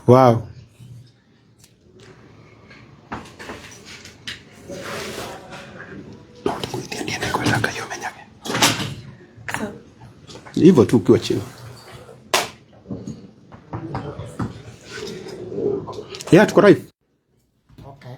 Wow. Hivyo tu ukiwa chini. Yeah, tuko live. Okay.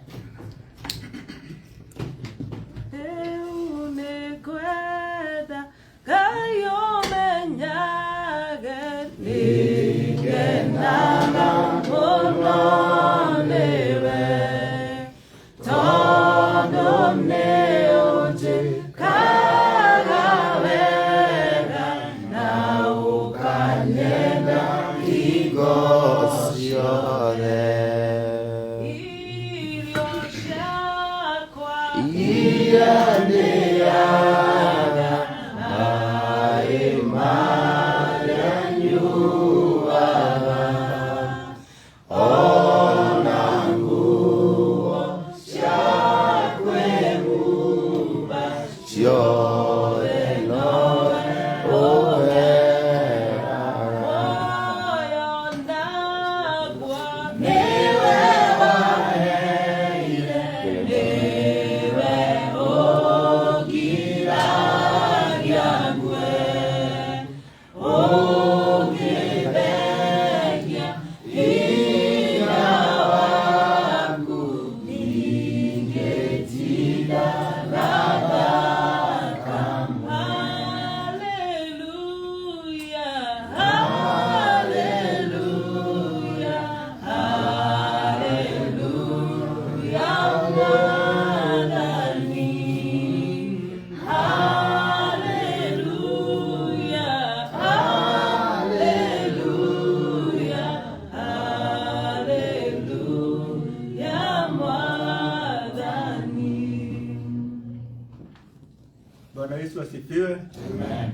Bwana Yesu asifiwe. Amen.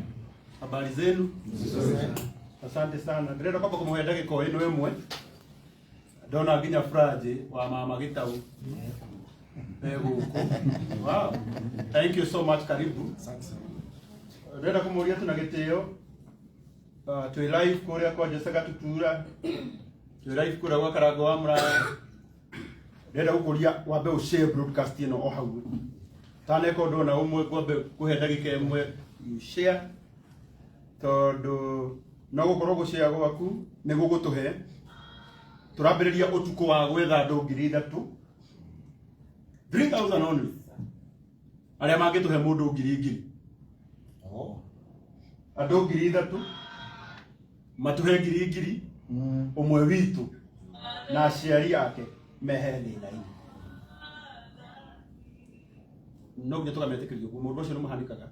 Habari zenu? Nzuri. Asante sana. Ndĩrenda kwamba kũmũhe ndagĩka o ĩno ĩmwe. Ndona nginya Furaji wa mama Gitau e gũkũ. Wow. Thank you so much, karibu. Ndĩrenda kũmũria tu na gĩtĩo. Twĩ live kũrĩa kwa Jose Gatutura. Twĩ live kũrĩa gwa Karango wa Mũraya. Ndĩrenda gũkũria wambe ũ share broadcast ĩno o hau. Taneka ũndũ ona ũmwe ngwambe kũhe ndagĩka ĩmwe you share tondũ no gũkorwo gũshare gwaku nĩ gũgũtũhe tũrambĩrĩria ũtukũ wa gwetha andũ 3,000 3,000 only arĩa mangĩtũhe mũndũ ngiri ngiri andũ 3,000 matũhe ngiri ngiri ũmwe witũ na aciari ake mehe thĩna-inĩ no nginya tũkametĩkĩria ũguo mũndũ ũcio nĩ mũhanĩkaga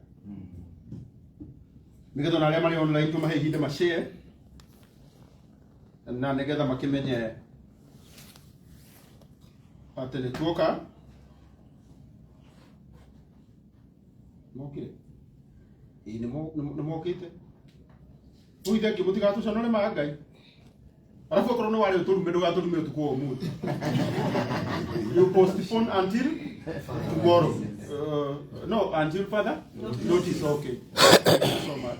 nĩgetha ona arĩa marĩ online tũmahe ihinda mashare na nĩgetha makĩmenye atĩ nĩ tuoka mokire ĩĩ nĩ mokĩte rĩu thengiũ mũtigatũconore ma Ngai arabu okorwo nĩ warĩ ũtũrume ndũgatũrume ũtukũ wa ũmũthĩ. You postpone until tomorrow. No, until further notice. Okay, thank you so much.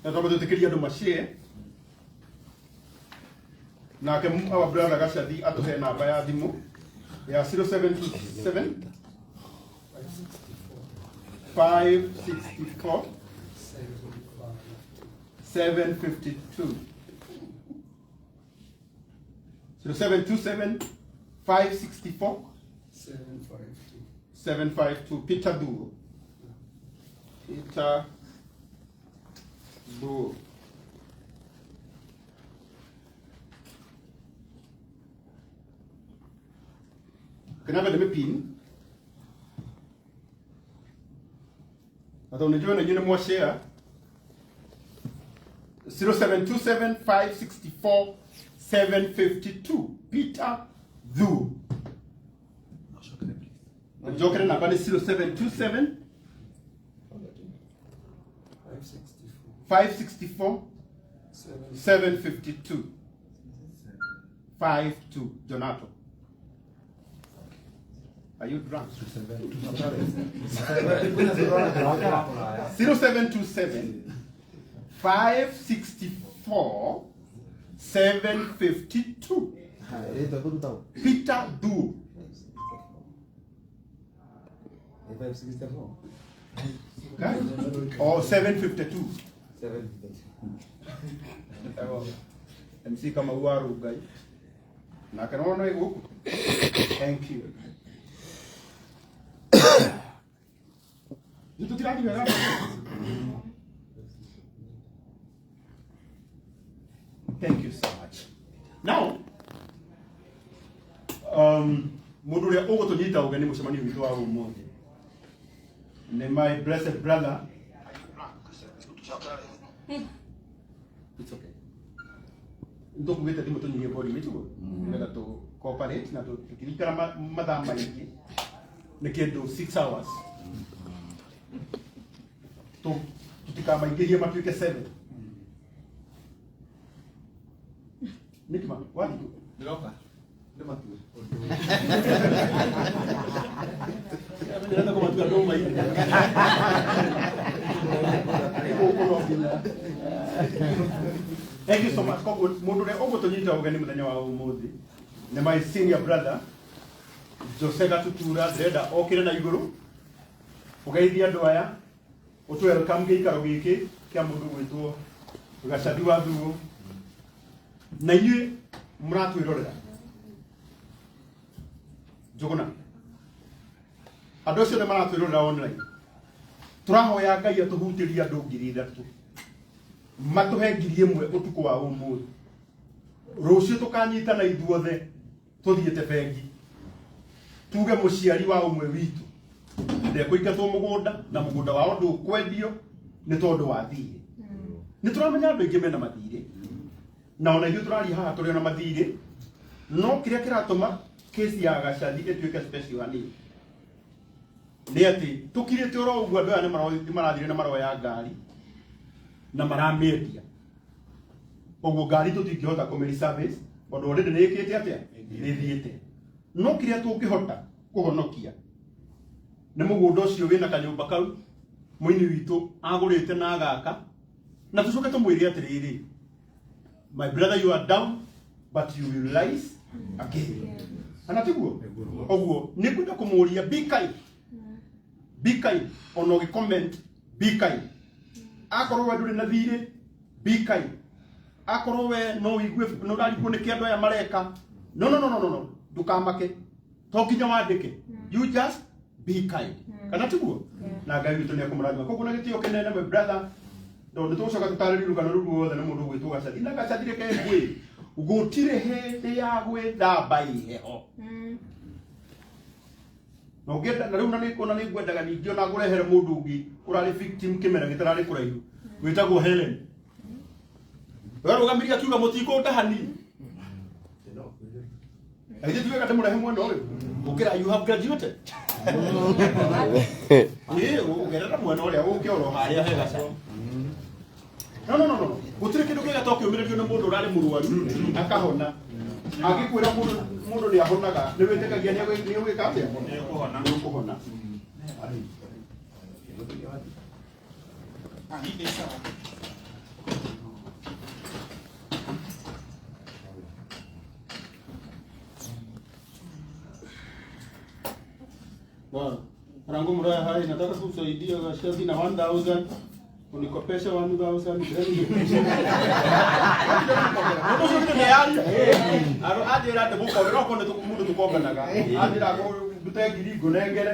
Na twambe twĩtĩkĩrie andũ mashare nake our brother Gacathi atũhe namba ya thimũ ya 0727 564 752 0727 564 752 Peter Duo. Peter Duo. Can I have the pin? Hata unajua na nyinyi mwa share 0727 564 752 Peter Duo. Njokere namba ni 0727 564 752 52 Donato. Are you drunk? 0727 564 752. Peter Duo. 564. Okay? Or 752. 752. MC kama uaru ngai. Na kana no iguku. Thank you. Nitutirathi wega. Thank you so much. Now, mundu uria ugutunyita ugeni mucemanio witu wa umuthi ni my blessed brother. It's okay. Ndokugete thimu tunyihie volume itugo nigetha tu cooperate na tutirikara mathaa maingi ni kindu 6 hours tutikamaingĩrie matuĩke 7. Nikima wathi tu Ndiroka. Ndimatue. Ndĩrenda kũmatua ndũma inĩ. Thank you so much. Koguo mundu uria ugutunyita ugeni muthenya wa umuthi ni my senior brother Jose Gatutura. Ndĩrenda okire na iguru ugeithie andu aya utu welcome gĩikaro gĩkĩ kĩa mũndũ gwĩtwo Gacathi wa Thuo na inyuĩ mũratwĩrorera Njũgũna andũ acio nĩ maratwĩrorera online. Tũrahoya Ngai atũhutĩrie andũ 3,000 matũhe 1,000 ũtukũ wa ũmũthĩ. Rũciũ tũkanyitana ithuothe tũthiĩte bengi tuge mũciari wa ũmwe witũ ndekũingatwo mũgũnda na mũgũnda wao ndũkwendio nĩ tondũ wa thirĩ. Nĩ tũramenya andũ aingĩ mena mathirĩ na ona ithuĩ tũraria haha tũrĩ ona mathirĩ, no kĩrĩa kĩratũma kesi ya Gacathi ĩtuĩke special hanini nĩ atĩ tũkirĩte oro ũguo andũ aya nĩ marathire na maroya ngari na maramĩendia. Ũguo ngari tũtingĩhota kũmĩri service tondũ already nĩ ĩkĩte atĩa, nĩ ĩthiĩte. No kĩrĩa tũngĩhota kũhonokia nĩ mũgũnda ũcio wĩna kanyũmba kau mũini witũ agũrĩte na agaka, na tũcoke tũmwĩre atĩrĩrĩ, my brother, you are down but you will rise again. Ana tiguo ũguo nĩ kwenda kũmũria be kind, be kind ona ũgĩ comment be kind. Akorwo we ndũrĩ na thirĩ be kind. Akorwo we no ũigue no ũrarigwo nĩ kĩ andũ aya mareka, no no no no no, ndũkamake, to nginya wandĩke, you just be kind. Kana tiguo na Ngai witũ nĩ ekũmũrathima. Koguo na gĩtĩo kĩnene my brother, tondũ nĩ tũgũcoka tũtarĩrie rũgano rũu ruothe nĩ mũndũ ũgwĩtwo Gacathi. Na Gacathi reke ngwĩre, gũtirĩ hĩndĩ ya gwĩthamba iheho. Na ũngĩenda na rĩu na nĩ ngwendaga ningĩ ona ngũrehere mũndũ ũngĩ ũrarĩ victim kĩmera gĩtararĩ kũraihu wĩtagwo Helen. Werũgamirie akiuga mũtikũndahani. Aithĩ tuge ndĩmũrehe mwena ũyũ ũkĩra you have graduated. Ĩĩ ũgerera mwena ũrĩa ũke oro harĩa he Gacathi. No no no no. Gũtirĩ kĩndũ kĩega to kĩũmĩrĩrio nĩ mũndũ ũrarĩ mũrwaru akahona. Angĩkwĩra mũndũ nĩ ahonaga nĩ wĩtĩkagia nĩ egwĩka atĩa? Nĩ ũkũhona. Bwana, Rangu muraya hai, nataka kusaidia Gacathi na 1000 unikopesha 1000. Mũndũ ũcio nĩ yaria. Anjĩra ndĩmũkombere, okorwo nĩ mũndũ tũkombanaga. Anjĩra ndute ngiri ngũnengere.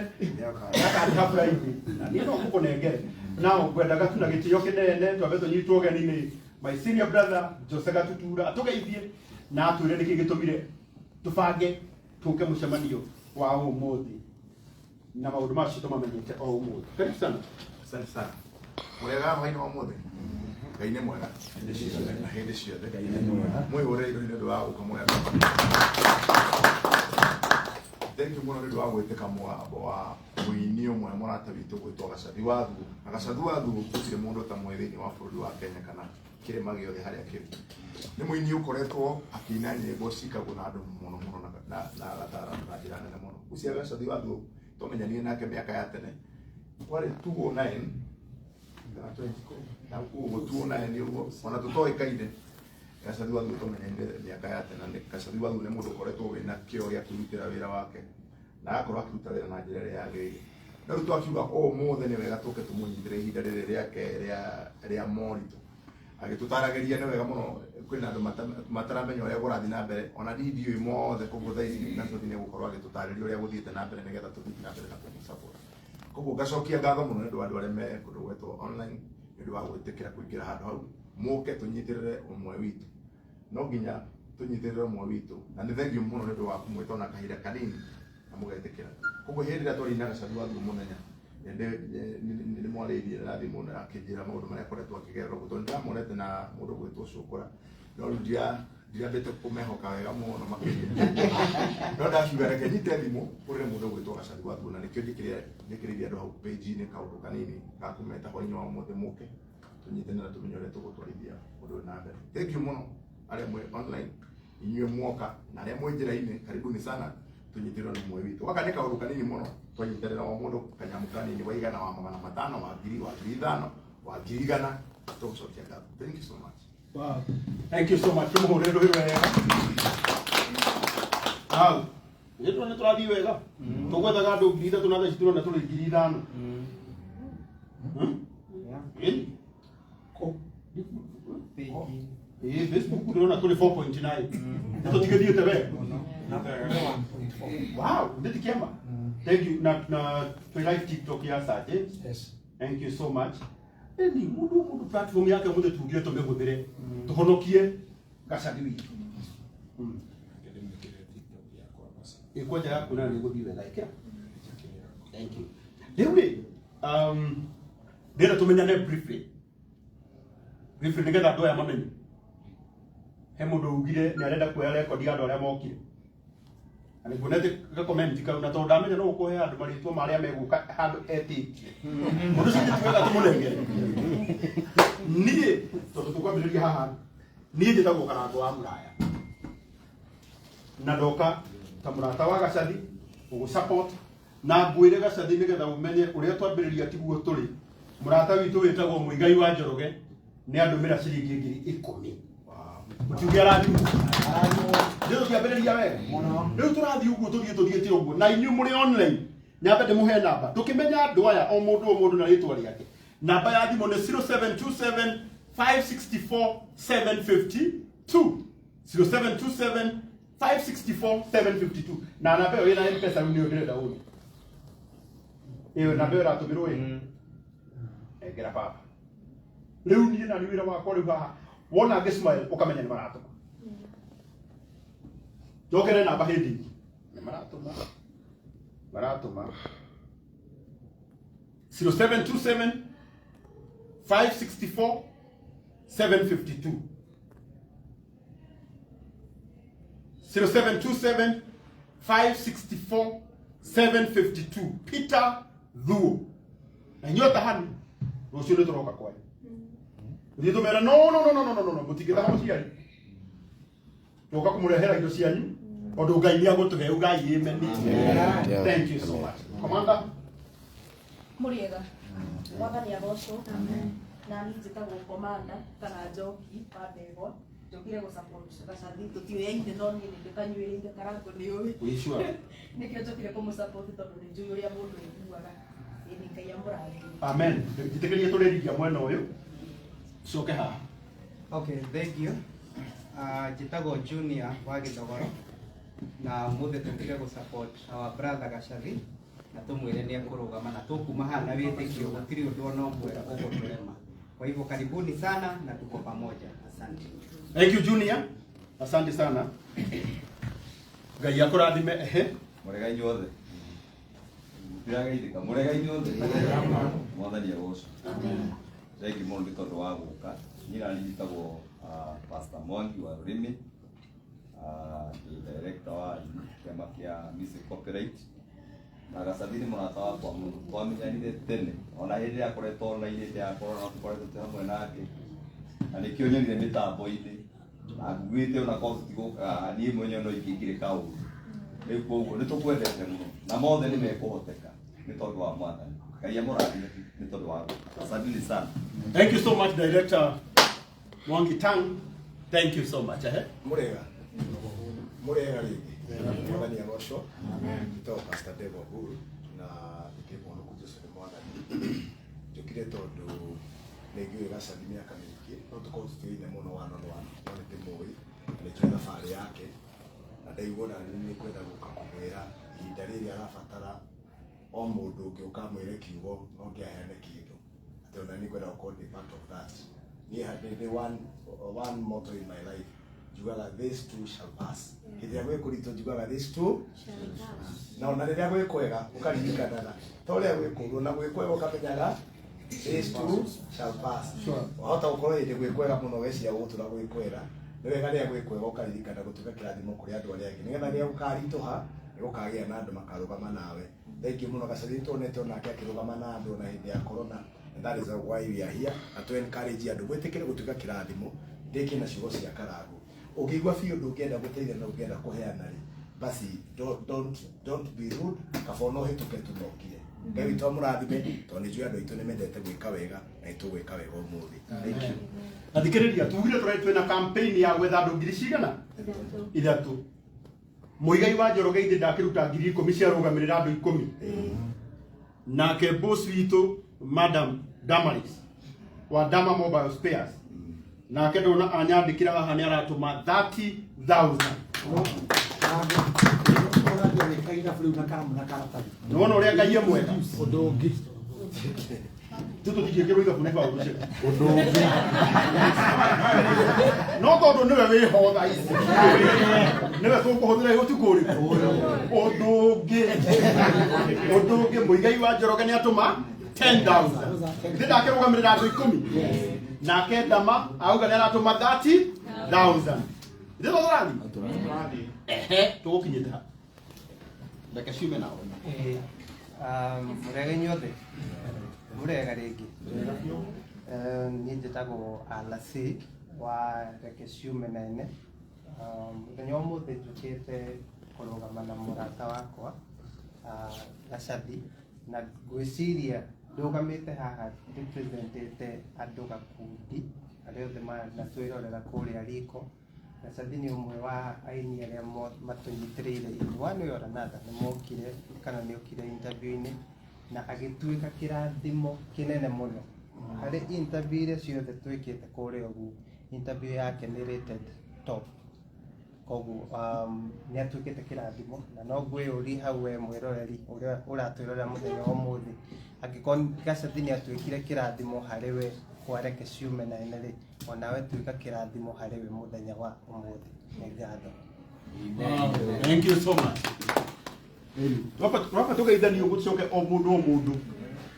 Akandĩha Friday. Na niĩ no ngũkũnengere. Now ngwendaga tu na gĩtĩo kĩnene twambe tũnyitwo ũgeni nĩ my senior brother Jose Gatutura atũgeithie na atwĩre nĩkĩ gĩtũmire tũbange tũke mũcemanio wa ũmũthĩ na maũndũ macio tũmamenyete o ũmũthĩ. Karibu sana. Asante sana. Mũrĩega hwaĩ-inĩ wa ũmũthĩ. Ngai nĩ mwega na hĩndĩ ciothe. Mwĩhũrĩre irũhi nĩ ũndũ wa gũka mwega. Thank you mũno nĩ ũndũ wa gwĩtĩka mũgambo wa mũini ũmwe mũrata witũ gwĩtwo Gacathi wa Thuo. Na Gacathi wa Thuo gũtirĩ mũndũ ũtamũĩ thĩinĩ wa bũrũri wa Kenya kana kĩrĩma gĩothe harĩa kĩrĩ. Nĩ mũini ũkoretwo akĩina nyĩmbo cikagwo na andũ mũno mũno na agatara na njĩra nene mũno. Ũcio Gacathi wa Thuo twamenyanire nake mĩaka ya tene kwarĩ 209 na ũguo 209 ũguo ona tũtoĩkaine. Gacathi wa Thuo tũmenyanire mĩaka ya tene, na Gacathi wa Thuo nĩ mũndũ ũkoretwo wĩna kĩo gĩa kwĩrutĩra wĩra wake na agakorwo akĩruta wĩra na njĩra ĩrĩa yagĩrĩire. Na rĩu twakiuga ũmũthĩ nĩ wega tũke tũmũnyitĩre ihinda rĩrĩ rĩake rĩa moritũ. Agĩtũtaragĩria nĩ wega mũno, kwĩna andũ mataramenya ũrĩa kũrathiĩ na mbere, ona niĩ ndiũĩ mothe, koguo thaa ici Gacathi nĩ egũkorwo agĩtũtarĩria ũrĩa gũthiĩte na mbere nĩgetha tũthiĩ na mbere na kũmũ-support. Koguo ngacokia ngatho mũno nĩ ũndũ wa andũ arĩa me kũndũ gwetwo online, nĩ ũndũ wa gwĩtĩkĩra kũingĩra handũ hau, mũke tũnyitĩrĩre ũmwe witũ. No nginya tũnyitĩrĩre ũmwe witũ, na nĩ thengiũ mũno nĩ ũndũ wa kũmwĩta ona kahinda kanini na mũgetĩkĩra. Koguo hĩndĩ ĩrĩa twarĩ na Gacathi wa Thuo mũthenya, nĩ mwarĩirie na thimũ na akĩnjĩra maũndũ marĩa akoretwo akĩgerera ũguo, tondũ nĩndĩramuonete na mũndũ ũgwĩtwo Cũkũra, no rĩu ndiambĩte kũmehoka wega mũno makĩria. No ndakiuga reke nyite thimũ kũrĩ mũndũ ũgwĩtwo Gacathi wa Thuo, na nĩkĩo njĩkĩrĩire andũ hau page-inĩ kaũndũ kanini ga kũmeta hwaĩ-inĩ wa ũmũthĩ, mũke tũnyitane na tũmenye ũrĩa tũgũtwarithia ũndũ ũyũ na mbere. Thank you mũno arĩa mwĩ online, inyuĩ mwoka, na arĩa mwĩ njĩra-inĩ, karibuni sana, tũnyitĩrĩrwo nĩ ũmwe witũ. Gaka nĩ kaũndũ kanini mũno, twanyitanĩra o mũndũ kanyamũ kanini, wa igana, wa 500, wa 1000, wa 5,000, wa 100,000, tũgũcokia ngatho. Thank you so much. Wow. Thank you so much. Tũmũhũrĩre rũhĩ wega. Hau. Nĩ tũrona tũrathiĩ wega. Tũgwethaga andũ 3,000 na thaa ici tũrona tũrĩ 5,000. Ĩni. Ĩĩ, Facebook ndĩrona tũrĩ 4.9. Nĩ tũtigĩthiĩte wega. Wow, ndĩti kĩama. Thank you. Na twĩ live TikTok ya Sir James. Yes. Thank you so much. Ĩni mũndũ platform yake mũthĩ tugire tũmĩhũthĩre tũhonokie Gacathi witũ. Ĩ kwanja yaku nayo nĩ ĩgũthiĩ wega, ĩkĩra. Thank you. Rĩu rĩ, ndĩrenda tũmenyane briefly. Briefly nĩgetha andũ aya mamenye. He mũndũ ugire nĩ arenda kuoya rekondi ya andũ arĩa mokire. Na nĩnguonete gacomment kau, na tondũ ndamenya no ũkũhe andũ marĩtwa ma arĩa megũka handũ etĩtie. Mũndũ ũcio ti wega tũmũnengere. Niĩ tondũ tũkwambĩrĩria haha, niĩ njĩtagwo Karango wa Mũraya. Na ndoka ta mũrata wa Gacathi gũgũ-support, na ngwĩre Gacathi nĩgetha ũmenye ũrĩa twambĩrĩria tiguo tũrĩ. Mũrata witũ wĩtagwo Mũigai wa Njoroge nĩ andũmĩra ciringi 10,000. Mũtiuge arathimwo. Rĩu tũtiambĩrĩria wega. Rĩu tũrathiĩ ũguo tũthiĩ tũthiĩte ũguo, na inyuĩ mũrĩ online, nyambe ndĩmũhe namba tũkĩmenya andũ aya, o mũndũ o mũndũ na rĩtwa rĩake. Namba ya thimũ nĩ 0727 564 752, 0727 564 752, na namba ĩyo ĩna M-Pesa. Rĩu nĩyo ndĩrenda ũyũ, ĩyo namba ĩyo ĩratũmĩrwo ĩ engera baba. Rĩu niĩ na nĩ wĩra wakwa rĩu haha, wona ngĩ smile ũkamenya nĩ maratũma. Njokere namba hĩndĩ ĩngĩ, nĩ maratũma, maratũma 0727 564 752, 0727 564 752, Peter Thuo. Na inyuĩ atahani, rũciũ nĩ tũroka kwanyu thiĩ tũmere no no no no no no no, mũtingĩtaha mũciari, tũka kũmũrehera indo cianyu tondũ Ngai nĩ agũtũhe. Ugai amen. Thank you so much, Commander. Mũrĩega, Mwathani agocwo. Na niĩ njĩtagwo Komanda kana Njoki wa Ndegwa. Njũkire gũ support Gacathi, tũtiũyaine no niĩ nĩ ndĩkanyuĩrĩire, Karango nĩ ũĩ. Wĩ sure? Nĩkĩo njũkire kũmũ support tondũ nĩ njũĩ ũrĩa mũndũ aiguaga. Ĩni, Ngai amũrathime. Amen. Njĩtĩkĩrie tũrĩrigia mwena ũyũ, coke haha. Okay, thank you. Njĩtagwo Junior wa Gĩthogoro, na ũmũthĩ tũkire gũ support our brother Gacathi na tũmwĩre nĩ ekũrũgama, na tũkuma haha na wĩtĩkio gũtirĩ ũndũ ona ũmwe ũgũtũrema. Kwa hivyo karibuni sana na tuko pamoja. Asante. Thank you, Junior, asante sana, Ngai akũrathime. Ehe. Mũrega inyuothe, ndirageithĩka. Mũrega inyuothe, Mwathani agocwo. Thengi mũno nĩ tondũ wa gũka. Niĩ nani njĩtagwo Pastor Mwangi wa Rũrĩmĩ. Ndĩ director wa kĩama kĩa music copyright, na Gacathi nĩ mũrata wakwa mũno, twamenyanire tene ona hĩndĩ ĩrĩa akoretwo online, hĩndĩ ya corona tũkoretwo twĩ hamwe nake, na nĩkĩo nyonire mĩtambo-inĩ na nguĩte ona korwo tũtigũkaga, niĩ mwenyewe no ingĩkire kaũndũ rĩu. Koguo nĩ tũkwendete mũno na mothe nĩ mekũhoteka nĩ tondũ wa Mwathani. Ngai amũrathime nĩ tondũ wa gũka. Asanteni sana. Thank you so much, Director Mwangi Tang. Thank you so much. Eh? Murega murega rĩngĩ, Mwathani agocwo. Njĩtagwo Pastor Debo Uhuru na ndĩ mũhonoku, Jesũ nĩ Mwathani. Njũkire tondũ nĩ ngĩũĩ Gacathi mĩaka mĩingĩ, no tũkorwo tũtiũine mũno one on one, no nĩ ndĩmũĩ na nĩ njũĩ thabarĩ yake, na ndaigua ona nĩ kwenda gũka kũmwĩra ihinda rĩrĩ arabatara o mũndũ ũngĩ ũkamwĩre kiugo no ngĩaheane kĩndũ, atĩ ona nĩ ngwenda gũkorwo ndĩ part of that. Niĩ ndĩ one motto in my life, njugaga, "This too shall pass." Hĩndĩ ĩrĩa gwĩ kũritũ njugaga, "This too," na ona rĩrĩa gwĩ kwega ũkaririkanaga ta ũrĩa gwĩ kũũru, na gwĩ kwega ũkamenyaga this too shall pass. Wahota gũkorwo hĩndĩ gwĩ kwega mũno ũgeciria gũgũtũra gwĩ kwega. Nĩ wega rĩrĩa gwĩ kwega ũkaririkana gũtuĩka kĩrathimo kũrĩ andũ arĩa angĩ, nĩgetha rĩrĩa gũkaritũha nĩ gũkagĩa na andũ makarũgama nawe. Thank you mũno. Gacathi nĩtuonete onake akĩrũgama na andũ ona hĩndĩ ya corona, and that is why we are here, na to encourage andũ gwĩtĩkĩre gũtuĩka kĩrathimo. Ndĩkie na ciugo cia Karangu: ũngĩigua biũ ndũngĩenda gũteithia na ũngĩenda kũheana rĩ, basi don't be rude, kaba ona ũhĩtũke tu nokire. Ngai witũ amũrathime, tondũ nĩ njũĩ andũ aitũ nĩ mendete gwĩka wega na nĩ tũgwĩka wega ũmũthĩ. Thank you. Athikĩrĩria, tugire tũrĩ twĩna campaign ya gwetha andũ ngiri cigana 3. Mũigai wa Njoroge ithe ndakĩruta 10,000 ciarũgamĩrĩra andũ 10. Nake boss witũ, Madam Damaris wa Dama Mobile Spares, nake ndona anyandĩkĩra haha nĩ aratũma 30,000. Nĩwona ũrĩa Ngai e mwega? Ũndũ ũngĩ. Tu tũtingĩkĩrwo ithabu nĩ baũ ũcio ũndũ ũngĩ, no tondũ nĩwe wĩho thaa ici, nĩwe tũkũhũthĩra ũtukũ ũrĩkũ. Ũndũ ũngĩ, ũndũ ũngĩ, Mũigai wa Njoroge nĩ atũma 10,000. Ndĩ ndakĩrũgamĩrĩra andũ 10. Nake Ndama auga nĩ aratũma 30,000. Ndĩ tũrathi ehe tũgũkinyĩte ha, reke ciume nao. Mũrega inyuothe, mũrega rĩngĩ. Niĩ njĩtagwo Alasi wa Reke Ciume Nene. Mũthenya wa ũmũthĩ njũkĩte kũrũgama na mũrata wakwa, Gacathi, na ngwĩciria ndũgamĩte haha representĩte andũ gakundi arĩa othe manatwĩrorera kũrĩa riko. Gacathi nĩ ũmwe wa aini arĩa matũnyitĩrĩire in one way or another. Nĩ mokire kana nĩ okire interview-inĩ na agĩtuĩka kĩrathimo kĩnene mũno harĩ interview iria ciothe twĩkĩte kũrĩa ũguo. Interview yake nĩ rated top, koguo nĩ atuĩkĩte kĩrathimo, na no ngwĩyũrie hau, we mwĩroreri ũrĩa ũratwĩrorera mũthenya wa ũmũthĩ, angĩkorwo Gacathi nĩ atuĩkire kĩrathimo harĩ we kwa Reke Ciume Nene rĩ, onawe tuĩka kĩrathimo harĩ we mũthenya wa ũmũthĩ. Nĩ ngatho. Thank you so much. Twamba tũgeithanie ũguo, tũcoke o mũndũ o mũndũ,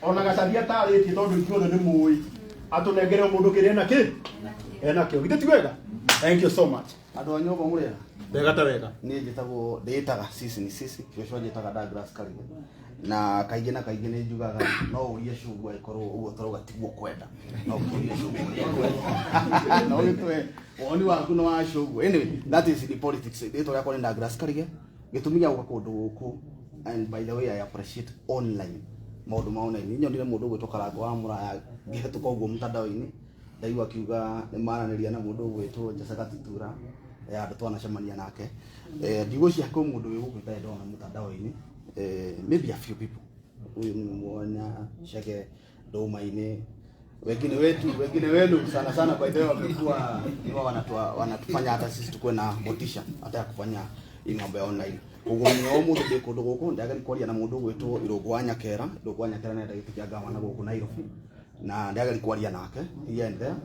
ona Gacathi atarĩtie, tondũ ithuothe nĩ mũĩ, atũnengere o mũndũ kĩrĩa ena kĩ enakĩo. Githĩ ti wega? Thank you so much. Andũ a nyũmba, mũrĩega? Wega ta wega. Niĩ njĩtagwo, ndĩĩtaga Sisi ni Sisi, cũcũ anjĩtaga Douglas Karige, na kaingĩ na kaingĩ nĩ njugaga no ũrie cũguo, angĩkorwo ũguo tũrauga tiguo kwenda, no ũkĩũrie cũguo ũrĩa kwenda, no ũgĩtũhe woni waku nĩ wa cũguo. Anyway, that is the politics. Rĩtwa rĩakwa nĩ Douglas Karige. Gĩtũmi gĩa gũka kũndũ gũkũ, and by the way, I appreciate online, maũndũ ma online. Nyonire mũndũ ũgwĩtwo Karango wa Mũraya ngĩhetũka ũguo mtandao-inĩ, ndaigua akiuga nĩ maranĩria na mũndũ ũgwĩtwo Jose Gatitura ya andũ twanacemania nake. Ndigwĩciria kwĩ mũndũ wĩ gũkũ itarĩ ndona mtandao-inĩ, maybe a few people. Huyu nimemuona Chege Ndũma-inĩ, wengine wetu, wengine wenu sana sana. By the way, wamekuwa ni wao wanatufanya hata sisi tukuwe na motisha hata ya kufanya hii mambo ya online. Koguo mũthenya wa ũmũthĩ ndĩ kũndũ gũkũ, ndageri kwaria na mũndũ ũgwĩtwo Irũngũ wa Nyakera. Irũngũ wa Nyakera nĩ gĩtĩ kĩa gavana gũkũ Nairobi, na ndageri kwaria nake here and there.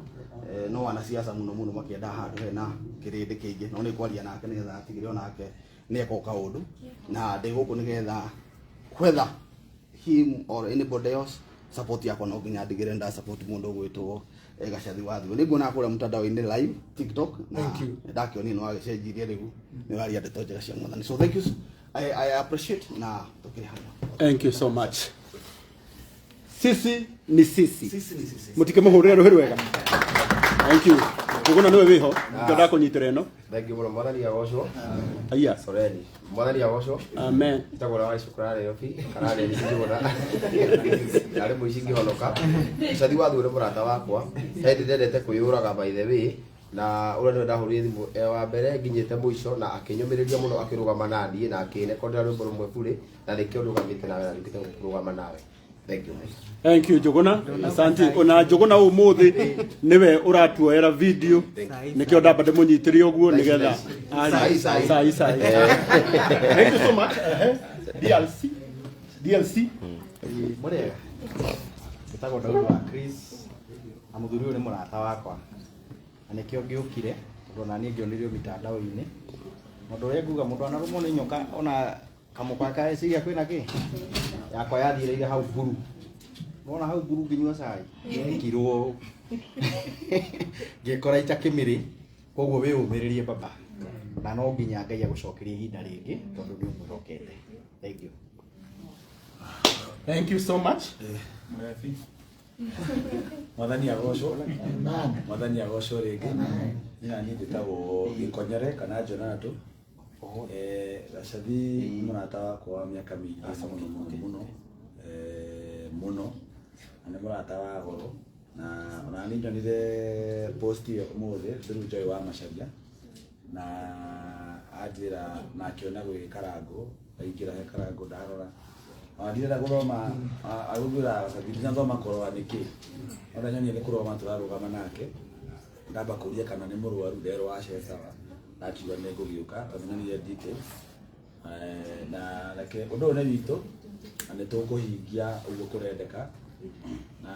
No wanasiasa mũno mũno makĩenda handũ hena kĩrĩndĩ kĩingĩ, no nĩ kwaria nake nĩgetha atigĩre onake nĩ eka kaũndũ, na ndĩ gũkũ nĩgetha whether him or anybody else, support yakwa no nginya ndigĩre nda support mũndũ ũgwĩtwo Gacathi wa Thiũ. Nĩ nguona kũrĩa mtandao-inĩ live TikTok na Thank you. ndakĩonire nĩ wagĩcenjirie, rĩu nĩ ũraria ndeto njega cia Mwathani, so thank you. I appreciate na tũkĩrĩ hamwe. Thank you so much. Sisi ni sisi. Sisi ni sisi. Mũtikĩmũhũrĩre rũhĩ rwega. Thank you. Kũguna nĩwe wĩho ngenda ndakũnyitĩra ĩno. Thank you mũno, Mwathani agocwo. Aya. Soreni. Mwathani agocwo. Amen. Njĩtagwo na Waicũ Nairobi, kana Dennis Njũgũna. Ndarĩ mũici ngĩhonoka. Gacathi wa Thuo nĩ mũrata wakwa. He hĩndĩ ndendete kwĩyũraga, by the way. Na ũrĩa nĩwe ndahũrire thimũ e wa mbere nginyĩte mũico na akĩnyũmĩrĩria mũno akĩrũgama na niĩ na akĩnekondera rwĩmbo rũmwe burĩ na nĩkĩo ndũgamĩte nawe na njũkĩte kũrũgama nawe. Thank you. Thank you Njuguna. Asante. Ona Njuguna umuthi niwe uratuoera video nikio ndamba ndimunyitire uguo nigetha Sai, sai. sai sai. Thank you so much. Ehe. DLC DLC Mũrĩega njĩtagwo Daudi wa Chris na mũthuri ũyũ nĩ mũrata wakwa na nĩkĩo ngĩũkire tondũ ona niĩ ngĩonirio mitandao-inĩ na ũndũ ũrĩa nguga mũndũ anarũmwo nĩ nyoka ona kamũkwa ka eciria kwĩna kĩ yakwa yathiĩrĩire hau mburu nona hau mburu ngĩnyua cai ngĩkirwo ngĩkora itakĩmĩrĩ koguo wĩyũmĩrĩrie baba na no nginya Ngai agũcokerie ihinda rĩngĩ tondũ nĩ ũmwĩhokete. Thank you. Thank you so much. Mũrebi mwathani agocwo mwathani agocwo rĩngĩ niĩ niĩ njĩtagwo Gĩkonyere kana Jonathan. Gacathi nĩ mũrata wakwa wa mĩaka mĩingĩ mũno mũno mũno mũno na nĩ mũrata wa goro na ona niĩ nyonire post ĩyo ũmũthĩ through Joy wa Macharia na anjĩra na akĩona gwĩ Karangũ ndaingĩra he Karangũ ndarora ona ndirenda gũthoma agũthura Gacathi ndinathoma kũrora nĩkĩ ona nyonire nĩ kũrũgama tũrarũgama nake ndamba kũria kana nĩ mũrwaru nderwo aca sawa ndakiuga nĩ ngũgĩũka tondũ nyonire details. Na reke ũndũ ũyũ nĩ witũ na nĩ tũkũhingia ũguo kũrendeka na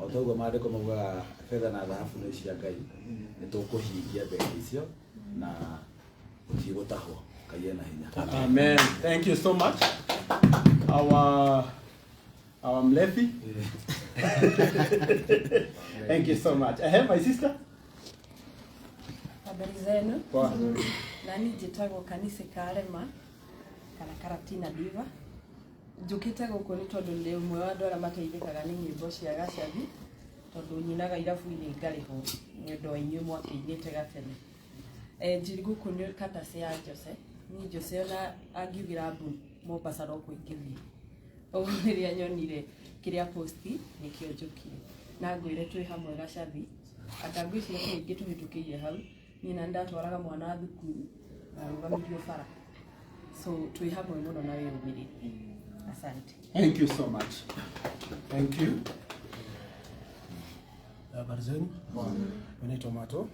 o ta ũguo maandĩko maugaga betha na thahabu nĩ cia Ngai nĩ tũkũhingia mbeca icio na gũtigũtahwo. Ngai ena hinya. Amen. Thank you so much. Our Mlefi. Thank you so much. I have my sister. Habari zenu. Poa. Nani njĩtagwo Kanisi Karema kana Karatina Diva. Njũkĩte gũkũ nĩ tondũ ndĩ ũmwe wa andũ arĩa mateithĩkaga nĩ nyĩmbo cia Gacathi tondũ nyinaga irabu-inĩ ngarĩhwo nĩ ũndũ wa inyuĩ mwakĩinĩte gatene. Njiri gũkũ nĩ katacĩ ya Jose. Niĩ Jose ona angiugĩra mbu Mombasa no kũingĩthiĩ. Ũguo rĩrĩa nyonire kĩrĩa posti nĩkĩo njũkire. Na ngwĩre twĩ hamwe Gacathi. Anga ngwĩciria kwĩ ingĩ tũhĩtũkĩire hau. Niĩ na ndatwaraga mwana thukuru na rũgamirio bara. So twĩ hamwe mũno na wĩyũmĩrĩrie. Asante. Thank you so much. Thank you. Habari zenu. Mimi naitwa Mato.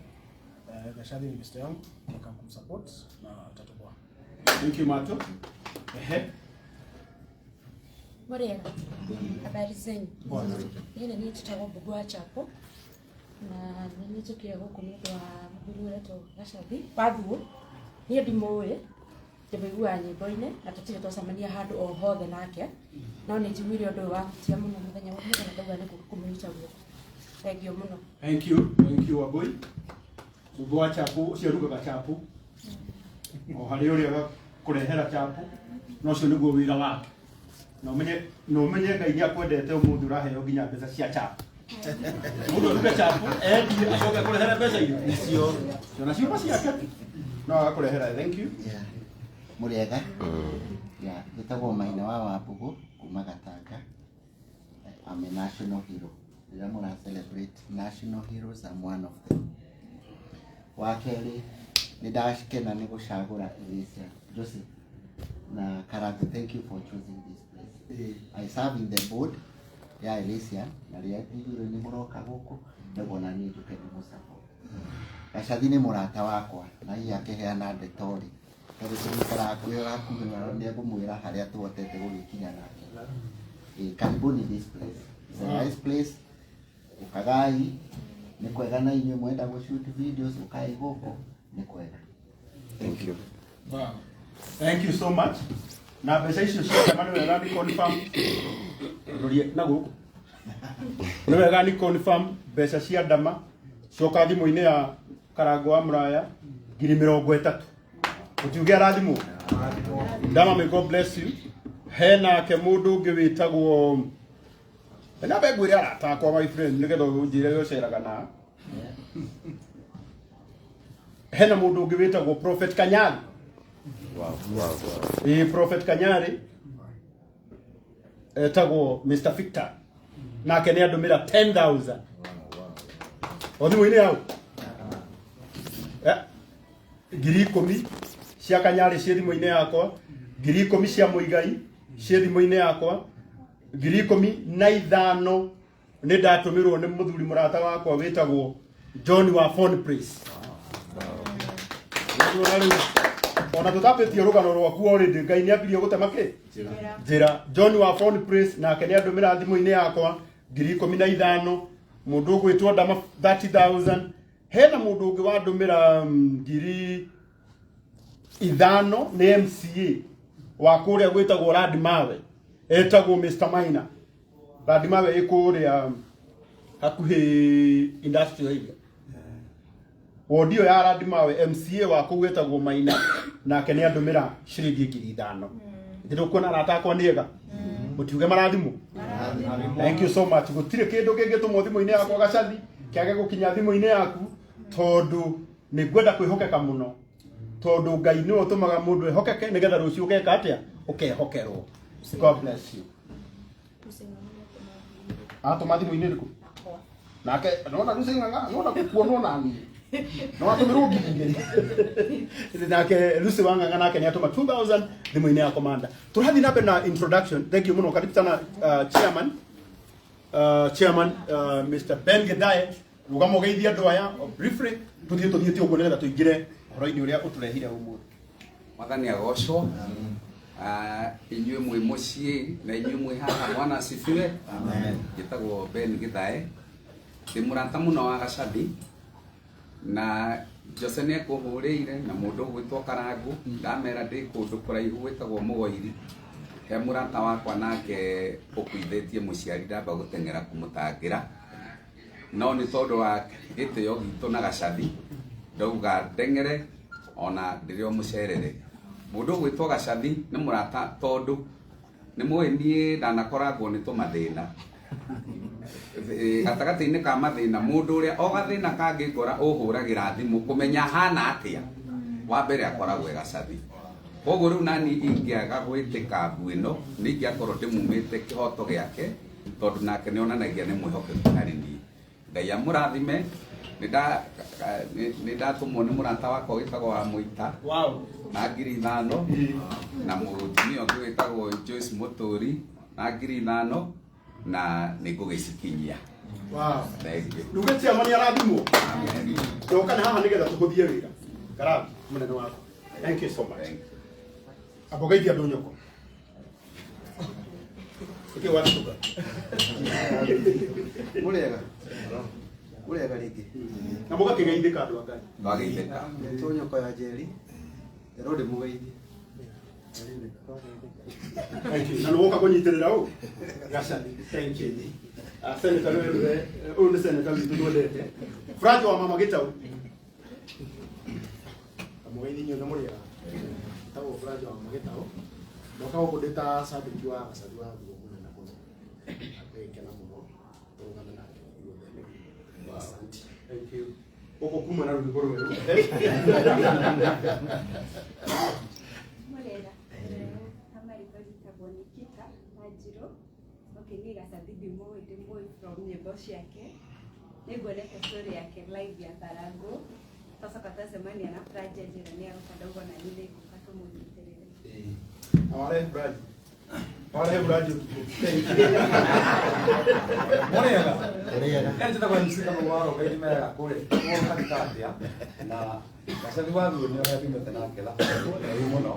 Gacathi ni best yangu, nataka kumsupport na tatoboa. Thank you Mato. Ehe. Mũrĩega. Habari zenyu. Niĩ nĩ niĩ njĩtagwo Mbũgũ wa Chapo na nĩ niĩ njũkire gũkũ nĩ ũndũ wa mũthuri ũretwo Gacathi Wathuũ. Niĩ ndimũĩ, ndĩmũiguaga nyĩmbo-inĩ na tũtirĩ twacemania handũ o hothe nake, no nĩ njiguire ũndũ ũyũ wahutia mũno mũthenya wa ũmũthĩ na ndauga nĩ gũka kũmũnyita guoko. Thank you mũno. Thank you. Thank you Wambui. Mbũgũ wa Chapo ũcio arugaga chapo. O harĩ ũrĩa agakũrehera chapo na ũcio nĩguo wĩra wake. Na ũmenye Ngai nĩ akwendete ũmũthĩ ũraheo nginya mbeca cia chapo. Mũndũ aruge chapo endie acoke akũrehere mbeca iria icio. Ona ciuma ciake no agakũrehera. Thank you. Mũrĩega. Yeah, njĩtagwo Maina wa Wambũgũ kuma Gatanga. I'm a national hero. Rĩrĩa mũra celebrate national heroes, I'm one of them. Wa kerĩ nĩ ndakena nĩ gũcagũra Elysia Joseph na Karangũ. Thank you for choosing this place. I serve in the board ya Elysia na rĩrĩa njiguire nĩ mũroka gũkũ nĩguo na niĩ njũke ndĩmũ-support. Gacathi nĩ mũrata wakwa na hihi akĩheana ndeto rĩ tondũ tũgĩikara hakuhĩ hakuhĩ na nĩ ngũmwĩra harĩa tũhotete gũgĩkinya nake. Karibuni this place. It's a nice place. Ũkagai nĩ kwega na inyuĩ mwenda gũ shoot videos ũkai gũkũ nĩ kwega. Thank you. Wow. Thank you so much. Na mbeca icio ciothe ma nĩ wega ni confirm. Rorie na gũkũ. Nĩ wega ni confirm mbeca cia ndama cioka thimũ-inĩ ya Karangũ wa Mũraya 30,000. Ũtiuge arathimwo. Ndama, may God bless you. Hena ke mũndũ ũngĩ wĩtagwo na ngwĩre arata akwa my friend nĩgetha ũnjĩre ũceraga na hena mũndũ ũngĩ wĩtagwo Prophet Kanyari. Wow, wow, wow. Prophet Kanyari etagwo Mr. Victor nake nĩ andũmĩra 10,000 o thimũ-inĩ yau. 10,000 cia Kanyarĩ ciĩ thimũ-inĩ yakwa, 10,000 cia Mũigai ciĩ thimũ-inĩ yakwa, 15,000 nĩ ndatũmĩrwo nĩ mũthuri mũrata wakwa wĩtagwo John wa Phone Place. Ona tũtambĩtie rũgano rwaku already Ngai nĩ ambirie gũtema kĩ njĩra. John wa Phone Place nake nĩ andũmĩra thimũ-inĩ yakwa 15,000, mũndũ ũgwĩtwo Ndama 30,000, hena mũndũ ũngĩ wandũmĩra 5,000 nĩ MCA wa kũrĩa gwĩtagwo Radimawe, etagwo Mr Maina. Radimawe ĩ kũrĩa hakuhĩ industrial area. Wodi ĩyo ya Radimawe MCA wa kũu wetagwo Maina nake nĩ andũmĩra ciringi 5,000. Ndĩrũkuona arata akwa nĩ ega. Mũtiuge marathimwo. Thank you so much. Gũtirĩ kĩndũ kĩngĩtũmwo thimũ-inĩ yakwa Gacathi kĩage gũkinya thimũ-inĩ yaku tondũ nĩ ngwenda kwĩhokeka mũno, tondũ Ngai nĩwe ũtũmaga mũndũ ehokeke nĩgetha rũciũ ũgeka atĩa, ũkehokerwo. God bless you. Atũma thimũ-inĩ ĩrĩkũ? Nake nona Lucy Ng'ang'a, nona kuonwo na niĩ no atũmĩrwo 2,000. Nake Lucy wa Ng'ang'a nake nĩ atũma 2000 thimũ-inĩ ya commander. Tũrathiĩ na mbere na introduction. Thank you mũno, karibu sana chairman, chairman Mr Ben Gedae, rũgama ũgeithie andũ aya briefly, tũthiĩ tũthiĩte ũguo nĩgetha tũingĩre ũhoro-inĩ ũrĩa ũtũrehire ũmũthĩ. Mwathani agocwo. Inyuĩ mwĩ mũciĩ na inyuĩ mwĩ haha, Bwana asifiwe. Njĩtagwo Ben Githae, ndĩ mũrata mũno wa Gacathi na Jose nĩ ekũhũrĩire na mũndũ ũgwĩtwo Karangu, ndamera ndĩ kũndũ kũraihu gwĩtagwo Mũgoiri, he mũrata wakwa nake ũkuithĩtie mũciari, ndamba gũteng'era kũmũtangĩra, no nĩ tondũ wa gĩtĩo gitũ na Gacathi ndauga ndeng'ere ona ndĩrĩ o mũcerere. Mũndũ ũgwĩtwo Gacathi nĩ mũrata tondũ nĩ mũĩ niĩ ndanakoragwo nĩ tũmathĩna gatagatĩ-inĩ ka mathĩna, mũndũ ũrĩa o gathĩna kangĩngora ũhũragĩra thimũ kũmenya hana atĩa, wa mbere akoragwo e Gacathi. Koguo rĩu nani ingĩaga gwĩtĩka mbu ĩno nĩ ingĩakorwo ndĩmumĩte kĩhoto gĩake, tondũ nake nĩ onanagia nĩ mwĩhokeku harĩ niĩ. Ngai amũrathime. Nĩ ndatũmwo nĩ mũrata wakwa wĩtagwo wa Mũita na 5,000, na mũtumia ũngĩ wĩtagwo Joyce Mũtũri na 5,000, na nĩ ngũgĩcikinyia. Wow. Thank you. Nduge chairman nĩ arathimwo. Ndoka nĩ haha nĩgetha tũhũthie wĩra. Karabu mũnene wakwa. Thank you so much. Amba ũgeithie andũ nyoko. Ĩkĩ watuka. Mũrĩega. Mũrĩega rĩngĩ. Na mũgakĩgeithĩka andũ a Ngai. Twageithĩka. Nĩtwo nyoko ya Njeri. Nderwo ndĩmũgeithie. Thank you. Na nĩ woka kũnyitĩrĩra ũ? Gacathi. Thank you. Senator nĩwe ũyũ nĩ senator witũ twendete. Franjo wa mama Gĩtau. Mũgeithie inyuothe mũrĩega. Njĩtagwo Franjo wa mama Gĩtau. Ndoka gũkũ ndĩ ta cambĩki wa Gacathi wa Thuo mũnene mũno. Ngĩkena mũno tũrũgame nake ithuothe. Asante. Thank you. Gũkũ kuma na rwĩmbo rwerũ. Mũrĩega. Amarĩtwa njĩtagwo Nikita Wanjirũ. Okay, niĩ Gacathi ndimũĩ, ndĩmũĩ from nyĩmbo ciake. Nĩnguonete story yake live ya Karangu. Twacoka twacemania na Franji anjĩra nĩ aroka, ndauga ona niĩ nĩngũka tũmũnyitĩrĩre. Awarehe Franji. Awarehe Franji ũtukũ. Thank you. Mũrĩega. Mũrĩega. Njĩtagwo MC Kamau wa Rũgai ndĩmeraga kũrĩa kanitha atĩa na Gacathi wa Thuo nĩ ũrĩa thimĩte nake thabarĩ ndaihu mũno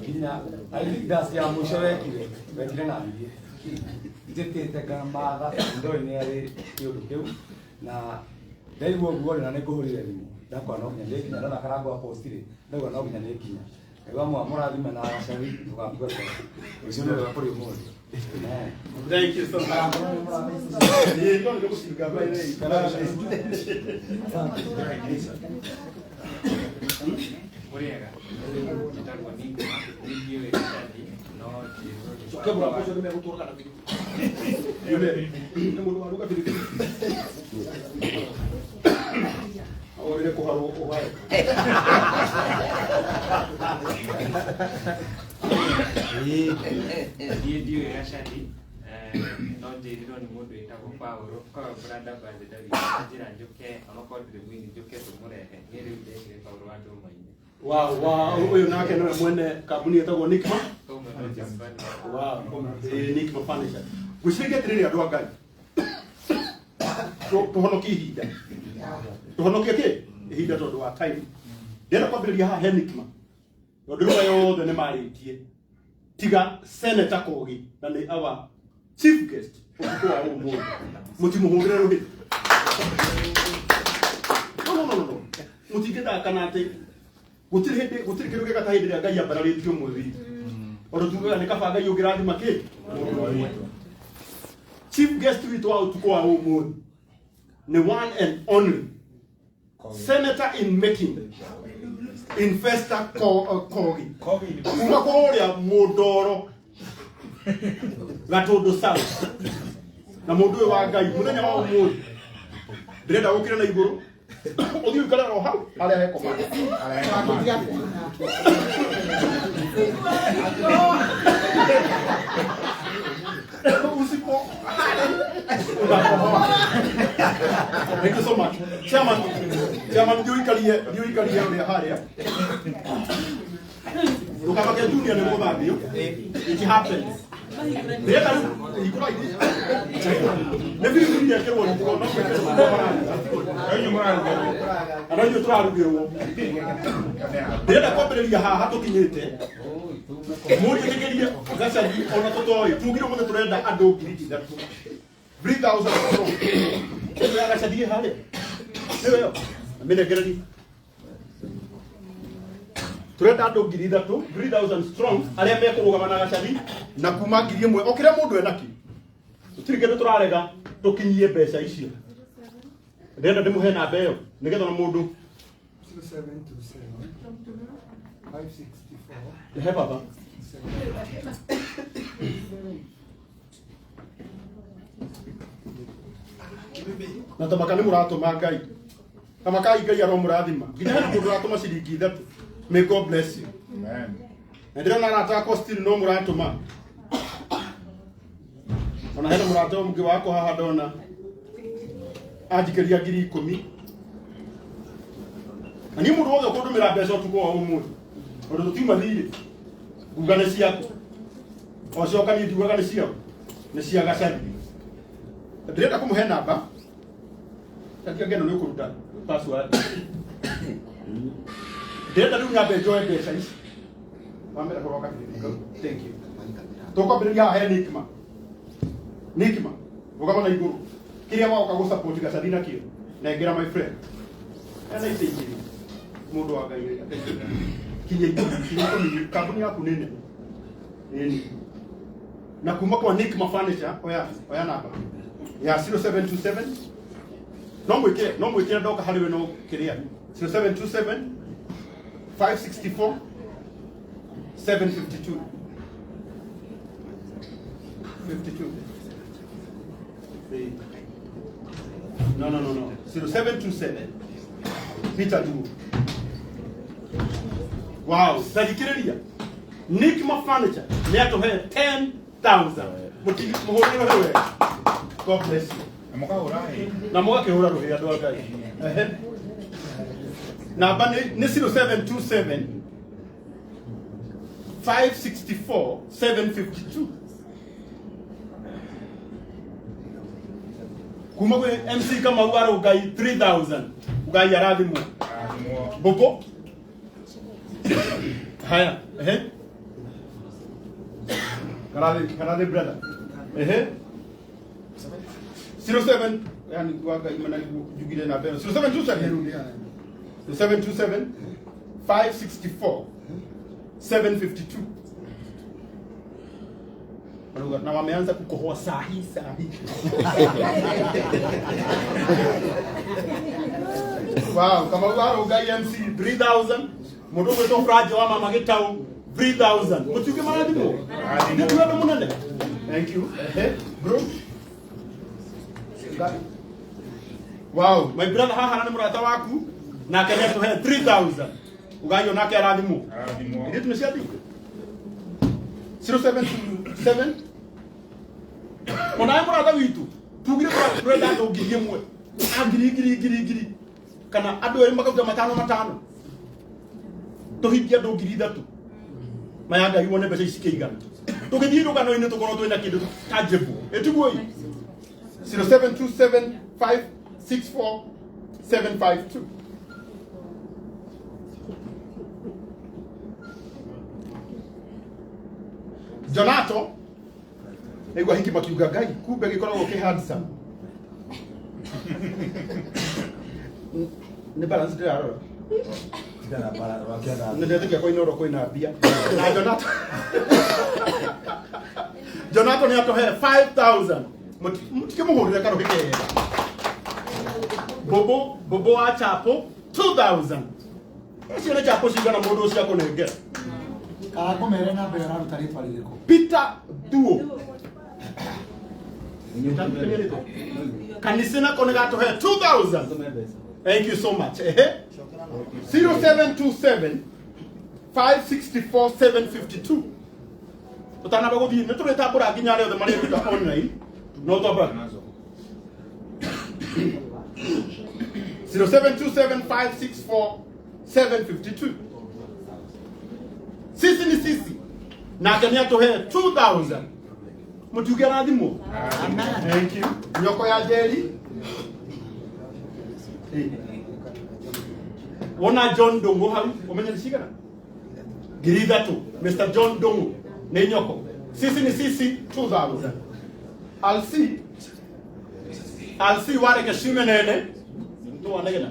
nginya I think dance ya mũico wekire na niĩ njĩtĩte ngamatha ndoĩ nĩ arĩ kĩũndũ kĩu na ndaigua ũguo rĩ na nĩ ngũhũrire thimũ ndakora no nginya ndĩkinya ndona Karangu apostire ndauga no nginya nĩkinya. Ngai wa mũrathime na Gacathi ndũgakue ngoro. Rũciũ nĩ rwega kũrĩ ũmũthĩ. Thank you so much. Ĩĩ, no nĩ gũcinga by the way. Mũrĩega. Njĩtagwo Nico, niĩ ndiũĩ Gacathi, no njĩrwo nĩ Cokia mũrango ũcio nĩmegũtũraga na biribiri. Nĩ mũndũ waruga biribiri. Orire kũharwo ũhare. Niĩ ndiũĩ Gacathi, no njĩrirwo nĩ mũndũ wĩtagwo Paulo, korwo brother David anjĩra njũke, onakorwo ndirĩ mũini njũke tũmũrehe. Niĩ rĩu ndekire Paulo wa ndũma-inĩ. Wa ũyũ nake nĩwe mwene kambuni ĩtagwo Nikma. Wow, Nikma Furniture. Ngwĩciria atĩrĩrĩ andũ a Ngai, tũhonokie ihinda, tũhonokie kĩ ihinda tondũ wa time. Ndĩrenda kwambĩrĩria haha he Nikma, tondũ rĩu yothe nĩ marĩtie tiga Senator Kogi na nĩ our chief guest ũtukũ wa ũmũthĩ. Mũtimũhũrĩre rũhĩ. No, no, no, no, no. Mũtingĩthaka na atĩ gũtirĩ hĩndĩ, gũtirĩ kĩndũ gĩka ta hĩndĩ ĩrĩa Ngai ambararĩtie ũmwe witũ. Tondũ tugaga nĩ kaba Ngai ũngĩrathima kĩ mũndũ ũmwe. Chief guest witũ wa ũtukũ wa ũmũthĩ nĩ one and only Senator in making, Investor Kogi kuma kũrĩa Mũndoro Gatũndũ South. Na mũndũ ũyũ wa Ngai mũthenya wa ũmũthĩ ndĩrenda gũkĩra na igũrũ, ũthiĩ ũikare ro hau harĩa he komanda. Usipo unakohoa. Thank you so much. Chairman, chairman, ndio ikalie, ndio ikalie ũrĩa harĩa. Ndũkamake junior nĩ gũthambio. It happens. Ndĩrenda rĩu hingũra ithi. Nĩ biribiri yekĩrwo riko no gwĩkĩrwo na no inyuĩ tũrarugĩrwo. Ndĩrenda kwambĩrĩria haha tũkinyĩte. Mũnjĩtĩkĩrie Gacathi ona tũtoĩ tugire ũmũthĩ tũrenda andũ 3,000. 3,000 strong. Ĩno ya Gacathi ĩ harĩa. Nĩyo ĩyo. Mĩnengererie. Turenda andũ 3,000, 3,000 strong arĩa mekũrũgama na Gacathi na kuma 1,000 o kĩrĩa mũndũ enakĩo. Tũtirĩ kĩndũ tũrarega tũkinyie mbeca icio. Ndĩrenda ndĩmũhe namba ĩyo nĩgetha ona mũndũ 0727 564 he baba. Na tamaka nĩ mũratũma Ngai. Tamakai Ngai aromũrathima. Nginya hena mũndũ ũratũma ciringi 3. May God bless you. Amen. Na ndĩrona arata akwa still no mũratũma. Ona hena mũrata ũngĩ wakwa haha ndona anjikĩria 10,000. Na niĩ mũndũ wothe ũkũndũmĩra mbeca ũtukũ wa ũmũthĩ, tondũ tũtiuma thirĩ, nguga nĩ ciaku. O coka niĩ ndiugaga nĩ ciao, nĩ cia Gacathi. Ndĩrenda kũmũhe namba. Takia ngeno nĩ ũkũruta password. Ndĩrenda rĩu nyambe njoe mbeca ici. Wambere kũroka kĩrĩndĩ kau. Thank you. Tũkwambĩrĩria haha he Nikma. Nikma, rũgama na igũrũ. Kĩrĩa wagoka gũ support Gacathi nakĩo, nengera my friend. Ena itĩ igĩrĩ. Mũndũ wa Ngai ateithia. Kinya 10, kinya 10, kambuni yaku nĩ nene. Nini. Na kuma kwa Nikma Furniture, oya, oya namba ya 0727. No mwĩkĩre, no mwĩkĩre ndoka harĩ we no kĩrĩa. 0727 564 752. 52. No, no, no, no. 0727. Peter Duo. Wow, thagikĩrĩria. Nikma Furniture nĩ atũhe 10,000. Mũhũrĩre rũhĩ wega. God bless you. Na mũkahũra ĩ. Na mũgakĩhũra rũhĩ andũ a Ngai. Ehe. Namba nĩ 0727 564 752. Kuma gwĩ MC Kamau Arũngai 3000. Ngai arathimwo. Mbũkũ. Haya, ehe. Karathi, karathi brother. Ehe. 07 yani waga imana jugire na beno. 0727. 0727 564 752. Waruga, na wameanza kukohoa sahi sahi. Wow, kama Arũngai MC 3000. Mũndũ ũgwĩtwo Franjo wa Mama Gĩtau 3000. Mũtiuge marathimwo. Nĩ tuwe mũnene. Thank you. Ehe, bro. Wow, my brother haha nĩ mũrata waku nake nĩ atũhe 3000. Ũgayo nake arathimwo. Ithuĩ nĩ ciathiĩ. 0727. Onawe mũrata witũ tugire tũrenda andũ 1,000. A ngiri ngiri ngiri ngiri. Kana andũ erĩ makauta matano matano. Tũhingie andũ 3,000. Maya Ngai wone mbeca ici cikĩigana. Tũgĩthiĩ rũgano-inĩ tũkorwo twĩna kĩndũ tangible. Ĩtiguo ĩ? 0727 564 752. Jonato nĩguo hiki makiuga Ngai kumbe gĩkoragwo kĩ handsome. Nĩ balance ndĩrarora. Nĩ ndetĩkia kwa Inooro kwĩna mbia. Na Jonato Jonato nĩ atũhe 5000. Mũtikĩmũhũrĩre karũhĩ kega. Bobo Bobo wa Chapo 2000. Icio nĩ chapo cigana mũndũ ũcio akũnengera. Kana ngũmere namba ĩyo ũraruta rĩtwa rĩrĩkũ? Peter Thuo. Kanisa nako nĩ gatũhe 2000. Thank you so much. Ehe. 0727 564 752. Tũtanamba gũthiĩ nĩ tũrĩtambũra nginya arĩa othe marĩruta online. No twamba 0727 564 752. Sisi ni sisi. Nake nĩ atũhe 2000. Mũtiuge arathimwo. Thank you. Nyoko ya Njeri. Wona John Ndung'u hau, ũmenye nĩ cigana? 3,000. Mr. John Ndung'u nĩ nyoko. Sisi ni sisi 2000. Alsi Alsi wareke ciume nene. Nĩ wanegena.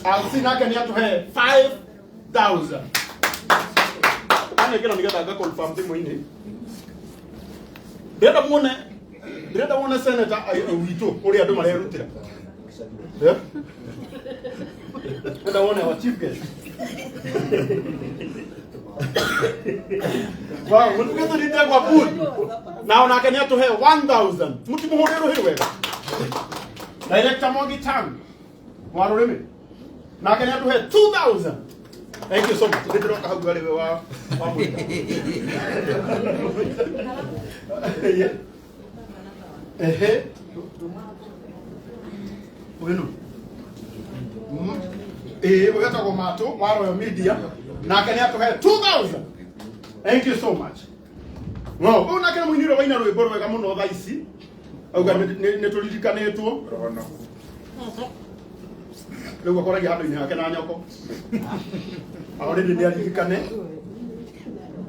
Alsi nake nĩ atũhe 5000. Anegera nĩgetha nga confirm thimũ-inĩ. Ndĩrenda muone senator witũ ũrĩa andũ marerutĩra. Eh? Ndĩrenda wone our chief guest. Wow, mũtugĩte nĩ kwa booth. Na onake nĩ atũhe 1000. Mũtimũhũrĩre rũhĩ wega. Director Mwangi Tang wa rũrĩmĩ. Nake nĩ atũhe 2000. Thank you so much. Ndĩroka hau harĩ we wa mũira. Yeah. Ehe. Ũyũ nũ? Ĩĩ, ũyũ etagwo Matũ wa Royal Media. Nake nĩ atũhe 2000. Thank you so much. No, ũyũ nake nĩ mũini ũrĩa waina rwĩmbo rwega mũno thaa ici. Auga nĩ tũririkanĩtwo. Rĩu akoragia handũ-inĩ hake na nyoko. Already nĩ aririkane.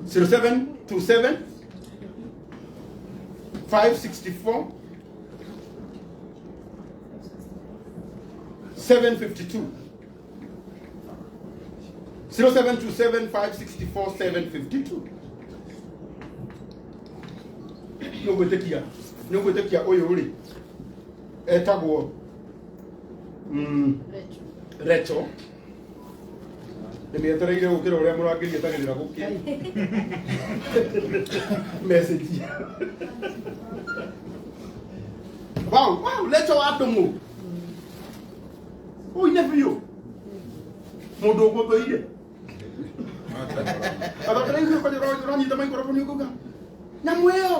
0727 564 752. 0727 564 752. Nĩũgwĩtĩkia ũyũ rĩ etagwo Recho. Ndĩmĩetereire gũkĩra ũrĩa mũrangĩri etagĩrĩra gũkĩa. Message. Wow, wow, Recho wa Ndung'u. Ũine biũ. Mũndũ ũgũthũire. Athakĩra icio kwanja ũranyita microphone ũkauga nyamũ ĩyo.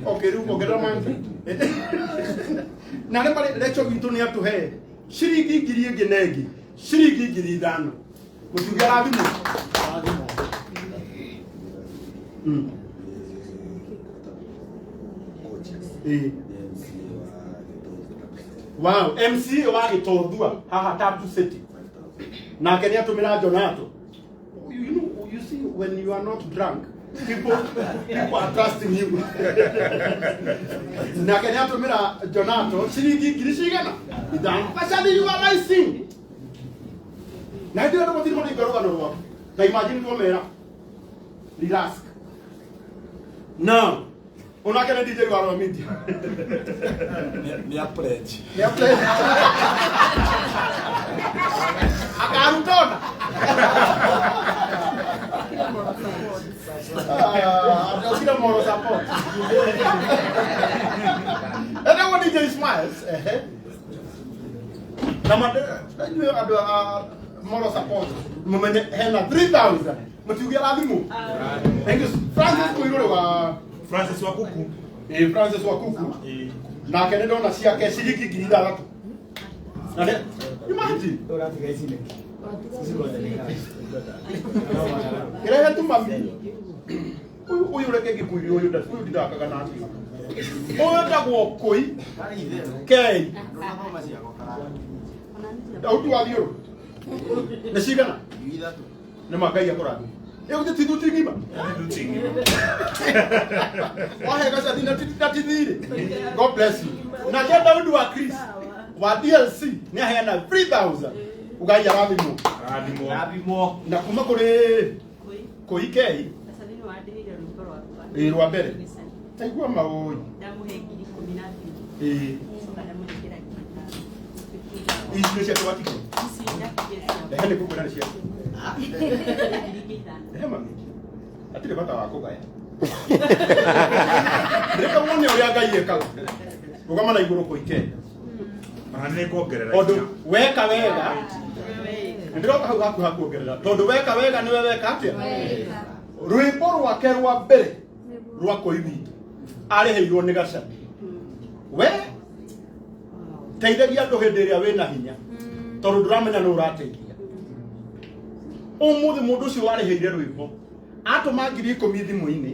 Okay, rĩu ongerera mangĩ. Na arĩa marĩ Recho witũ nĩ atũhe ciringi ngiri ĩngĩ na ĩngĩ, ciringi 5,000. Mũtiuge arathimwo. Ĩĩ. Wow, MCA wa Gĩtothua haha Tatu City. Nake nĩ atũmĩra Jonato. You know, you see, when you are not drunk, people are trusting you. Nake nĩ atũmĩra Jonato ciringi ngiri cigana? 5. Gacani, you are rising. Na hĩndĩ ĩyo andũ matirĩ maraigua rũgano rwaku. Ta imagine twamera. Relax. Now, onake nĩ DJ wa Royal Media. Nĩ a pledge. Nĩ a pledge. Akarutona. Kila moral support. Etagwo DJ Smiles. Ehe. Na andũ a moral support mumenye hena 3000. Mũtiuge arathimwo. Thank you. Francis Mũirũrĩ wa Francis wa Kuku. Francis wa Kuku. Nake nĩ ndona ciake ciringi 6,000. Na nĩ imagine kĩrehe tu mami ũyũ reke ngĩkwĩre ũyũ ũyũ ndithakaga nake ũyũ wĩtagwo kũi kei Daudi wa thiũrũ nĩ cigana nĩ ma Ngai akũrathime ĩyo ti thuti ng'ima wahe gacathi na ti thirĩ. God bless you. Nake Daudi wa Chris wa DLC nĩ aheana 3000 ugai arathimwo na kuma kũrĩ kũi kei ĩ rwa mbere taigua maũi ĩ ici nĩ ciake watigire rehe nĩ ngũkwĩra nĩ ciake rehe mami hatirĩ bata wa kũgaya reke wone ũrĩa Ngai ekaga rũgama na igũrũ kũi kei tondũ weka wega nĩndĩroka hau haku hakuongerera tondũ weka wega nĩwe weka atĩa rwĩmbo rwake rwa mbere rwa kũi witũ arĩhĩirwo nĩ Gacathi we teithagia andũ hĩndĩ ĩrĩa wĩna hinya tondũ ndũramenya nũ ũrateithia ũmũthĩ mũndũ ũcio warĩhĩire rwĩmbo atũma 10,000 thimũ-inĩ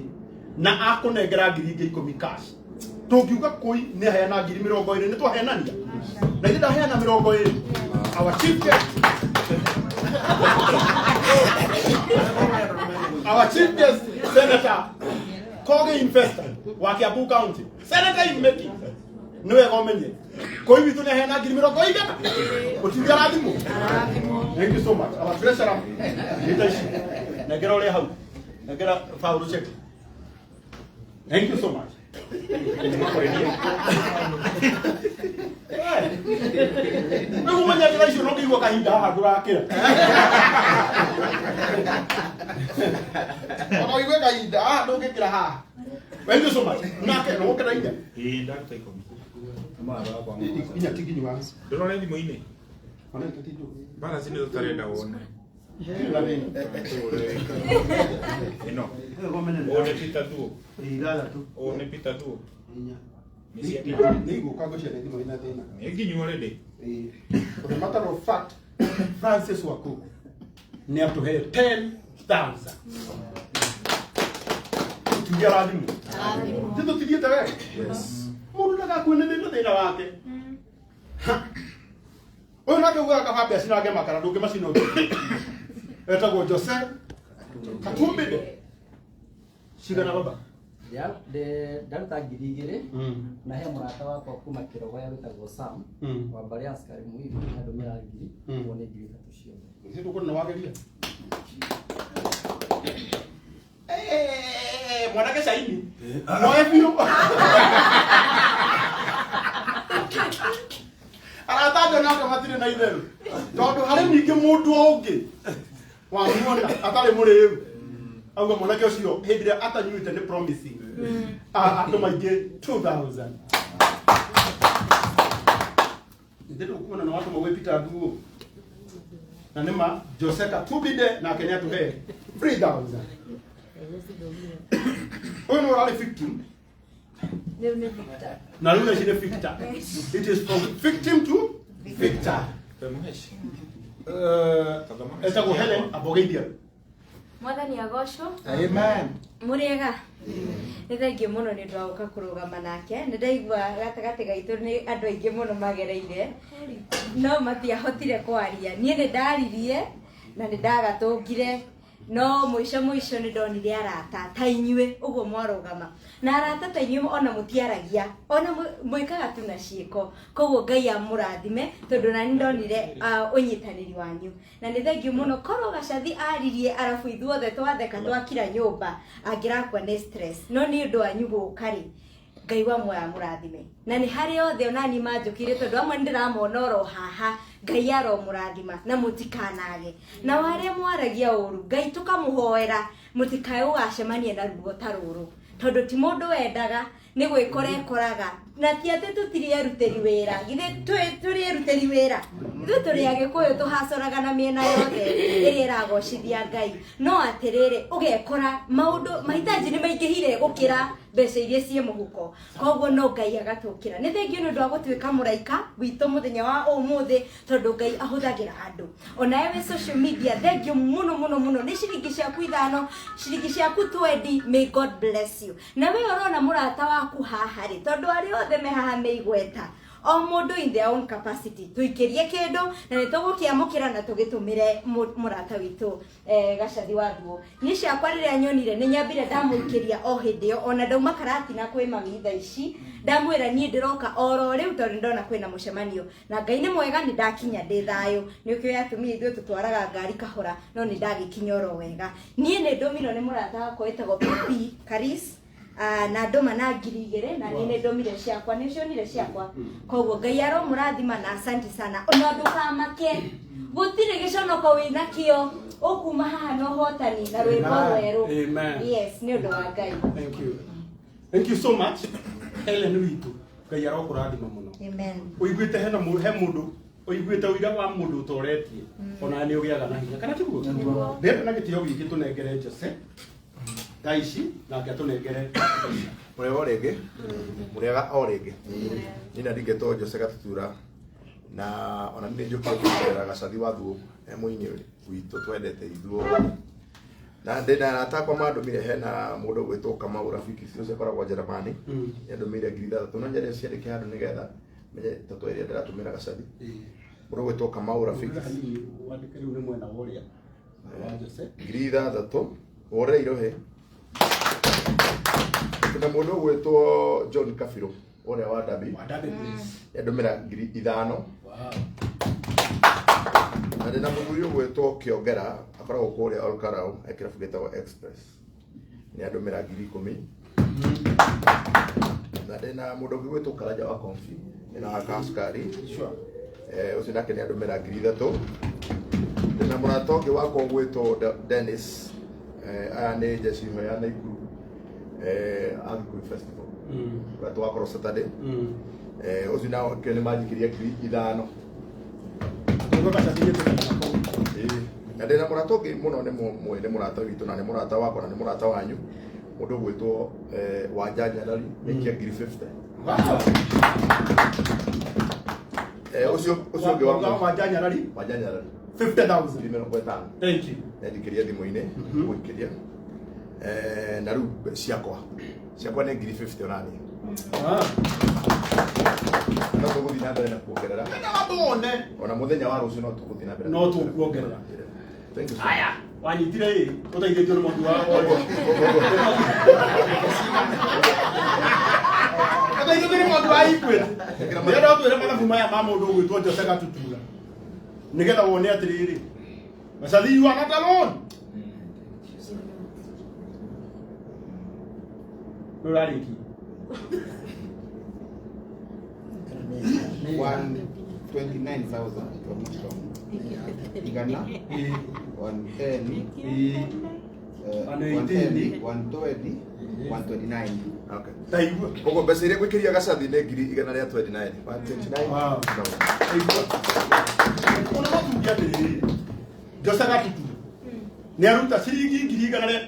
na akũnengera 10,000 cash tũngiuga kũi nĩ aheana 20,000 nĩ twahenania na ithe ndaheana 20 our chief guest our chief guest Senator Kogi Investor wa Kiambu County Senator in making nĩ wega ũmenye kũi witũ nĩ aheana 20,000 ũtiuge arathimwo. Thank you so much our treasurer nĩ ici nengera ũrĩa hau nengera Paul check. Thank you so much. Rĩu ũmenye njĩra icio no ngĩigua kahinda haha ndũrakĩra ona ũigue kahinda haha ndũngĩkĩra haha. Thank you so much. Nake no ũkĩra inya ĩĩ ndaruta 10 inya ti nginyu wa ndũrore thimũ-inĩ balance nĩ tũtarenda wone ĩno ũũ nĩ Peter Thuo ũũ nĩ Peter Thuo nĩ igũka ngwĩciria nĩ thimũ ĩna thĩna nĩ nginyu already. For the matter of fact Francis Wakuku nĩ atũhe 10,000 tuge arathimwo ti tũtithiĩte wega mũndũ ndagakue nĩ thĩna thĩna wake ũyũ nake ugaga kaba mbeca cinange makara ndũngĩmacina ũtukũ etagwo Jose Katumbinde cigana baba ndaruta 2,000 na he mũrata wakwa kuma Kĩrogoya wĩtagwo Sam wa mbarĩ ya Askari Muiru andũmĩra 1,000 ũguo nĩ 3,000 ciothe. Ithuĩ tũkũrĩ na wageria mwanake caini moe biũ arata andũ nake matirĩ na itherũ tondũ harĩ ningĩ mũndũ ũngĩ wamuona atarĩ mũrĩu auga mwanake ũcio hĩndĩ ĩrĩa atanyuĩte nĩ promising andũ maingĩ 2,000 ithe ndũkuona na watũma gwĩ Peter Thuo na nĩma Jose Katubide nake nĩatũhe 3,000 ũyũ nĩ ũrarĩ victim na rĩu nĩ victor. It is from victim to victor. Etagwo Helen Abogeithia. Mwathani agocwo. Amen. Mũrĩega nĩ thengiũ mũno nĩ ũndũ wa gũka kũrũgama nake nĩ ndaigua gatagatĩ gaitũ nĩ andũ aingĩ mũno magereire no matiahotire kwaria niĩ nĩ ndaririe na nĩ ndagatũngire no mũico mũico nĩ ndonire arata ta inyuĩ ũguo mwarũgama na arata ta inyuĩ ona mũtiaragia ona mwĩkaga tu na ciĩko koguo Ngai amũrathime tondũ nani ndonire ũnyitanĩri wanyu na nĩ thengiũ mũno korwo Gacathi aririe arabu ithuothe twatheka twakira nyũmba angĩrakua nĩ stress no nĩ ũndũ wanyu gũka rĩ Ngai wa muoyo amũrathime na nĩ harĩ othe onani manjũkire tondũ amwe nĩ ndĩramona oro haha Ngai aromũrathima na mũtikanage na warĩa mwaragia ũru Ngai tũkamũhoera mũtikae gũgacemania na ruo ta rũrũ tondũ ti mũndũ wendaga Nĩ gwĩkora ĩkoraga na ti atĩ tũtirĩ erutĩri wĩra, githĩ tũrĩ erutĩri wĩra, ithuĩ tũrĩ Agĩkũyũ tũhacoraga na mĩena yothe ĩrĩa ĩragocithia Ngai. No atĩrĩrĩ, ũgekora maũndũ mahitaji nĩ maingĩhire gũkĩra mbeca iria ciĩ mũhuko, koguo no Ngai agatũkĩra. Nĩ thengiũ nĩ ũndũ wa gũtuĩka mũraika witũ mũthenya wa ũmũthĩ, tondũ Ngai ahũthagĩra andũ. Onawe wĩ social media, thengiũ mũno mũno mũno. Nĩ ciringi ciaku 5, ciringi ciaku 20, may God bless you. Na we ũrona mũrata waku haha rĩ, tondũ arĩa othe me haha me igweta, o mũndũ in their own capacity, tũikĩrie kĩndũ na nĩ tũgũkĩamũkĩra na tũgĩtũmĩre mũrata witũ Gacathi wa Thuo. Niĩ ciakwa rĩrĩa nyonire nĩ nyambire ndamũikĩria o hĩndĩ ĩyo, ona ndauma Karatina kwĩ mami thaa ici, ndamwĩra niĩ ndĩroka oro rĩu tondũ ndona kwĩna mũcemanio, na Ngai nĩ mwega nĩ ndakinya ndĩ thayũ. Nĩ ũkĩũĩ atumia ithuĩ tũtwaraga ngari kahora, no nĩ ndagĩkinya oro wega. Niĩ nĩ ndũmirwo nĩ mũrata wakwa wĩtagwo PP Karis, na ndũma na 2000, na niĩ nĩ ndũmire ciakwa, nĩ ũcionire ciakwa. Koguo Ngai aromũrathima na asante sana. Ona ndũkamake, gũtirĩ gĩconoko wĩnakĩo, ũkuma haha na ũhotani na rwĩmbo rwerũ. Amen. Yes, nĩ ũndũ wa Ngai. Thank you. Thank you so much. Helen witũ, Ngai arokũrathima mũno. Amen. Ũiguĩte hena he mũndũ ũiguĩte ũira wa mũndũ ũtoretie, ona nĩ ũgĩaga na hinya, kana tiguo? Ndĩrenda na gĩtĩo gĩkĩ tũnengere Jose thaa ici, nake atũnengere mbeca. Mũrĩega o rĩngĩ, mũrĩega o rĩngĩ. Niĩ na ndingetwo Jose Gatutura, na ona nĩ njũkire kũrera Gacathi wa Thuo e mũini witũ twendete ithuothe. Na ndĩ na arata akwa mandũmire, hena mũndũ ũgwĩtwo Kamau Rafiki, ũcio akoragwo Njĩrĩmani, nĩandũmĩire 6000, no nyende ciandĩke handũ nĩgetha menye tatũ ĩrĩa ndĩratũmĩra Gacathi. Mũndũ ũgwĩtwo Kamau Rafiki. Hanini wandĩke rĩu nĩ mwena wa ũrĩa wa Jose. 6000 wore irohe. Na mũndũ ũgwĩtwo John Kabirũ ũrĩa wa Derby. Wa Derby, please. Nĩandũmĩra 5000. Wow. Na ndĩna mũthuri ũgwĩtwo Kĩongera, akoragwo kũrĩa Olkarau, e kĩrabu gĩtagwo Express. Nĩandũmĩra 10,000. Na ndĩna mũndũ ũngĩ ũgwĩtwo Karanja wa Kombi, ĩna wa Kasukari. Sure. Ũcio nake nĩandũmĩra 3000. Ndĩna mũrata ũngĩ wakwa ũgwĩtwo Dennis. Aya nĩ jeshi ya Naikuru. Agikuyu Festival. Ũrĩa tũgakorwo Saturday. Ũcio nao nĩ manjikĩria 5000. Na ndĩna mũrata ũngĩ mũno nĩ mũĩ, nĩ mũrata witũ na nĩ mũrata wakwa na nĩ mũrata wanyu, mũndũ ũgwĩtwo Wanja Nyarari, nĩaikia 50,000. Ũcio ũngĩ wakwa Wanja Nyarari? Wanja Nyarari. 50,000. 50,000. Thank you. Nĩanjikĩria thimũ-inĩ, gũikĩria. Na rĩu ciakwa nĩ 50,000 onaniĩ. No tũgũthiĩ na mbere na kuongerera. Wone. Ona mũthenya wa rũciũ no tũgũthiĩ na mbere. No tũkuongerera. Thank you so much. Aya, wanyitire ĩ, ũteithĩtio nĩ mũndũ wa ũteithĩtio nĩ mũndũ wa Equity. Ndĩrenda ũtwĩre mathabu maya ma mũndũ ũgwĩtwo Jose Gatutura, nĩgetha wone atĩrĩrĩ, Gacathi, you are not alone. Nĩ ũrarĩkia. 129,000 if I'm not wrong. Igana, 110, 110, 120, 129. Okay. Koguo mbeca iria ngwĩkĩria Gacathi nĩ 129,000. 129. Wow. Ona no tuge atĩrĩrĩ, Jose Gatutura nĩ aruta ciringi 130,000,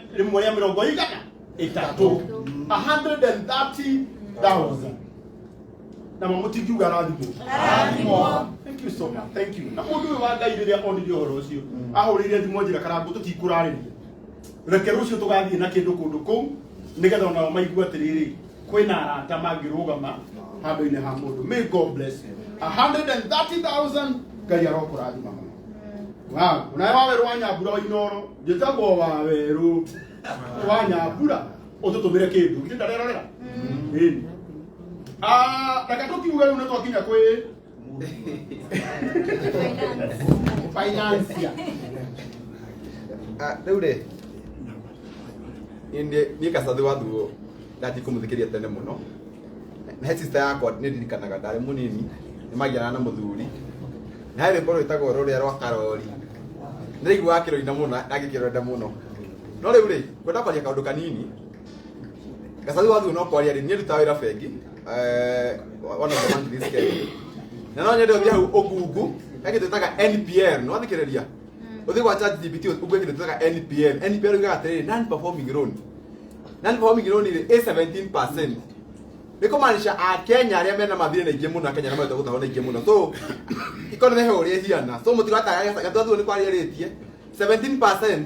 130,000. Na mamũtingiuga arathimwo. Arathimwo. Thank you so much. Thank you. Na mũndũ ũyũ wa Ngai rĩrĩa onire ũhoro ũcio, ahũrĩire thimũ anjĩra, Karangũ tũtikũrarĩria, reke rũciũ tũgathiĩ na kĩndũ kũndũ kũu nĩgetha onao maigue atĩrĩrĩ, kwĩna arata mangĩrũgama handũ-inĩ ha mũndũ. May God bless you. 130,000, Ngai arokũrathima mũno. Wow. Onawe Wawerũ wa Nyambura wa Inoro, njĩtagwo Wawerũ wa Nyambura, ũtũtũmĩre kĩndũ githĩ ndarerorera. Ĩni. Reke tũkiuge rĩu nĩ twakinya kwĩ financia. Rĩu rĩ, niĩ Gacathi wa Thuo ndanjie kũmũthikĩrĩria tene mũno. Na he sister yakwa nĩ ndirikanaga ndarĩ mũnini, nĩ magianaga na mũthuri. Na he rwĩmbo rwĩtagwo rũrĩa rwa Karori. Nĩraiguaga akĩrũina mũno na ngĩkĩrwenda mũno. No rĩu rĩ, ngwenda kwaria kaũndũ kanini. Gacathi wathuo no kwaria rĩ, niĩ ndutaga wĩra bengi, one of the bank in this Kenya. Na no nyende ũthiĩ hau ũgungu, he kĩndũ twĩtaga NPL, nĩ wathikĩrĩria? Ũthiĩ gwa ChatGPT ũgue kĩndũ twĩtaga NPL. NPL yugaga atĩrĩrĩ, non performing loan. Non performing loan rĩ, ĩ 17%. Nĩ kũmaanisha Akenya arĩa mena mathirĩ nĩ aingĩ mũno, Akenya arĩa marenda gũtahwo nĩ aingĩ mũno. So, economy he ũrĩa ĩhiana. So mũtigatangage Gacathi nĩ kwaria arĩtie. 17%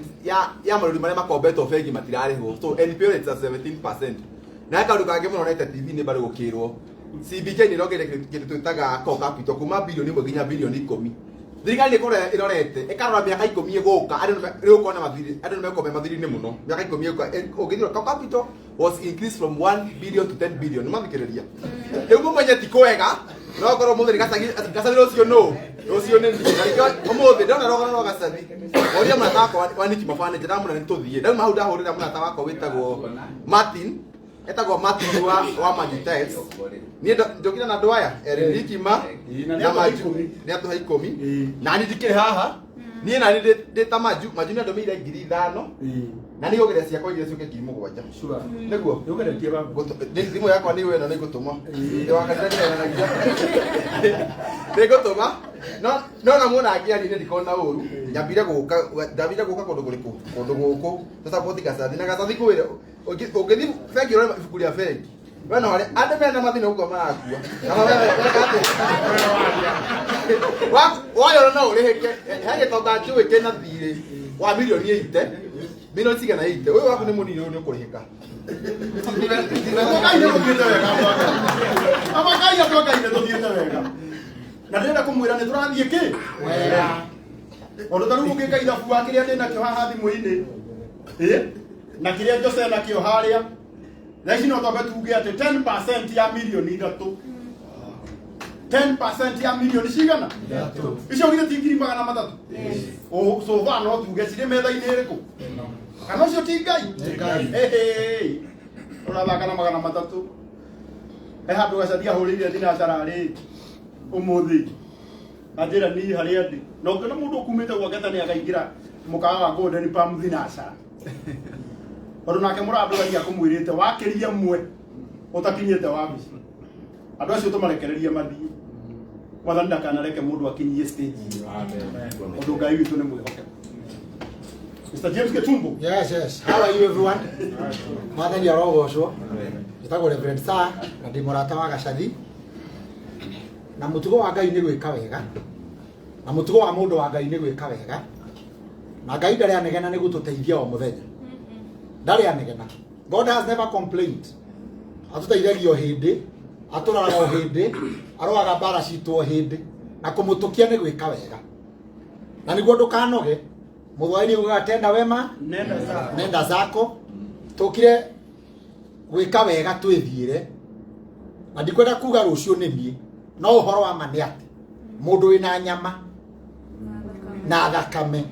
ya marũri marĩa makombetwo bengi matirarĩhwo. So NPL it's at 17%. Na he kaũndũ kangĩ mũno nete TV nĩ bado gũkĩrwo. CBK nĩ ĩrongereire kĩndũ twĩtaga core capital kuma bilioni 1 nginya bilioni 10. Thirikari nĩ kũrora ĩrorete ĩkarora mĩaka 10 ĩgũka andũ nĩ rĩu ũkona mathirĩ andũ nĩ megũkorwo me mathirĩ-inĩ mũno mĩaka 10 ĩgũka ũngĩthira core capital was increased from 1 billion to 10 billion. Nĩ mathikĩrĩria rĩu mũmenye ti kwega no korwo mũthĩ nĩ Gacathi rũciũ nũ rũciũ nĩ niĩ. Na nĩkĩo ũmũthĩ ndona rũgano rwa Gacathi oria mũrata wakwa wa Niki Mabane ndamwĩra nĩ tũthiĩ ndauma hau ndahũrĩra mũrata wakwa wĩtagwo Martin etagwo Martin wa Maju Tiles. Niĩ njũkire na andũ aya erĩ Niki ma na Maju nĩ atũhe 10 na niĩ ndikĩrĩ haha niĩ na niĩ ndĩ ta Maju. Maju nĩ andũmĩire 5,000 na nĩ ngũgeria ciakwa igĩrĩ ciũke 7,000 nĩguo thimũ yakwa nĩ ĩno nĩ ngũtũma ndĩ wa kanitha ndĩrenanagia nĩ ngũtũma no no na muona angĩaria nĩ ndikona ũru nyambire gũka ndambire gũka kũndũ kũrĩkũ kũndũ gũkũ tũsapoti Gacathi na Gacathi kwĩre ũngĩthiĩ bengi ũrore ibuku rĩa bengi we no harĩa andũ mena mathĩna gũkua marakua na maweka atĩ wayona no ũrĩhĩke he gĩtonga njũĩ kĩna thirĩ wa milioni 80 milioni cigana 80 ũyũ waku nĩ mũnini ũyũ nĩ ũkũrĩhĩka. Ngai nĩ tũthiĩte wega Ngai andũ a Ngai nĩ tũthiĩte wega na ndĩrenda kũmwĩra nĩ tũrathiĩ kĩ wega tondũ ta rĩu ũngĩka ithabu wa kĩrĩa ndĩ nakĩo haha thimũ-inĩ na kĩrĩa Jose nakĩo harĩa thaa ici no twambe tuge atĩ 10% ya milioni 3 10% ya milioni cigana icio githĩ ti 300,000 so far no tuge cirĩ metha-inĩ ĩrĩkũ kana ũcio ti Ngai ũrathaka na 300 he handũ Gacathi ahũrĩire thinacara rĩ ũmũthĩ anjĩra niĩ harĩa ndĩ na ũngĩona mũndũ ũkumĩte gwake tene akaingĩra mũkawa wa Golden Palm thinacara tondũ nake mũrandũragia kũmwĩrĩte wakĩria mwe ũtakinyĩte wabici andũ acio tũmarekererie mathiĩ mwathani ndakanareke mũndũ akinyie stage ĩyo tondũ Ngai witũ nĩ mwĩhokeku. Mr. James Ketumbo. Yes, yes. How are you everyone? Mwathani arogocwo. Njĩtagwo Reverend Sir na ndĩ mũrata wa Gacathi. Na mũtugo wa Ngai nĩ gwĩka wega. Na mũtugo wa mũndũ wa Ngai nĩ gwĩka wega. Na Ngai ndarĩ anegena nĩ gũtũteithia o mũthenya. Ndarĩ anegena. God has never complained. Atũteithagia o hĩndĩ, atũroraga o hĩndĩ, aroaga mbara citũ o hĩndĩ. Na kũmũtũkia nĩ gwĩka wega. Na nĩguo ndũkanoge, mũthwaĩri ugaga tenda wema nenda zako tũkire gwĩka wega twĩthiĩre na ndikwenda kuga rũciũ nĩ niĩ no ũhoro wa ma nĩ atĩ mũndũ wĩna nyama na thakame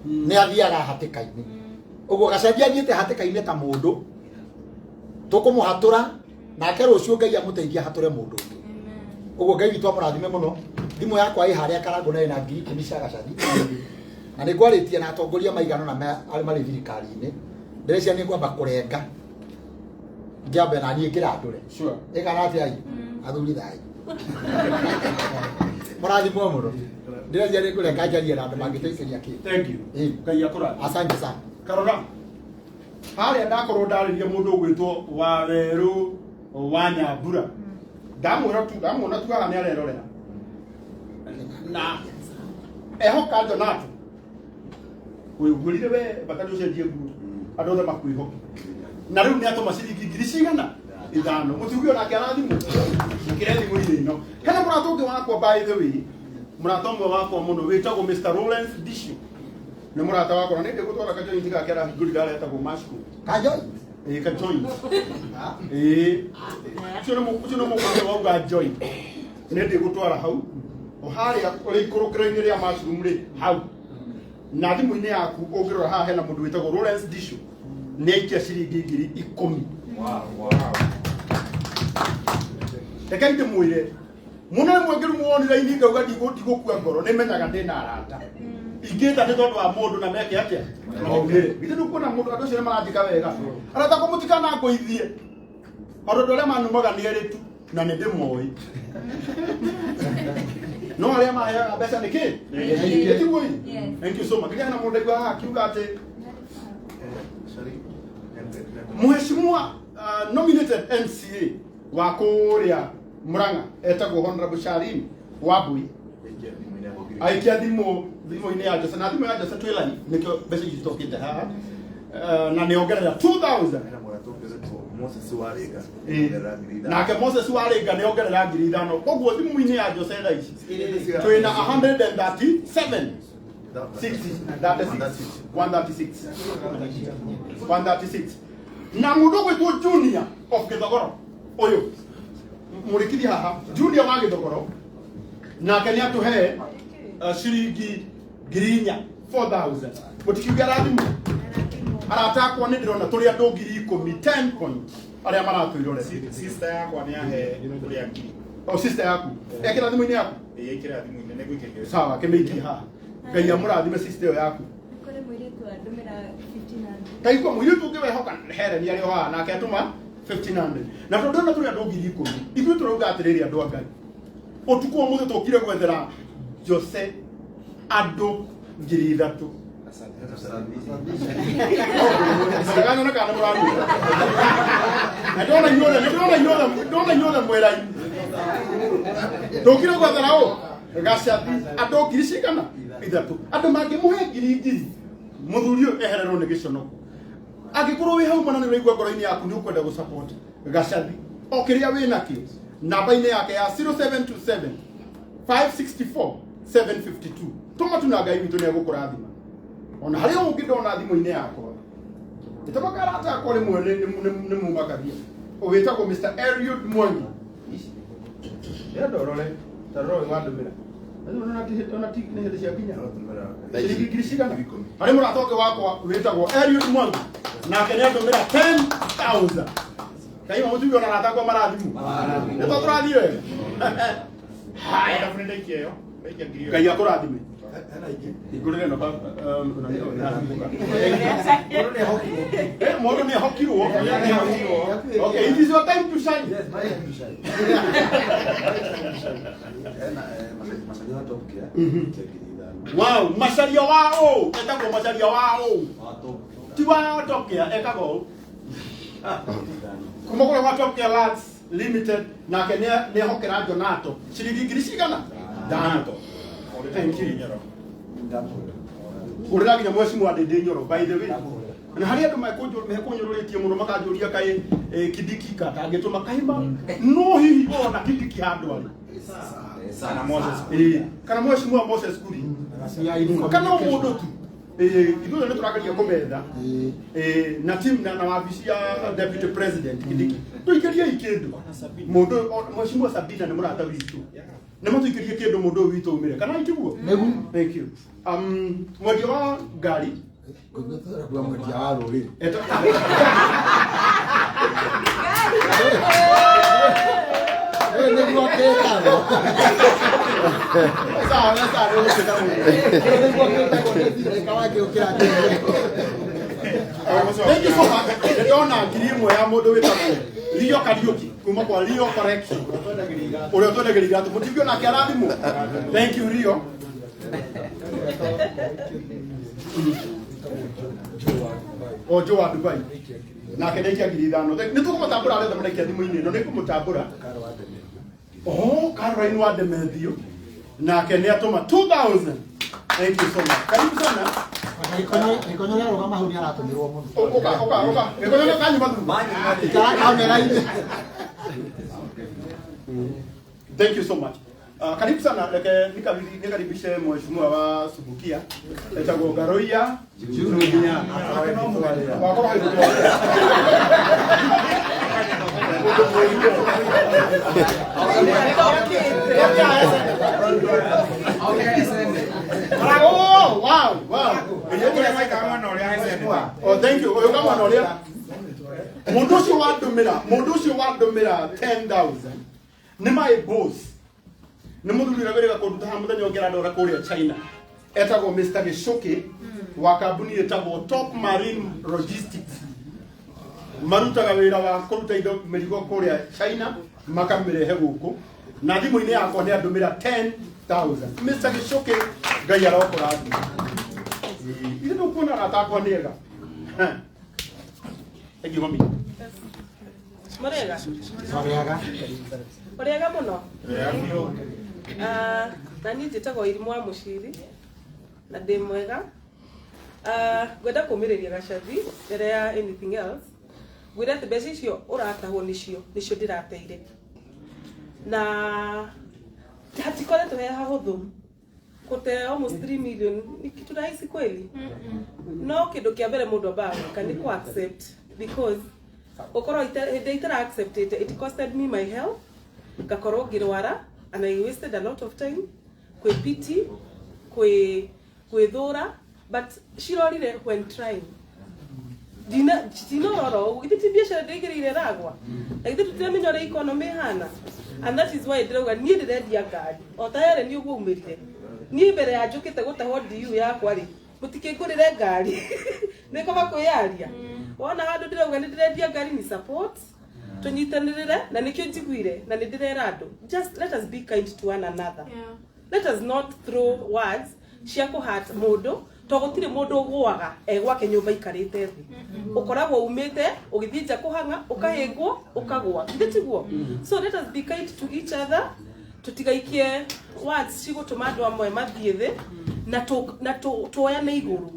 nĩ athiaga hatĩka-inĩ ũguo Gacathi athiĩte hatĩka-inĩ ta mũndũ tũkũmũhatũra nake rũciũ Ngai amũteithia hatũre mũndũ ũngĩ ũguo Ngai witũ amũrathime mũno thimũ yakwa ĩ harĩa Karangũ na ĩna 10,000 cia Gacathi na nĩ ngwarĩtie na atongoria maigana na arĩa marĩ thirikari-inĩ ndĩreciria nĩ ngwamba kũrenga ngĩambe na niĩ ngĩrandũre ĩkana atĩa athuri thai mũrathimwo mũno ndĩreciria nĩ ngũrenga njarie na andũ mangĩteithĩria kĩ. Thank you. Ngai akũrathime. Asante sana. Karora harĩa ndakorwo ndarĩria mũndũ ũgwĩtwo Wawerũ wa Nyambura ndamwĩra tu ndamuona tu haha nĩ arerorera na ehoka Jonato wĩguĩrire we bata nĩ ũcenjie nguo andũ othe makwĩhoke na rĩu nĩ atũma ciringi ngiri cigana 5 mũtiuge onake arathimwo kĩrĩa thimũ-inĩ ĩno hena mũrata ũngĩ wakwa by the way mũrata ũmwe wakwa mũno wĩtagwo Mr. Lawrence Dishu nĩ mũrata wakwa na nĩ ndĩgũtwara kajoint gake arahingũrire harĩa etagwo Mashco kajoint ĩĩ kajoint ĩĩ ũcio nĩ mũkũrũ wauga joint nĩ ndĩgũtwara hau o harĩa ũrĩ ikũrũkĩro-inĩ rĩa mushroom rĩ hau na thimũ-inĩ yaku ũngĩrora haha hena mũndũ wĩtagwo Lawrence Dishu nĩ aikia ciringi 10,000. Reke ndĩmwĩre mũno rĩmwe ngĩrumwo online ngauga ndigũkua ngoro nĩ menyaga ndĩna arata ingĩta nĩ tondũ wa mũndũ na meke atĩa maumĩre githĩ ndũkuona mũndũ andũ acio nĩ maranjĩka wega arata ko mũtikanangũithie Tondũ andũ arĩa manumaga nĩ erĩ tu na nĩ ndĩmoĩ. No arĩa maheaga mbeca nĩ kĩ? Nĩ tiguo ĩ? Thank you so much. Nginya hena mũndũ ndaigua haha akiuga atĩ Mheshimiwa nominated MCA wa kũrĩa Murang'a etagwo Honorable Sharin Wambui aikia thimũ thimũ-inĩ ya Jose na thimũ ya Jose twĩ live nĩkĩo mbeca ici tokĩte haha. Na nĩ ongerera 2000. Moses Warĩnga. Nake Moses Warĩnga nĩ ongerera 5,000. Koguo thimũ-inĩ ya Jose thaa ici twĩna 137 60 36 136 136 na mũndũ ũgwĩtwo Junior of Gĩthogoro ũyũ mũrĩkithi haha Junior wa Gĩthogoro nake nĩ atũhe ciringi 4,000 4000. Mũtikiuge arathimwo arata akwa nĩ ndĩrona tũrĩ andũ 10,000 10 point arĩa maratwĩrorera. Sister yakwa nĩ ahe ũrĩa ngiri. O sister yaku ekĩra thimũ-inĩ yaku? Ĩĩ, ĩkĩra thimũ-inĩ nĩ gwĩkĩrio. Sawa, kĩmĩikie haha. Ngai amũrathime sister ĩyo yaku. Kũrĩ mũirĩtu wandũmĩra 1500. Kaigua mũirĩtu ũngĩ wehoka Helen arĩ o haha nake atũma 1500. Na tondũ ndĩrona tũrĩ andũ 10,000 ithuĩ tũrauga atĩrĩrĩ andũ a Ngai ũtukũ wa ũmũthĩ tũkire gwethera Jose andũ 3,000. Ndaganyona kana mũranduta. Na ndona inyuothe, ndona inyuothe, ndona inyuothe mwĩrai. Tũkire gwethera ũ Gacathi andũ ngiri cigana? 3. Andũ mangĩmũhe ngiri ngiri mũthuri ũyũ ehererwo nĩ gĩconoko. Angĩkorwo wĩ hau mana nĩ ũraigua ngoro-inĩ yaku nĩ ũkwenda gũ support Gacathi o kĩrĩa wĩ nakĩo namba-inĩ yake ya 0727 564 752 tũma tu na Ngai witũ nĩ egũkũrathima. Ona harĩ ũngĩ ndona thimũ-inĩ yakwa ĩtamaga arata akwa rĩmwe nĩ mumakagia wĩtagwo Mr. Eliud Mwangi. Ndĩrenda ũrore ta rora ũyũ wandũmĩra. Ona ti nĩ hĩndĩ ciakinya ciringi ngiri cigana. Harĩ mũrata ũngĩ wakwa wĩtagwo Eliud Mwangi nake nĩ andũmĩra 10,000. Kaima mũtugi ona arata akwa marathimwo nĩ to tũrathiĩ wega. Haya. Ngai akũrathime. Hingũrĩre no mũndũ nĩ ehokirwo. Okay, it is your time to shine. Yes, my time to shine. Macaria wa Top Gear. Wow, Macaria wa ũ etagwo Macaria wa ũ ti wa Top Gear etagwo ũ kuma kũrĩa gwa Top Gear Lads Limited nake nĩ ehokera Jonato ciringi ngiri cigana? 5. Thank you. Hũrĩra nginya Mheshimiwa Ndindi Nyoro by the way. Na harĩ andũ mekũnyũrũrĩtie mũno makanjũria kaĩ Kindiki katangĩtũma kaĩ ma no hihi ona Kindiki handũ arĩ. Kana Moses Kuria. Kana Mheshimiwa Moses Kuria. Kana o mũndũ tu. Ithuĩ nĩ tũrageria kũmetha na team na wabici ya Deputy President Kindiki. Tũikĩriei kĩndũ. Mũndũ Mheshimiwa Sabina nĩ mũrata witũ. Nĩ matũikĩrie kĩndũ mũndũ ũyũ witũ umĩre. Kana itiguo? Nĩguo. Thank you. Mwendia wa ngari. Kwa mwendia wa rũrĩrĩ. Nĩguo kĩtagwo. Sawa, sawa, nĩguo kĩtagwo. Nĩguo kĩtagwo nĩ kawake ũkĩra kĩndũ. Thank you so much. Ndĩrona 1,000 ya mũndũ wĩtagwo Rio Kariuki kuma kwa Rio Correction. Ũrĩa ũtwendagĩria iratũ. Mũtingĩona nake arathimwo. Thank you Rio. O Joe wa Dubai. Nake ndaikia 5,000. Nĩ tũkũmũtambũra arĩa othe maraikia thimũ-inĩ ĩno, nĩ ngũmũtambũra. Oh, Caroline wa Demethio. Nake nĩ atũma 2000. Thank you so much. Karibu sana. Gĩkonyo rĩa rũgama hau nĩ aratũmĩrwo mũno. Ũka, ũka, ũka. Gĩkonyo nĩ kanyuma thutha. Ikara kamera-inĩ. Thank you so much. Karibu sana. Reke nikaribishe mheshimiwa wa Subukia. Etagwo Ngaruiya Junior. Wakorwo hau Oh, wow, wow. Oh, thank you. Ũyũ kamwana ũrĩa. Mũndũ ũcio wandũmĩra, mũndũ ũcio wandũmĩra 10,000. Nĩ my boss. Nĩ mũthuri ũrĩa wĩrĩga kũnduta haha mũthenya ũngĩ arandwara kũrĩa China. Etagwo Mr. Gĩcũkĩ wa kambuni ĩtagwo Top Marine Logistics. Marutaga wĩra wa kũruta indo mĩrigo kũrĩa China makamĩrehe gũkũ na thimũ-inĩ yakwa nĩ andũmĩra 10,000. Mr. Gichuki, Ngai arokũrathima. Ithe ndũkuona arata akwa nĩ ega. Thank you, mami. Mũrĩega? Mũrĩega. Mũrĩega mũno? Ah, na niĩ njĩtagwo Irimũ wa Mũciri na ndĩ mwega. Ah, ngwenda kũmĩrĩria Gacathi mbere ya anything else. Ngwĩre atĩ mbeca icio ũratahwo nĩcio ndĩrateire. Na hatikoretwo he hahũthũ kũte almost 3 million ni kitu rahisi kweli? No kĩndũ kĩa mbere mũndũ ambaga gwĩka nĩ kũ accept, because gũkorwo hĩndĩ itara accept it costed me my health, ngakorwo ngĩrwara, and I wasted a lot of time kwĩ pity, kwĩ gwĩthũra, but cirorire when trying. Ndinorora ũguo, githĩ ti biacara ndĩigĩrĩire ragwa? Na githĩ tũtiramenya ũrĩa economy ĩhana? And that is why ndĩrauga niĩ ndĩrendia ngari o ta yere nĩ ũguo umĩrire. Niĩ mbere ya njũkĩte gũtahwo DU yakwa rĩ, mũtikĩngũrĩre ngari, nĩ koba kwĩyaria. Wona handũ ndĩrauga nĩ ndĩrendia ngari ni support tũnyitanĩrĩre, na nĩkĩo njiguire na nĩ ndĩrera andũ, just let us be kind to one another. Let us not throw words cia kũhat mũndũ, to gũtirĩ mũndũ ũgũaga e gwake nyũmba ikarĩte thĩ. Ũkoragwo umĩte ũgĩthiĩ nja kũhang'a, ũkahĩngwo, ũkagũa, githĩ tiguo? So let us be kind to each other, tũtigaikie words cigũtũma andũ amwe mathiĩ thĩ na tuoyane igũrũ.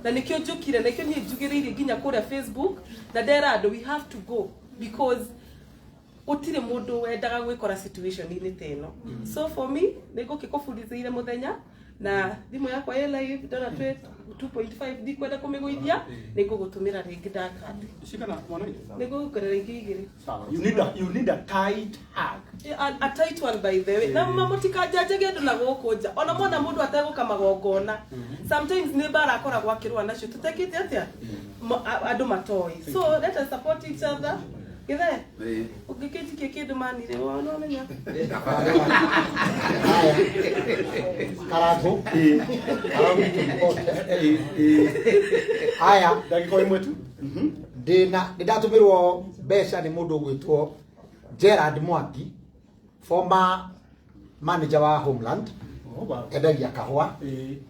Na nĩkĩo njũkire, nĩkĩo niĩ njugĩrĩirie nginya kũrĩa Facebook na ndera andũ we have to go, because gũtirĩ mũndũ wendaga gwĩkora situation-inĩ ta ĩno. So for me nĩ ngũkĩkũbundithĩire mũthenya na thimũ yakwa ĩ live, ndona twĩ 2.5, ndikwenda kũmĩgũithia, nĩ ngũgũtũmĩra rĩngĩ ndakande. Cigana mwana? Nĩ ngũgũkorera ingĩ igĩrĩ. Sawa. You need a tight hug. A tight one, by the way. Na mũtikanjanjage andũ na gũkũ nja. Ona mona mũndũ ategũka magongona, sometimes nĩ mbara akoragwo akĩrũa nacio tũtekĩte atĩa, andũ matoĩ. So let us support each other. Githe ũngĩkĩnjikia kĩndũ manire wona ũmenya. Karango. Aya. Ndagĩka ĩmwe tu. Ndĩna nĩndatũmĩrwo mbeca nĩ mũndũ ũgwĩtwo Gerard Mwangi, former manager wa Homeland, endagia kahũa,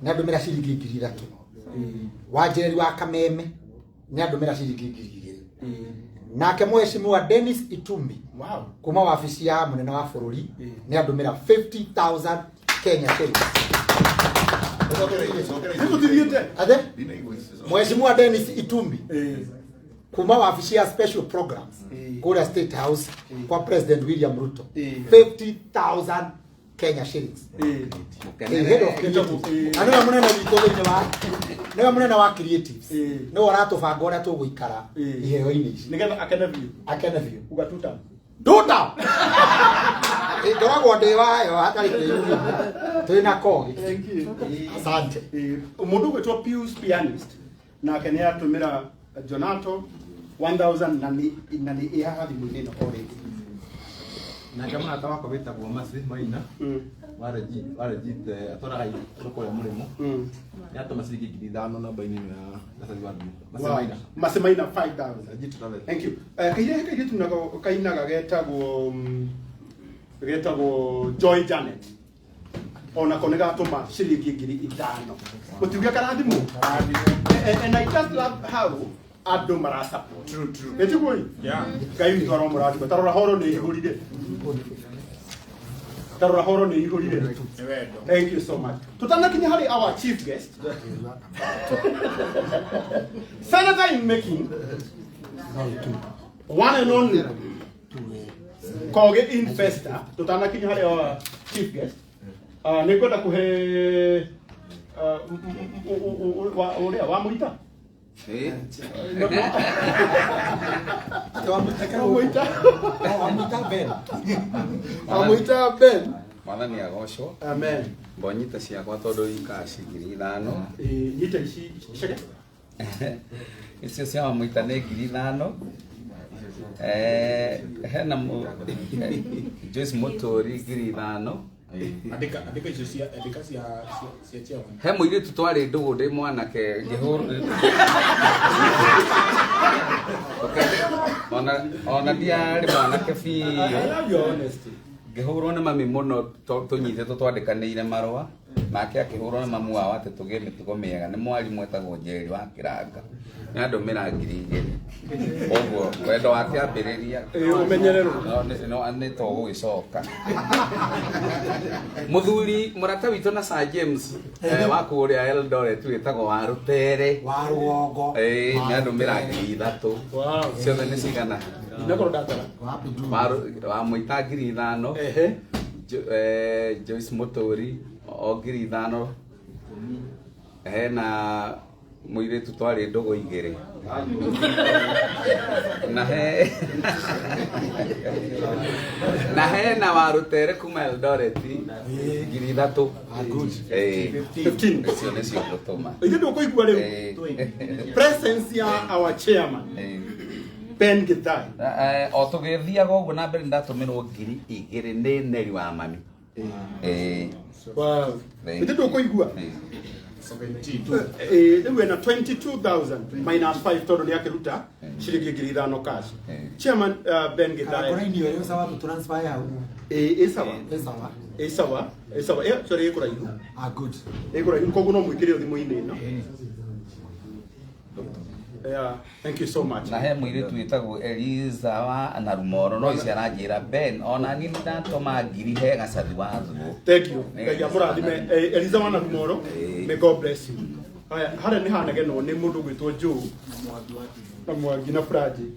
nĩ andũmĩra ciringi 3,000. Wanjeri wa Kameme nĩ andũmĩra ciringi 2,000. Nake mheshimiwa Dennis Itumbi kuma wabici ya mũnene wa bũrũri nĩ andũmĩra 50,000 Kenya shillings. Athe? Mheshimiwa Dennis Itumbi kuma wabici ya special programs kũrĩa State House kwa President William Ruto, 50,000 Kenya shillings. Head of creatives. Na nĩwe mũnene witũ thĩinĩ wa, nĩwe mũnene wa creatives. Nĩwe ũratũbanga ũrĩa tũgũikara iheo-inĩ ici. Nĩgetha akene biũ. Akene biũ. Uga tuta. Tuta. Ngoragwo ndĩ wayo hatarĩ kwĩyumĩria. Twĩna kogi. Thank you. Asante. Mũndũ ũgwĩtwo Pius Pianist nake nĩ atũmĩra Jonato 1000 na nĩ ĩ haha thimũ-inĩ ĩno already. Nake mũrata wakwa wĩtagwo Masi Maina warejite atwaraga indo kũrĩa mũrĩmo, nĩ atũma ciringi 5,000 namba-inĩ ĩno ya Gacathi wa Thuo. Masi Maina. Masi Maina 5000. Thank you. Kairĩtu nako kainaga getagwo Joy Janet, onako nĩ gatũma ciringi 5,000. Gũtiuge karathimwo. And I just love how andũ mara support. True, true. Ĩtiguo ĩ? Yeah. Ngai witũ aromũrathima. Ta rora horo nĩ ihũrire. Ta rora horo nĩ ihũrire. Nĩ wendo. Thank you so much. Tutanakinya harĩ our chief guest, Senator in making, one and only Kogi Infesta. Tutanakinya harĩ our chief guest, nĩ ngwenda kũhe ũrĩa wa mũita. Wamũita. Wamũita Ben. Wamũita Ben. Mwathani agocwo. Amen. Mbonyita ciakwa tondũ ikaci 5,000. Nyita ici cege. Icio cia wamũita nĩ 5,000. Hena Joyce Mũtũri 5,000. Andĩka, andĩka icio cia, andĩka cia chairman. He mũirĩtu twarĩ ndũgũ ndĩ mwanake ngĩhũrwo. Ona ndiarĩ mwanake biũ. I love your honesty. Ngĩhũrwo nĩ mami mũno tũnyitĩtwo twandĩkanĩire marũa nake akĩhũrwo nĩ mamu wao atĩ tũgĩe mĩtugo mĩega nĩ mwarimũ etagwo Njeri wa Kĩranga nĩ andũmĩra 2000 ũguo wendo wake ambĩrĩria Ũmenyererwo. Nĩ to gũgĩcoka mũthuri mũrata witũ na Sir James wa kũrĩa Eldoret wĩtagwo wa Rũtere wa rũgongo nĩ andũmĩra 3000 ciothe nĩ cigana Ndinakorwo ndatara wa mũita 5000 Joyce Mũtũri o 5000 hena mũirĩtu twarĩ ndũgũ igĩrĩ na hena wa Rũtere kuma Eldoret 3000 icio nĩcio ngũtũma. Ithuĩ ndũkũigua rĩu presence ya our chairman Ben Githai. O tũgĩthiaga ũguo na mbere ndatũmĩrwo 2000 nĩ Neri wa mami. Wow. Ithuĩ ndũkũigua rĩu ena 22,000 minus 5 tondũ nĩ akĩruta ciringi 5000 cash. Chairman Ben Githai. Kora ini yo sawa tu transfer hau. Ĩ sawa. Ĩ sawa. Ĩ sawa. Ĩ sawa. Sorry ĩ kũraihu. Ah good. Ĩ kũraihu koguo no mwĩkĩre thimũ-inĩ ĩno. Yeah, thank you so much. Na he mũirĩtu wĩtagwo Eliza wa Narumoro no ici aranjĩra Ben ona niĩ nĩndatũma 1000 he Gacathi wa Thuo. Thank you. Ngai amũrathime. Eliza wa Narumoro, may God bless you. Haya, harĩa nĩ hanagenwo nĩ mũndũ gwĩtwo Joe na Mwangi na Franji.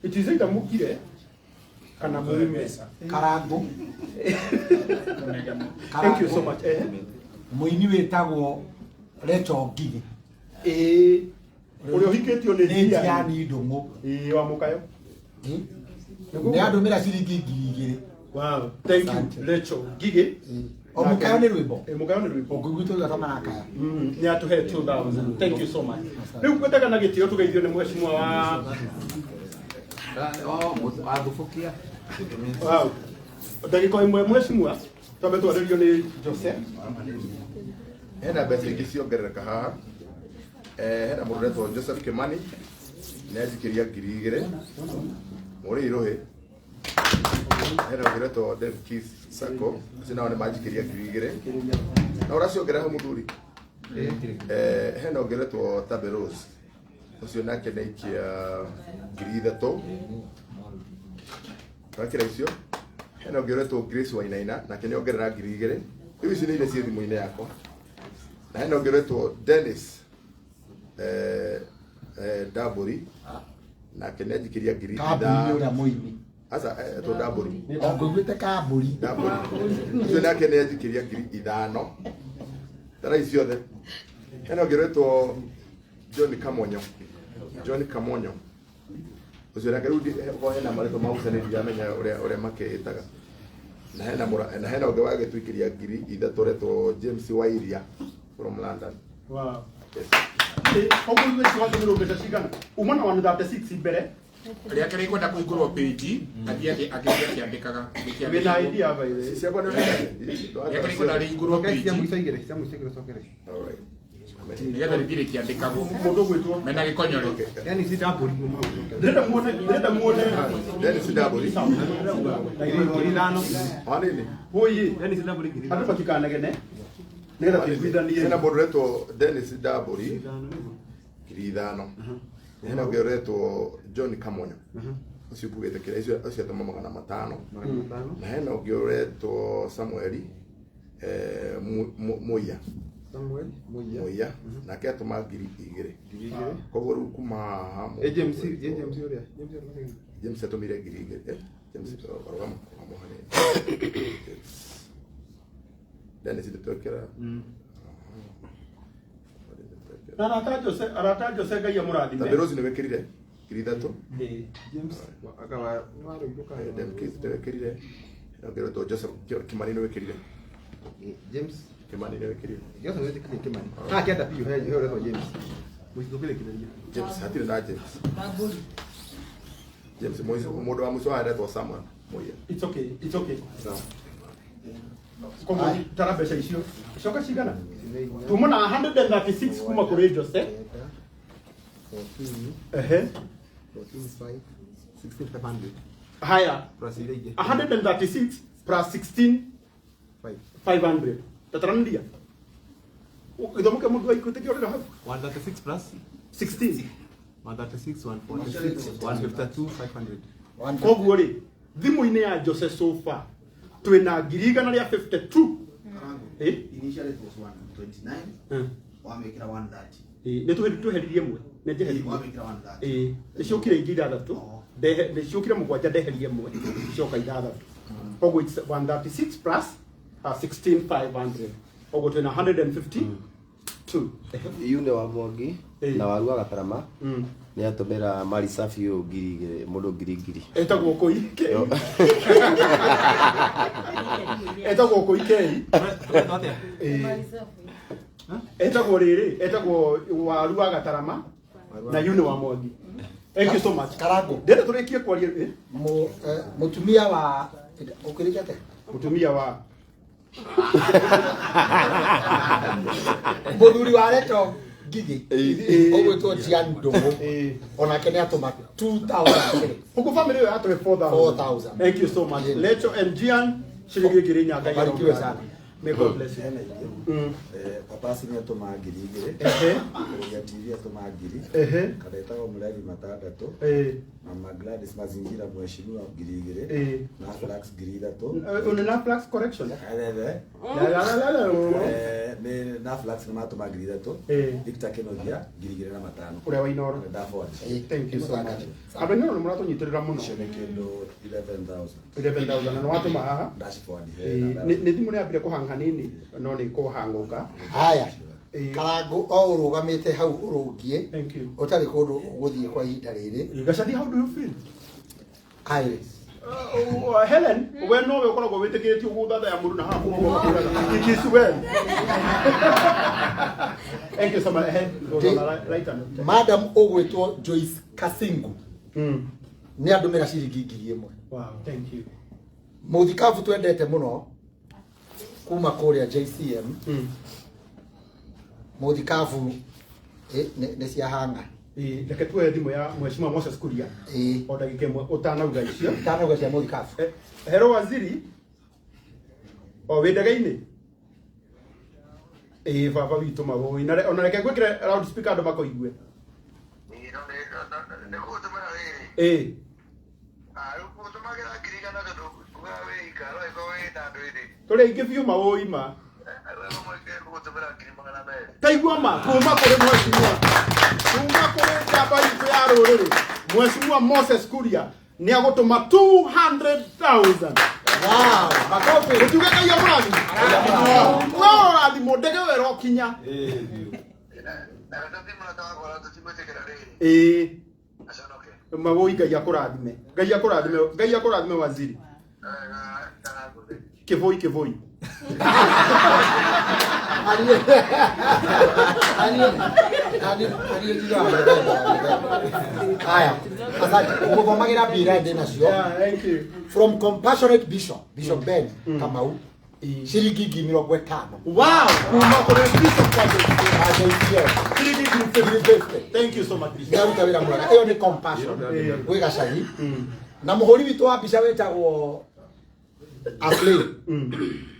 It is either mukire kana mume. Karango. Thank you so much. Mũini wĩtagwo Rachel Ngigĩ. Ũrĩa ũhikĩtio nĩ Jiani Ndũng'ũ. Wa Mũkayo. Nĩ andũmĩra ciringi 2000. Wow, thank you Rachel Ngigĩ. O Mũkayo nĩ rwĩmbo. Mũkayo nĩ rwĩmbo. Ũngĩigua tũiga ta marakaya. Nĩ atũhe 2000. Thank you so much. Rĩu ngwendaga na gĩtĩo tũgeithio nĩ mheshimiwa wa Wathubukia. Wow. Ndagĩka ĩmwe mheshimiwa twambe twarĩrio nĩ Jose. Hena mbeca ingĩ ciongerereka haha. Hena mũndũ ũretwo Joseph Kimani nĩ anjikĩria 2000 mũrĩ Irũhĩ. Hena ũngĩ ũretwo Dave Keith Sacco acio nao nĩ manjikĩria 2000 na ũraciongerera hau mũthuri. Hena ũngĩ ũretwo Tabe Rose ũcio nake nĩ aikia 3000 Ũrakĩra icio. Hena ũngĩ ũretwo Grace Wainaina nake nĩ ongerera 2000 rĩu ici nĩ iria ciĩ thimũ-inĩ yakwa. Na hena ũngĩ ũretwo Dennis Daburi nake nĩ anjikĩria 5000. Kamburi ũrĩa mũini. Aca etwo Daburi. Ngũiguĩte Kamburi. Daburi ũcio nake nĩ anjikĩria 5000 tara ici ciothe. Hena ũngĩ ũretwo John Kamonyo. John Kamonyo ũcio nake rĩu hena marĩtwa ma gucanĩria ndiramenya ũrĩa makĩĩtaga. Na hena na hena ũngĩ wagĩtũikĩria 3000 ũretwo James Wairia from London. Wow. Koguo ithuĩ twatũmĩrwo mbeca cigana? Uma na 136 mbere. Rĩake rĩkwenda kũhingũrwo page athiĩ akĩandĩkaga. Wĩna idea by the way. Ciakwa nĩ Rĩake rĩkwenda rĩhingũrwo page. Nĩgetha rĩthiĩ rĩkĩandĩkagwo. Mũndũ ũgwĩtwo mena gĩkonyore. Dennis Daburi. Ndĩrenda muone, ndĩrenda muone. Dennis Daburi. 5000. Wanini? Hũi. Dennis Daburi 5000. Andũ matikanegene. Nĩgetha tũiguithanie. Hena mũndũ ũretwo Dennis Daburi 5000. Hena ũngĩ ũretwo John Kamonyo ũcio mbugĩte kĩrĩa icio ũcio atũma 500. Na hena ũngĩ ũretwo Samuel Muia. Samuel Muia. Muia nake atũma 2000. Koguo rĩu kuma haha James James ũrĩa. James atũmire 2000. James rũgama rũgama hanini. Dennis ndĩtwekĩra. Na arata Jose, arata Jose Ngai amũrathime. Tabe Rose nĩ wĩkĩrire 3000. James akawa Dem Keith nĩ wĩkĩrire. Hena ũngĩ ũretwo Joseph Kimani nĩ wĩkĩrire. James Kimani nĩ wĩkĩrire. Joseph wĩkĩrire Kimani. Ah kĩanda biũ he ũretwo James. Mũcitũkĩrĩkĩrĩria. James hatirĩ na James. James mũndũ wa mũico aretwo Samuel Muia. It's okay, it's okay. Koguo tara mbeca icio. Coka cigana? Tuma na 136 kuma kũrĩ Jose. 14. Ehe. 14 5 16 500. Haya. Plus ile ingĩ. 136 plus 16 500. Tatarandia. Gĩthomo kĩa mũndũ waikuĩte kĩorĩra hau. 136 plus 16. 136 146 152 500. Koguo rĩ, thimũ-inĩ ya Jose Sofa twĩna 152. Eh? Initially it was 129. Wamĩkĩra 130. Ĩ, nĩ tweheririe ĩmwe. Nĩ njeheririe. Wamĩkĩra 130. Ĩ, nĩ ciũkire ingĩ ithathatũ. Nĩ ciũkire mũgwanja ndeherie ĩmwe. Cioka ithathatũ. Koguo it's 136 plus 16,500. Koguo twĩna 152. Yune wa Mwangi na waru wa Gatarama nĩ atũmĩra mari safi ũyũ 2,000 mũndũ 2,000. Etagwo kũi Kei. Etagwo kũi Kei. Etagwo rĩrĩ, etagwo waru wa Gatarama na Yune wa Mwangi. Thank you so much. Karango. Ndĩrenda tũrĩkie kwaria. Mũtumia wa ũkĩrĩkia atĩa? Mũtumia wa Mũthuri wa Reto Ngigĩ ũgwĩtwo Gian Ndũng'ũ onake nĩ atũma 2000. Huku family ĩyo yatũhe 4000. 4000. Thank you so much. Lecho and Gian ciringi 4,000 Ngai Barikiwe sana. May God bless you. Papasi nĩ atũma 2,000. Ehe. Kũrĩa TV atũma 1,000. Ehe. Kadetagwo Mũlevi 6. Mama Gladys Mazingira mheshimiwa 2,000. Na Flax 3,000. Una na Flax correction. Elele. La la la la. Nĩ na Flax nĩ matũma 3,000. Victor Kenothia 2,500. Ũrĩa wa Inooro. Ndaford. Thank you so much. Andũ a Inooro nĩ mũratũnyitĩrĩra mũno. Icio nĩ kĩndũ 11,000. 11,000 na nĩ watũma haha. Dashboard. Nĩ thimũ nĩ yambire kũhanga hanini no nĩ kũhangũka. Haya. Karango o ũrũgamĩte hau ũrũngie. Thank you. Ũtarĩ kũndũ ũgũthiĩ kwa ihinda rĩrĩ. Gacathi, how do you feel? Iris. Helen, we nowe ũkoragwo wĩtĩkĩrĩtio gũthathaya mũndũ na haha kũmũgũra. It is well. Thank you so much. Right on. Madam ũgwĩtwo Joyce Kasingu. Nĩ andũmĩra ciringi 1,000. Wow, thank you. Mũthikabu twendete mũno kuma kũrĩa JCM. Mũthikabu nĩ ciahanga. Reke tuoe thimũ ya Mheshimiwa Moses Kuria. O ndagĩka ĩmwe ũtanauga icio. Ũtanauga cia mũthikabu. Hero waziri. O wĩ ndege-inĩ? Ĩĩ baba witũ mawũi. Na ona reke ngwĩkĩre loud speaker andũ makũigue. Ĩĩ. Tũrĩ aingĩ biũ mawũi ma. Taigua ma kuma kũrĩ mheshimiwa. Kuma kũrĩ njamba itũ ya rũrĩrĩ. Mheshimiwa Moses Kuria nĩ agũtũma 200,000. Wow, makofi. Ũtuge Ngai amũrathime. No ũrathimwo ndege ĩyo ĩrokinya. Ĩĩ. Mawũi Ngai akũrathime. Ngai akũrathime. Ngai akũrathime waziri. Kĩbũi kĩbũi. Haya, asante. Ũgũthomagira mbira ndĩ nacio. Thank you. From compassionate Bishop, Bishop Ben Kamau. Ciringi 50,000. Wow, kuma kũrĩ Bishop kwa JCM. Ciringi 50,000. Thank you so much Bishop. Nĩaruta wĩra mwega. Ĩyo nĩ compassion. Gwĩ Gacagi. Na mũhũri witũ wa mbica wĩtagwo Aslay.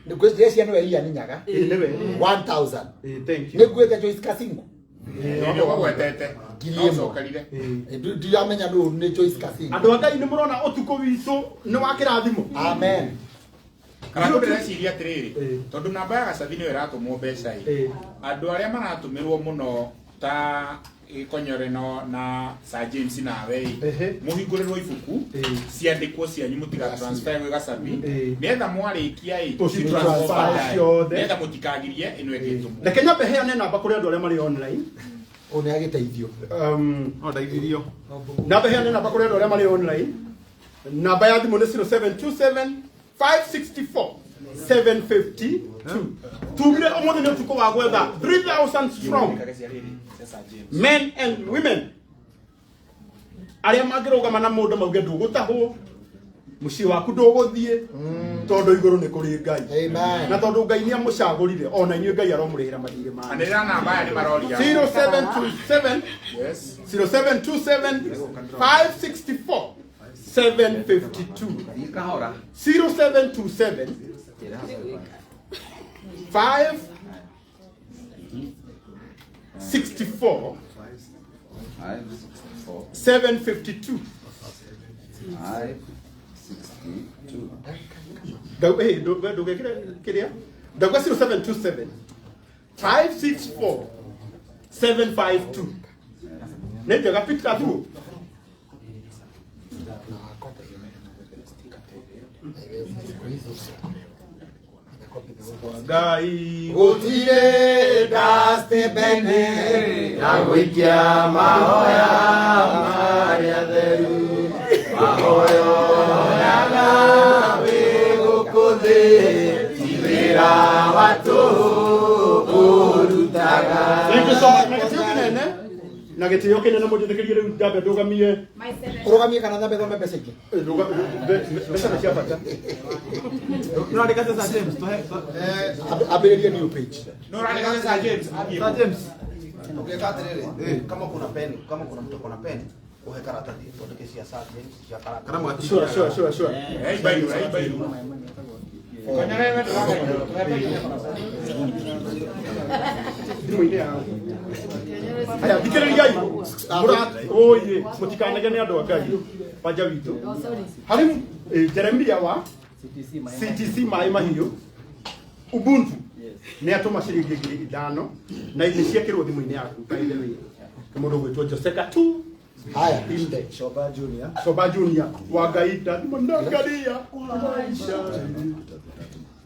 Nĩngwĩciria nĩwe Ian Nyaga. Nĩwe. 1000. Thank you. Nĩnguĩte Joyce Kasingu. Nĩũgwetete. 1,000. Ndiramenya nũ nĩ Joyce Kasingu. Andũ a Ngai nĩ mũrona ũtukũ witũ nĩ wa kĩrathimo. Amen. Kana ndĩreciria atĩrĩrĩ, tondũ namba ya Gacathi nĩyo ĩratũmwo mbeca ĩ, andũ arĩa maratũmĩrwo mũno ta Gĩkonyore na Sir James nawe ĩ, mũhingũrĩrwo ibuku ciandĩkwo cianyu mũtiga transfer gwĩ Gacathi nĩgetha mwarĩkia ĩ Tũci-transfer ciothe. nĩgetha mũtikagirie ĩno ĩgĩtũmwo. Reke nyambe heane namba kũrĩ andũ arĩa marĩ online. Ũyũ nĩ agĩteithio. No ndeithirio. Namba heane namba kũrĩ andũ arĩa marĩ online. Namba ya thimũ nĩ 0727 564 752. Tugire ũmũthĩ nĩ ũtukũ wa gwetha 3000 strong men and women arĩa mangĩrũgama na mũndũ mauge ndũgũtahwo, Muciĩ waku ndũgũthiĩ tondũ igũrũ nĩ kũrĩ Ngai. Na tondũ Ngai nĩ amũcagũrire ona inyuĩ Ngai aromũrĩhĩra mathirĩ manyu. Anĩrĩra namba aya nĩ maroria. 0727 Yes. 0727 564 752. Kahora. 0727 564 752. 562. Ndugekire kiria ndauga 0727 564 752 nä njega Peter Thuo. Ngai gũtirĩ dustbin ya gũikia mahoya marĩa theru mahoyo yaga wĩ gũkũ thĩ ti wĩra wa tũhũ ũrutaga. Thank you so much. Na gĩtĩo kĩnene na gĩtĩo kĩnene mũnjĩtĩkĩrie rĩu ndambe ndũgamie ũrũgamie kana nyambe thome mbeca ingĩ mbeca nĩ cia bata. Nũrandĩka Sir James tũhe ambĩrĩrie new page. Nũrandĩka Sir James athiĩ. Sir James Ũngĩka atĩrĩrĩ, kama kuna pen, kama kuna mtu akona pen, uhe karatathi tuandike cia Sir James cia karatathi. Kana mwati. Sure, sure, sure, sure. Hey, bairu, hey, bairu. Konyere we Thimũ-inĩ yao. Aya, thikĩrĩriai. Oye, mũtikanegene andũ a Ngai. Wanja witũ. Harĩ Jeremia wa CTC Maĩ Mahiũ Ubuntu nĩ atũma ciringi 5,000 na nĩ ciekĩrwo thimũ-inĩ yaku by the way. Nĩ mũndũ ũgwĩtwo Joseka tu. Haya, Inde. Shoba Junior. Shoba Junior wa Ngai ndathimo nangaria maisha.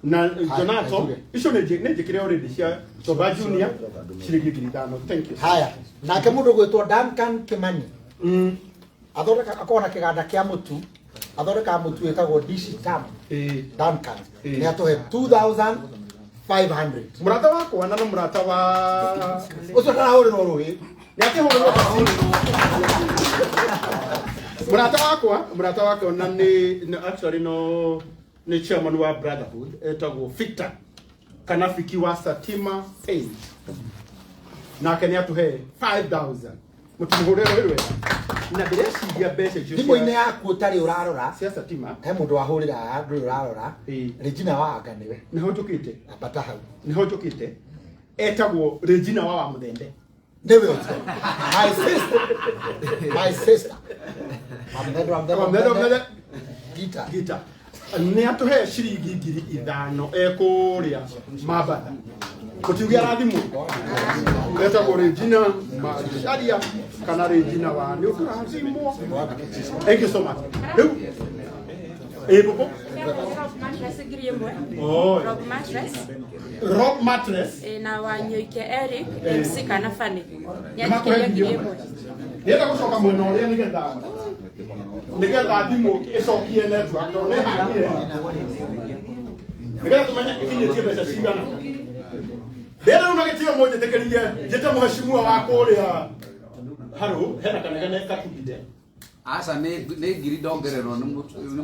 Na Jonato icio nĩ njĩkĩre already cia Shoba Junior ciringi 5,000. Thank you. Haya, nake mũndũ ũgwĩtwo Duncan Kimani athondeka akoragwo na kĩganda kĩa mũtu athondekaga mũtu wĩtagwo Dishi Tam. Duncan nĩ atũhe 2500. Mũrata wakwa na nĩ mũrata wa ũcio ndarahũrĩrwo rũĩ nĩ akĩhũrĩrwo mũrata wakwa na nĩ actually no nĩ chairman wa Brotherhood etagwo Victor kana Fiki wa Satima Paint nake nĩ atũhe 5000 mũtimũhũrĩre rũĩ rwega na ndĩreciria mbeca icio thimũ-inĩ yaku ũtarĩ ũrarora cia Satima he mũndũ wahũrĩra haha ndũrĩ ũrarora Regina wa anga nĩwe nĩho njũkĩte ambata hau nĩho njũkĩte etagwo Regina wa Muthembe nĩwe ũcio my sister my sister Wamthembe Gita Gita nĩ atũhe ciringi 5,000 ekũrĩa Mambatha gũtiuge arathimwo etagwo Regina Macharia kana Regina wa nĩ ũkũrathimwo. Thank you so much. Rĩu ĩ bũbũ Rock mattress 1,000. Oh. Rock mattress. Rock mattress Na Wanyoike Eric MC kana Fanny. Nĩ makũhe 1,000. Ndĩrenda gũcoka mwena ũrĩa nĩgetha thimũ ĩcokie network tondũ nĩ hangire nĩgetha tũmenye ĩkinyĩtie mbeca cigana. Ndĩrenda rĩu na gĩtĩo mũnjĩtĩkĩrie njĩte mũheshimiwa wa kũrĩa harũ hena kanegene katubide. Aca nĩ ngiri ndongererwo nĩ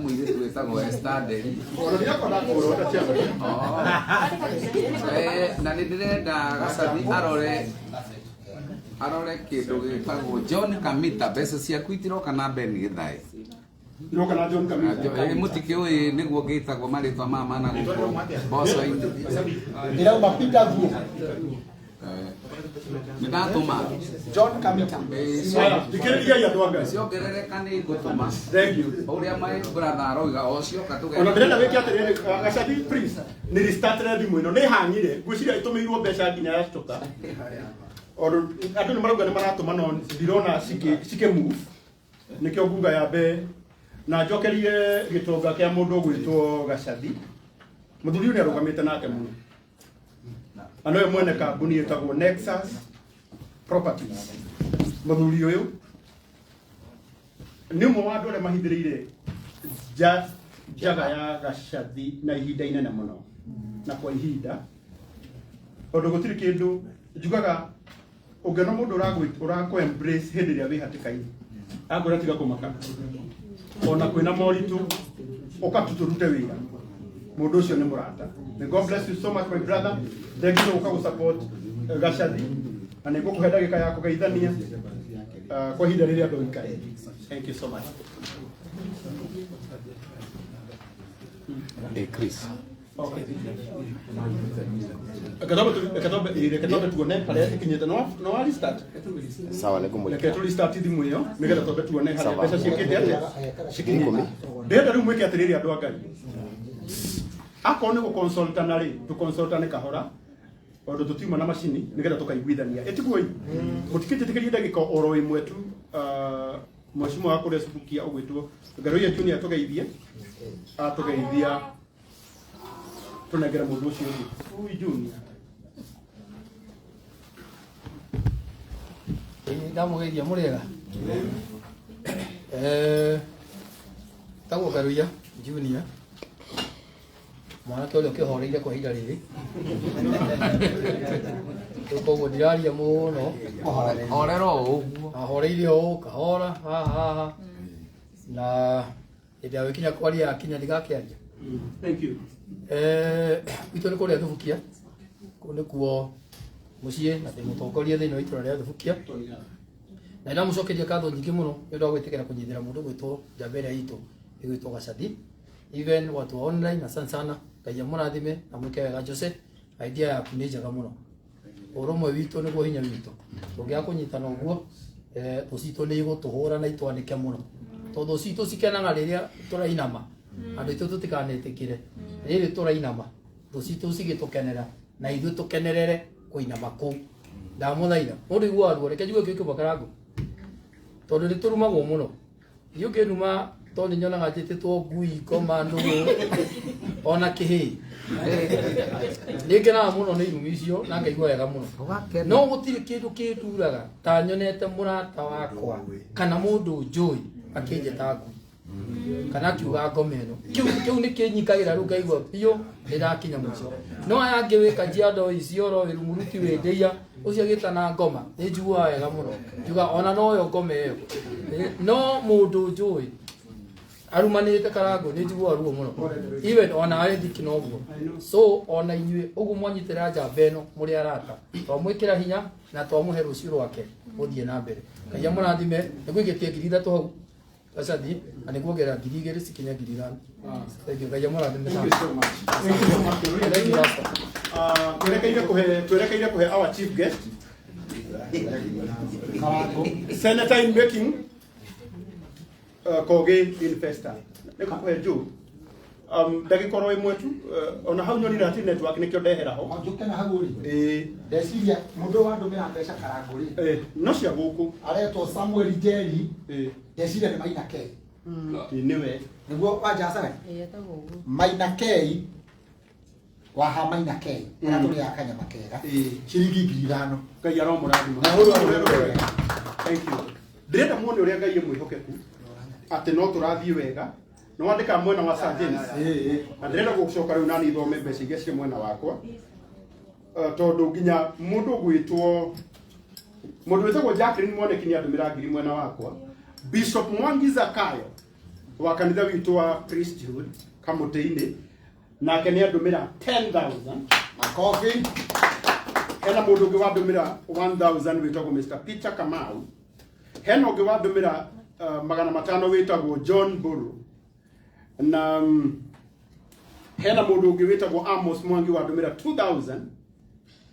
mũirĩtu wĩtagwo Esther Nderi. Ona ndirakwenda kũrwo ta chairman. Na nĩ ndĩrenda Gacathi arore kĩndũ gĩtagwo John Kamita mbeca ciaku itiroka na Ben Githae. Iroka na John Kamita. Mũtikĩũĩ nĩguo ngĩtagwo marĩtwa maya mana gũkũ mboco-inĩ. Ndĩrauma Peter Thuo. Nĩ ndatũma John Kamita. Thikĩrĩriai andũ a Ngai. Ciongerereka nĩ ngũtũma. Thank you. Ũrĩa my brother aroiga o cioka tũge. Ona ndĩrenda wĩke atĩrĩrĩ Gacathi please nĩ restartĩre thimũ ĩno nĩ hang'ire ngwĩciria ĩtũmĩirwo mbeca nginya yacoka. Andũ nĩ marauga nĩ maratũma no ndirona cikĩ move nĩkĩo nguga yambe na njokerie gĩtonga kĩa mũndũ ũgwĩtwo Gacathi. Mũthuri ũyũ nĩ arũgamĩte nake mũno na nowe mwene kambuni ĩtagwo Nexus Properties. Mũthuri ũyũ nĩ ũmwe wa andũ arĩa mahithĩrĩire njaga ya Gacathi na ihinda inene mũno na kwa ihinda tondũ gũtirĩ kĩndũ njugaga ũngĩona mũndũ ũrakũ embrace hĩndĩ ĩrĩa wĩ hatĩka-inĩ akwĩra tiga kũmaka ona kwĩna moritũ Ũka tu tũrute wĩra. Mũndũ ũcio nĩ mũrata. May God bless you so much, my brother. Thank you gũka gũ-support Gacathi. Na nĩ ngũkũhe ndagĩka ya kũgeithania kwa ihinda rĩrĩa andũ ikare. Thank you so much. Eh, Chris. Okay. Reke twambe tuone harĩa ĩkinyĩte. No wa restart? Sawa, nĩ ngũmũikĩra. Reke tũ restart thimũ ĩyo nĩgetha twambe tuone harĩa Sawa. mbeca ciĩkĩte atĩa. Cikinyĩte. 10,000. Ndĩrenda rĩu mwĩke atĩrĩrĩ, andũ a Ngai. Akorwo nĩ gũconsultana rĩ, tũconsultane kahora tondũ tũtiuma na macini nĩgetha tũkaiguithania. Ĩtiguo ĩ? Mũtikĩnjĩtĩkĩrie ndagĩka oro ĩmwe tu, mheshimiwa wa kũrĩa Subukia ũgwĩtwo Ngaruiya Junior atũgeithie, atũgeithia tũnengere mũndũ ũcio ũngĩ. Ui Junior. Ĩĩ, ndamũgeithia mũrĩega. Tagwo Ngaruiya Junior, mwanake ũrĩa ũkĩhoreire kwa ihinda rĩrĩ. Rĩu koguo ndiraria mũno. Horera o ũguo. Ahoreire o kahora haha haha, na hĩndĩ ya gũkinya kwaria yakinya ndigakĩaria. Thank you. Gwitũ nĩ kũrĩa Thubukia, kũu nĩkuo mũciĩ, na ndĩ mũtongoria thĩinĩ wa itũra rĩa Thubukia, na ndamũcokeria ngatho nyingĩ mũno nĩ ũndũ wa gwĩtĩkĩra kũnyitĩra mũndũ gwĩtwo njamba ĩrĩa itũ ĩgwĩtwo Gacathi, even watu wa online. Asante sana, Ngai amũrathime na mwĩke wega. Jose, idea yaku nĩ njega mũno. Ũrũmwe witũ nĩguo hinya witũ. Tũngĩaga kũnyitana ũguo, thũ citũ nĩ igũtũhũra na itwanĩke mũno, tondũ citũ cikenaga rĩrĩa tũrainama. Andũ aitũ, tũtikanetĩkĩre rĩrĩ tũrainama thũ citũ cigĩtũkenera na ithuĩ tũkenerere kũinama kũu. Ndamũthaitha, mũndũ iguaga ruo. Reke njigue kĩu kĩmwe, Karango, tondũ nĩ tũrumagwo mũno. Ithuĩ ũkĩnuma, tondũ nĩ nyonaga njĩtĩtwo ngui, ngoma, nũgũ, ona kĩhĩĩ, nĩ ngenaga mũno nĩ irumi icio na ngaigua wega mũno, no gũtirĩ kĩndũ kĩnduraga ta nyonete mũrata wakwa kana mũndũ njũĩ akĩnjĩta ngui kana akiuga ngoma ĩno. Kĩu nĩ kĩnyikagĩra rĩu, ngaigua biũ nĩ ndakinya mũico. No aya angĩ wĩ Kajiado, Isiolo, wĩ Rumuruti, wĩ Ndĩia, ũcio agĩtana ngoma nĩ njiguaga wega mũno, njuga ona noyo ngoma ĩyo. No mũndũ njũĩ arumanĩte, Karango, nĩ njiguaga ruo mũno, even onawe thiki noguo. So ona inyuĩ ũguo mwanyitĩra njamba ĩno mũrĩ arata, twamwĩkĩra hinya na twamũhe rũciũ rwake gũthiĩ na mbere. Ngai amũrathime. Nĩ ngũigĩtie 3000 hau Gacathi, na nĩ kuongerera 2000 cikinye 5000. Thank you. Ngai amũrathime Thank you sana. so much. Thank you so much. Thank you, Pastor. Twerekeire kuhe our chief guest, Senator in making, Kogi Infesta. Nĩ kuhe juu ndagĩka oro ĩmwe tu, ona hau nyonire atĩ network nĩkĩo ndehera ho. Njũke na hau rĩ. Ĩĩ. Ndeciria mũndũ wandũmĩra mbeca, Karango rĩ, no cia gũkũ. Aretwo Samuel Njeri. Ndeciria nĩ Maina K. Ĩ, nĩwe. Nĩguo wanjacaga Maina K waha Maina K arĩa tũrĩaga kanyama kega, ciringi 5000. Ngai aromũrathima. Na ũrĩa wega. Thank you. Ndĩrenda muone ũrĩa Ngai mwĩhokeku, atĩ no tũrathiĩ wega. Nĩ wandĩka mwena wa Sir James, na ndĩrenda gũcoka rĩu nani thome mbeca iria cirĩ mwena wakwa, tondũ nginya mũndũ ũgwĩtwo, mũndũ wĩtagwo Jacqueline Mwaneki nĩ andũmĩra 1000 mwena wakwa. Bishop Mwangi Zakayo wa kanitha witũ wa Priesthood Kamũtĩ-inĩ nake nĩ andũmĩra 10,000. Makobi. Hena mũndũ ũngĩ wandũmĩra 1000 wĩtagwo Mr Peter Kamau. Hena ũngĩ wandũmĩra 500 wĩtagwo John Buru, na hena mũndũ ũngĩ wĩtagwo Amos Mwangi wandũmĩra 2000.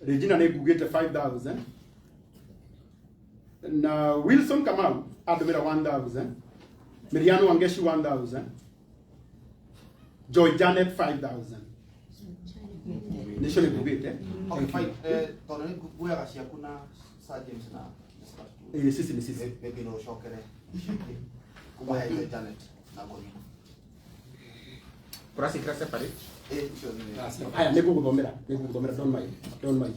Regina nĩ ngugĩte 5000, na Wilson Kamau andũmĩra 1000, Miriano Wangeshi 1000, Joy Janet 5000. Nĩcio nĩ ngugĩte. Okay, fine. Tondũ nĩ nguoyaga ciaku na Sir James na Ĩĩ, sisi ni sisi. Maybe no ũcokere icio ingĩ kuma he Joy Janet na Ngũthi. Ũracikĩra separate? Ĩĩ, icio nĩ Haya, nĩ ngũgũthomera, nĩ ngũgũthomera, don't mind, don't mind.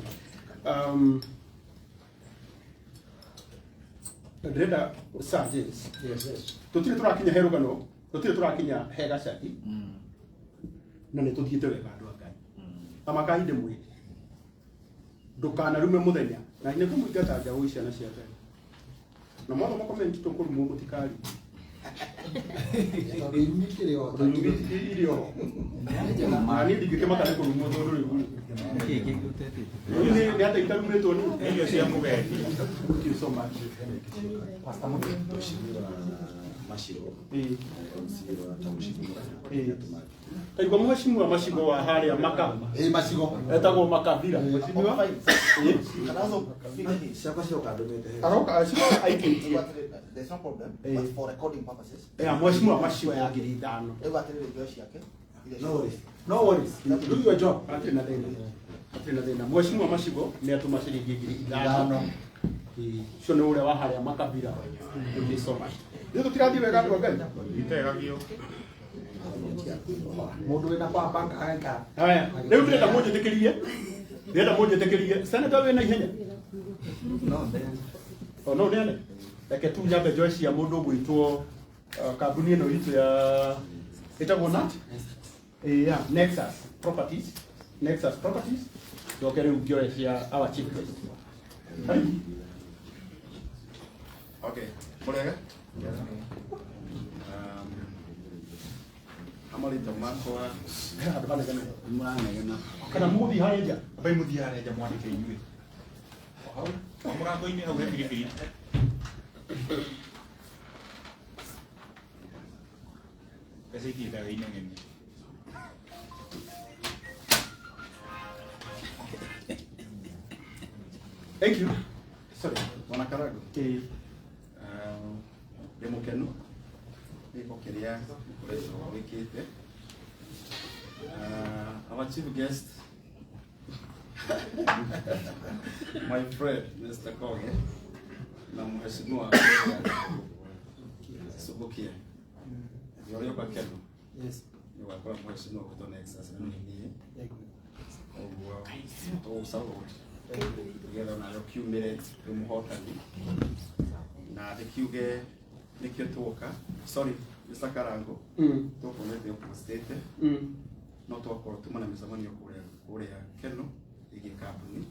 Ndĩrenda Sir James. Yes. Tũtirĩ tũrakinya he rũgano, tũtirĩ tũrakinya he Gacathi, na nĩ tũthiĩte wega, andũ a Ngai. Amakai ndĩmwĩre ndũkanarume mũthenya na nĩ kũmũingata njaũ ciana cia Ngai, na mwathoma comment tũkũrumwo, mũtikari. Tondũ irumi ikĩrĩ o. Irumi irĩ oho. Na niĩ ndingĩkĩmaka nĩ kũrumwo tondũ rĩu rĩu nĩ atĩa itarumĩtwo nĩ irio cia mũgendi. Thank you so much. Pastor Mũgeni. Mheshimiwa Mashiro MC wa township. Kaigua mheshimiwa Macigo wa harĩa Maka. Ĩ Macigo. Etagwo Makabira. Mheshimiwa. Ciakwa cioka ndũmĩte. Aroka acio aikĩtie. There's no problem, but for recording purposes. Eh, mheshimiwa Macigo ya 5,000. Rĩu atĩrĩrĩ ngeo ciake. No worries. No worries. Do your job. Hatirĩ na thĩna. Hatirĩ na thĩna. Mheshimiwa Macigo nĩ atũma ciringi 5,000. Ũcio nĩ ũrĩa wa harĩa Makabira. Thank you so much. Rĩu tũtirathiĩ wega andũ a Ngai. Itega biũ. Mũndũ wĩna power bank agaikara. Haya, rĩu ndĩrenda mũnjĩtĩkĩrie. Ndĩrenda mũnjĩtĩkĩrie. Senator wĩna ihenya? O no neane. Reke tu nyambe njoe cia mũndũ ũgwĩtwo kambuni ĩno itũ ya ĩtagwo na yeah, Nexus Properties. Nexus Properties. Njoke rĩu ngĩoe cia our chief guest. Karibu. Okay, mũrega? Amarĩtwa makwa Andũ manegene. Mũranegena. Kana mũgũthiĩ harĩa nja? Ambai mũthiĩ harĩa nja mwandĩke inyuĩ. O hau, o mũrango-inĩ hau he biribiri. Mbeca itiendaga inegene. Thank you. Sorry, Bwana Karago. Ndĩ mũkenu nĩ gĩko kĩrĩa ũkoretwo wĩkĩte. Our chief guest, my friend Mr. Koge na mheshimiwa Subukia nĩ ũrĩa ũka Keno. Yes. Nĩ ũgakora mheshimiwa gwĩtwo Nexus na nĩ niĩ. Ũguo tũgũ-support nĩgetha onawe ũkiumĩre wĩ mũhotani na ndĩkiuge nĩkĩo tuoka. Sorry Mr. Karango, tũkuonete ũpostĩte no twakorwo tuma na mĩcemanio kũrĩa Keno ĩgiĩ kambuni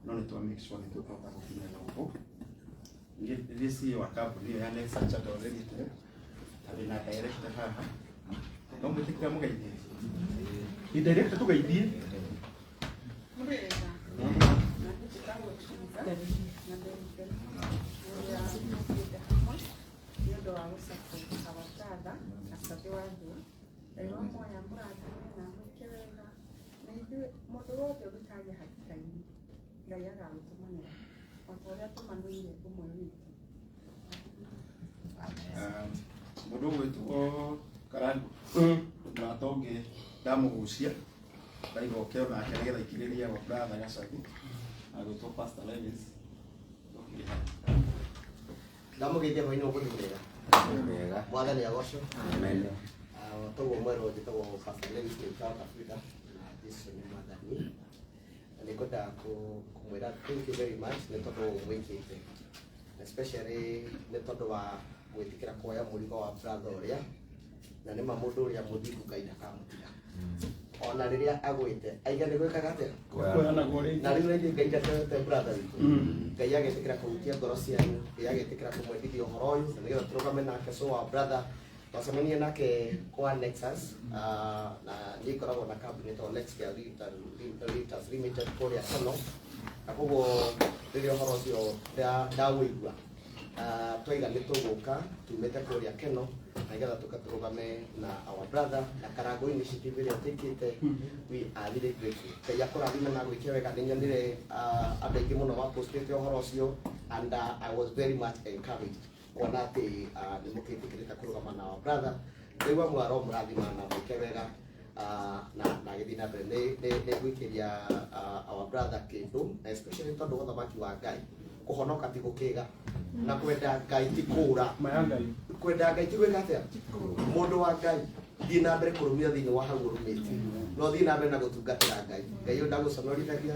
no nĩ twa make sure nĩ tũkũhota gũkinya gũkũ. Niĩ CEO wa kambuni ĩyo ya Nexus Charter Limited na ndĩna director haha, no mwĩtĩkĩra mũgeithie. Ni director tũgeithie. Mũrĩega. Na niĩ njĩtagwo Triza, na ndĩ mũkenu mũno nĩ ũrĩa mũkĩte hamwe nĩ ũndũ wa gũ-support our brother Gacathi wa Thuo. Ngai wa muoya amũrathime na amwĩke wega, na ithuĩ mũndũ wothe ũngĩkagĩa hatĩka-inĩ Ngai agagũtũmanĩra o ta ũrĩa atũmanĩire ũmwe witũ. Mũndũ ũgwĩtwo Karango mũrata ũngĩ ndamũgucia ndaiga oke onake nĩgetha aikĩrĩrie our brother Gacathi agwĩtwo Pastor Lewis. Ndamũgeithia hwainĩ ũmũthĩ mwega. Wega. Mwathani agocwo. Amen. Toguo mwerũ njĩtagwo Pastor Lewis wĩ South Africa na Jesu nĩ mwathani. Na nĩngwendaga kũmwĩra thank you very much nĩ tondũ mwĩkĩte, especially nĩ tondũ wa gwĩtĩkĩra kuoya mũrigo wa brother ũrĩa, na nĩma mũndũ ũrĩa mũthingu Ngai ndakamũtiga ona rĩrĩa agwĩte aiga nĩ gwĩkaga atĩa Kuoyanagwo rĩngĩ. Na rĩu rĩngĩ Ngai ndatoete brother witũ. Ngai agetĩkĩra kũhutia ngoro cianyu, Ngai agetĩkĩra kũmwendithia ũhoro ũyũ na nĩgetha tũrũgame nake. So our brother twacemania nake kwa Nexus, na niĩ ngoragwo na kambuni ĩtagwo Nexcare Realtors Limited kũrĩa Keno, na koguo rĩrĩa ũhoro ũcio ndawũigua, twaiga nĩ tũgũka tumĩte kũrĩa Keno na nĩgetha tũka tũrũgame na our brother na Karango initiative ĩrĩa twĩkĩte. We are really grateful. Ngai akũrathime na gwĩke wega. Nĩ nyonire andũ aingĩ mũno mapostĩte ũhoro ũcio and I was very much encouraged kuona atĩ nĩ mũkĩtĩkĩrĩte kũrũgama na our brother. Ndaigua mwaro mũrathima na mwĩke wega, na gĩthiĩ na mbere nĩ gwĩkĩria our brother kĩndũ, na especially tondũ ũthamaki wa Ngai kũhonoka ti gũkĩga na kwenda Ngai ti kũũra. Maya Ngai. Kwenda Ngai ti gwĩka atĩa? Mũndũ wa Ngai thiĩ na mbere kũrũmia thĩinĩ wa hau ũrũmĩtie, no thiĩ na mbere na gũtungatĩra Ngai. Ngai ũyũ ndagũconorithagia.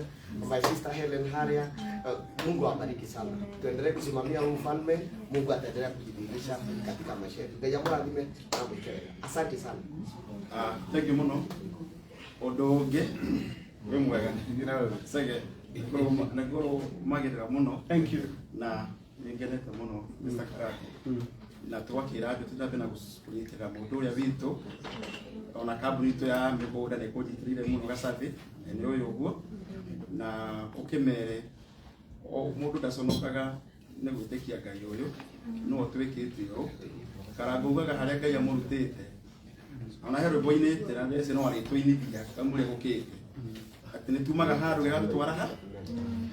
My sister Helen harĩa, Mungu awabariki sana. Tuendelee kusimamia huu ufalme, Mungu ataendelea kujidhihirisha katika maisha yetu. Ngai amũrathime na amwĩke wega. Asante sana. Thank you mũno. Ũndũ ũngĩ wĩ mwega Sege nĩngũrũmagĩrĩra mũno. Thank you. Na nĩngenete mũno Mr. Karako. Na tũgakĩra andũ tũthiĩ na kũnyitĩrĩra mũndũ ũrĩa witũ ona kambuni itũ ya mĩgũnda nĩ kũnyitĩrĩire mũno Gacathi na nĩ ũyũ ũguo na ũkĩmere o mũndũ ndaconokaga nĩ gwĩtĩkia Ngai ũyũ no twĩkĩte ũũ. Karangũ ugaga harĩa Ngai amũrutĩte ona he rwĩmbo inĩte na ndĩreciria no arĩtũinithia kamũrĩa gũkĩte atĩ nĩ tumaga handũ gĩgatũtwara ha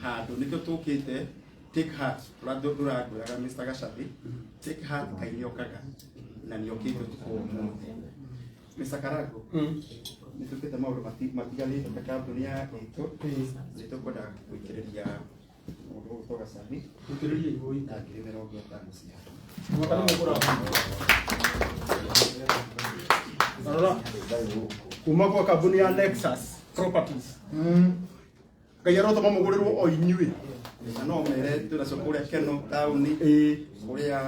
handũ nĩkĩo tũkĩte. Take heart ndũrangwĩraga Mr. Gacathi, take heart, Ngai nĩokaga na nĩokĩte ũtukũ wa ũmũthĩ. Mr. Karango, nĩ tũkĩte maũndũ matiganĩte ta kambuni ya itũ nĩ tũkwenda gũitĩrĩria mũndũ ũgwĩtwo Gacathi Gũitĩrĩria igũi. Na 50,000 cia Mwaka nĩ mũkũra. Rora kuma kwa kambuni ya Nexus Properties. Ngai arotũma mũgũrĩrwo o inyuĩ. Na no mere twĩnacio kũrĩa Keno taũni kũrĩa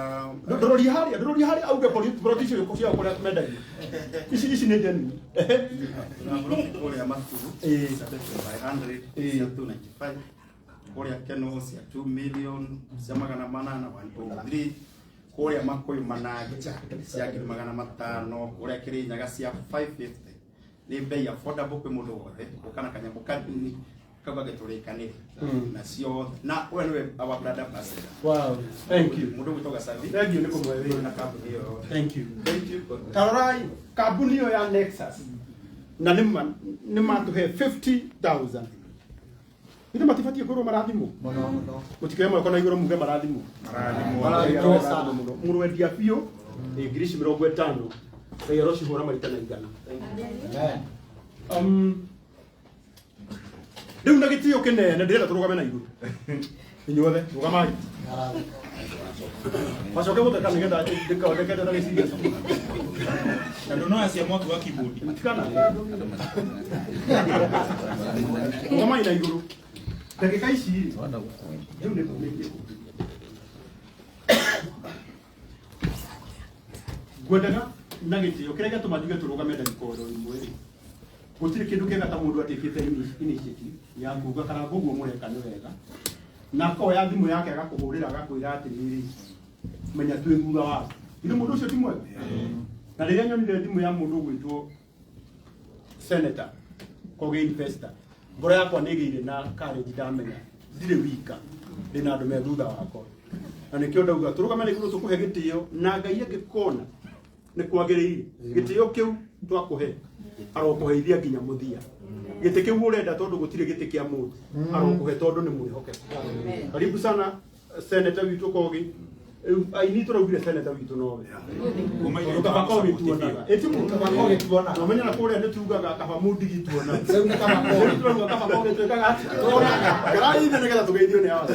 Ndũroria harĩa, ndũroria harĩa auge plot icio ciao kũrĩa mendagia. Ici ici nĩ genuine. Na plot kũrĩa Maturu cia 500, cia 295 kũrĩa Keno, cia 2 million, cia 800, 1.3 kũrĩa Makuyu Mananja cia 500,000, kũrĩa Kirinyaga cia 550. Nĩ bei affordable kwĩ mũndũ wothe gũka na kanyamũ kanini kau gagĩtũrĩkanĩre nacio na ũyũ nĩwe our brand ambassador. Wow, thank you. Mũndũ ũgwĩtwo Gacathi. Thank you nĩ kũmwe wĩra. Na kambuni ĩyo. Thank you. Thank you. Tarorai kambuni ĩyo ya Nexus na nĩ nĩ matũhe 50,000. Ithe matibatiĩ kwĩrwo marathimwo. Mũno mũno. Mũtikĩoe moko na igũrũ muge marathimwo. Marathimwo. Marathimwo sana mũno. Mũrwendia biũ ĩ 50,000. Ngai arocihũra maita na igana. Rĩu na gĩtĩo kĩnene ndĩrenda tũrũgame na igũrũ. Inyuothe rũgamai. Macoke gũtheka nĩgetha ndĩkaoneke na gĩciria. Tondũ no acia mwaki wa keyboard. Matikana. Rũgamai na igũrũ. Ndagĩka ici rĩ, rĩu nĩ ngwendaga na gĩtĩo kĩrĩa gĩatũma njuge tũrũgame ndagĩka oro ĩmwe rĩ, gũtirĩ kĩndũ kĩega ta mũndũ atĩkĩte initiative ya kuga kana ũguo mũreka nĩ wega na akoya thimũ yake agakũhũrĩra agakwĩra atĩrĩrĩ, menya twĩ thutha waku. Githĩ mũndũ ũcio ti mwega? Na rĩrĩa nyonire thimũ ya mũndũ ũgwĩtwo Senator Kogi Investor, ngoro yakwa nĩ ĩgĩire na courage, ndamenya ndirĩ wika, ndĩna andũ me thutha wakwa, na nĩkĩo ndauga tũrũgame na igũrũ tũkũhe gĩtĩo na Ngai angĩkona nĩ kwagĩrĩire gĩtĩo kĩu twakũhe arokũheithia nginya mũthia. Gĩtĩ kĩu ũrenda tondũ gũtirĩ gĩtĩ kĩa mũndũ, arokũhe tondũ nĩ mwĩhokeku. Karibu sana Senator witũ Kogi. Rĩu aini tũraugire Senator witũ nowe tondũ kaba Kogi tuonaga ĩti mũndũ Kaba Kogi tuonaga. Na ũmenye na kũrĩa nĩ tugaga kaba mũndigi tuonaga. Rĩu nĩ kaba Kogi. Rĩu tũrauga kaba Kogi twĩkaga atĩa? Tuonaga. Ngerai ithe nĩgetha tũgeithio nĩ awa.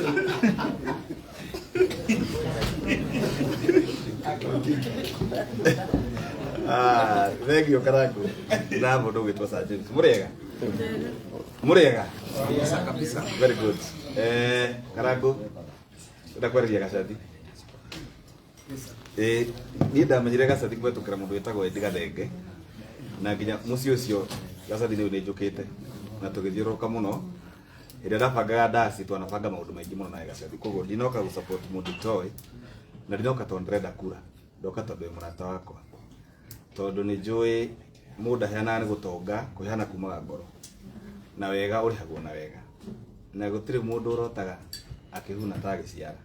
Ah, thank you Karangu. Na mũndũ ũgwĩtwo Sir James. Mũrĩega? Mũrĩega? Kabisa, kabisa. Very good. Karangu, ndenda kwarĩria Gacathi. Niĩ ndamenyire Gacathi kũhetũkĩra mũndũ wĩtagwo Eddie Gathenge na nginya mũciĩ ũcio Gacathi nĩũ nĩ njũkĩte na tũgĩthiũrũrũka mũno. Hĩndĩ ĩrĩa ndabangaga ndaci twanabanga maũndũ maingĩ mũno na Gacathi, koguo ndinoka gũ support mũndũ itoĩ na ndinoka tondũ ndĩrenda kura, ndoka tondũ wĩ mũrata wakwa, tondũ nĩ njũĩ mũndũ aheanaga nĩ gũtonga, kũheana kumaga ngoro na wega ũrĩhagwo na wega, na gũtirĩ mũndũ ũrotaga akĩhuna ta agĩciara.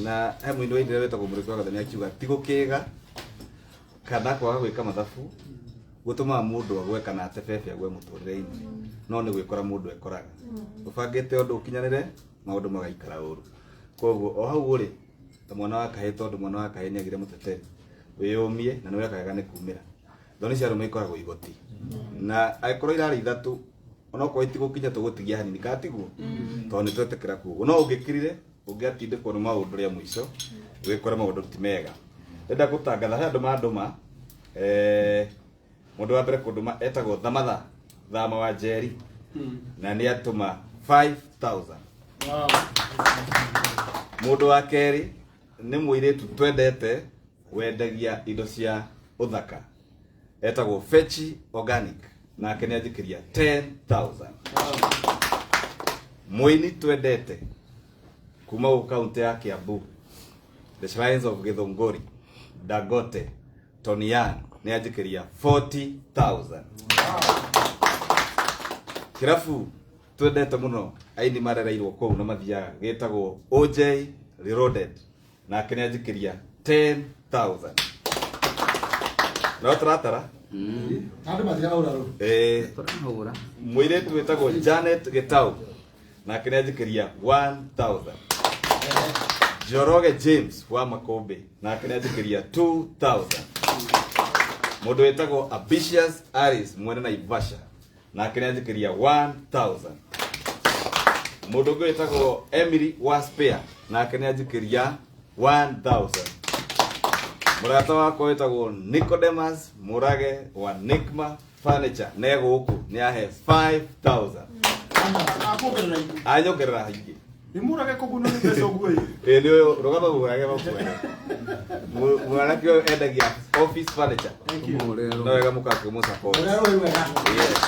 Na he mũini wainire wĩtagwo Mũrĩki wa Gathoni akiuga ti gũkĩga kana kwaga gwĩka mathabu gũtũmaga mũndũ agwe kana ate bebe agwe mũtũrĩre-inĩ, no nĩ gwĩkora mũndũ ekoraga ũbangĩte ũndũ ũkinyanĩre maũndũ magaikara ũru. Koguo o hau ũrĩ ta mwana wa kahĩĩ, tondũ mwana wa kahĩĩ nĩagire mũteteri, wĩyũmie na nĩweka wega nĩ kumĩra. Thoni cia arũme ikoragwo igoti na angĩkorwo irarĩ ithatũ onokorwo itigũkinya tũgũtigia hanini kana tiguo, tondũ nĩ twetĩkĩra kuo. No ũngĩkirire ũngĩatindĩkwo nĩ maũndũ rĩa mũico wĩkore maũndũ ti mega. Ndĩrenda gũtangatha he andũ mandũma, mũndũ wa mbere kũndũma etagwo Thamatha Thama wa Njeri na nĩ atũma 5000. Mũndũ wa kerĩ nĩ mũirĩtu twendete wendagia indo cia ũthaka etagwo Fechi Organic nake nĩ anjĩkĩria 10,000. Mũini twendete kuma gũkũ kaunti ya Kiambu The Shrines of Githunguri Dagote Tonian nĩ anjĩkĩria 40,000. Kĩrabu twendete mũno aini marereirwo kũu na mathiaga gĩtagwo OJ Reloaded nake nĩ anjĩkĩria 10,000. No tũratara Andũ matirahũra rũu. Ĩĩ. Mũirĩtu wĩtagwo Janet Gĩtau nake nĩ anjĩkĩria 1000. Njoroge James wa Makũmbĩ nake nĩ anjĩkĩria 2000. Mũndũ wĩtagwo Ambitious Aris mwene Naivasha nake nĩ anjĩkĩria 1000. Mũndũ ũngĩ wĩtagwo Emily wa Spare nake nĩ anjĩkĩria 1000. Mũrata wakwa wĩtagwo Nicodemus Mũrage wa Nikma Furniture ne gũkũ nĩ ahe 5000. Akuongerera ingĩ. Anyongerera ingĩ. Nĩ mũrage kũguno nĩ mbeca ũguo ĩ. Ĩĩ nĩ ũyũ rũgama mũrage makwere. Mwanake ũyũ endagia office furniture. No wega mũkakĩmũ support. Mũrerwo wega. Yes.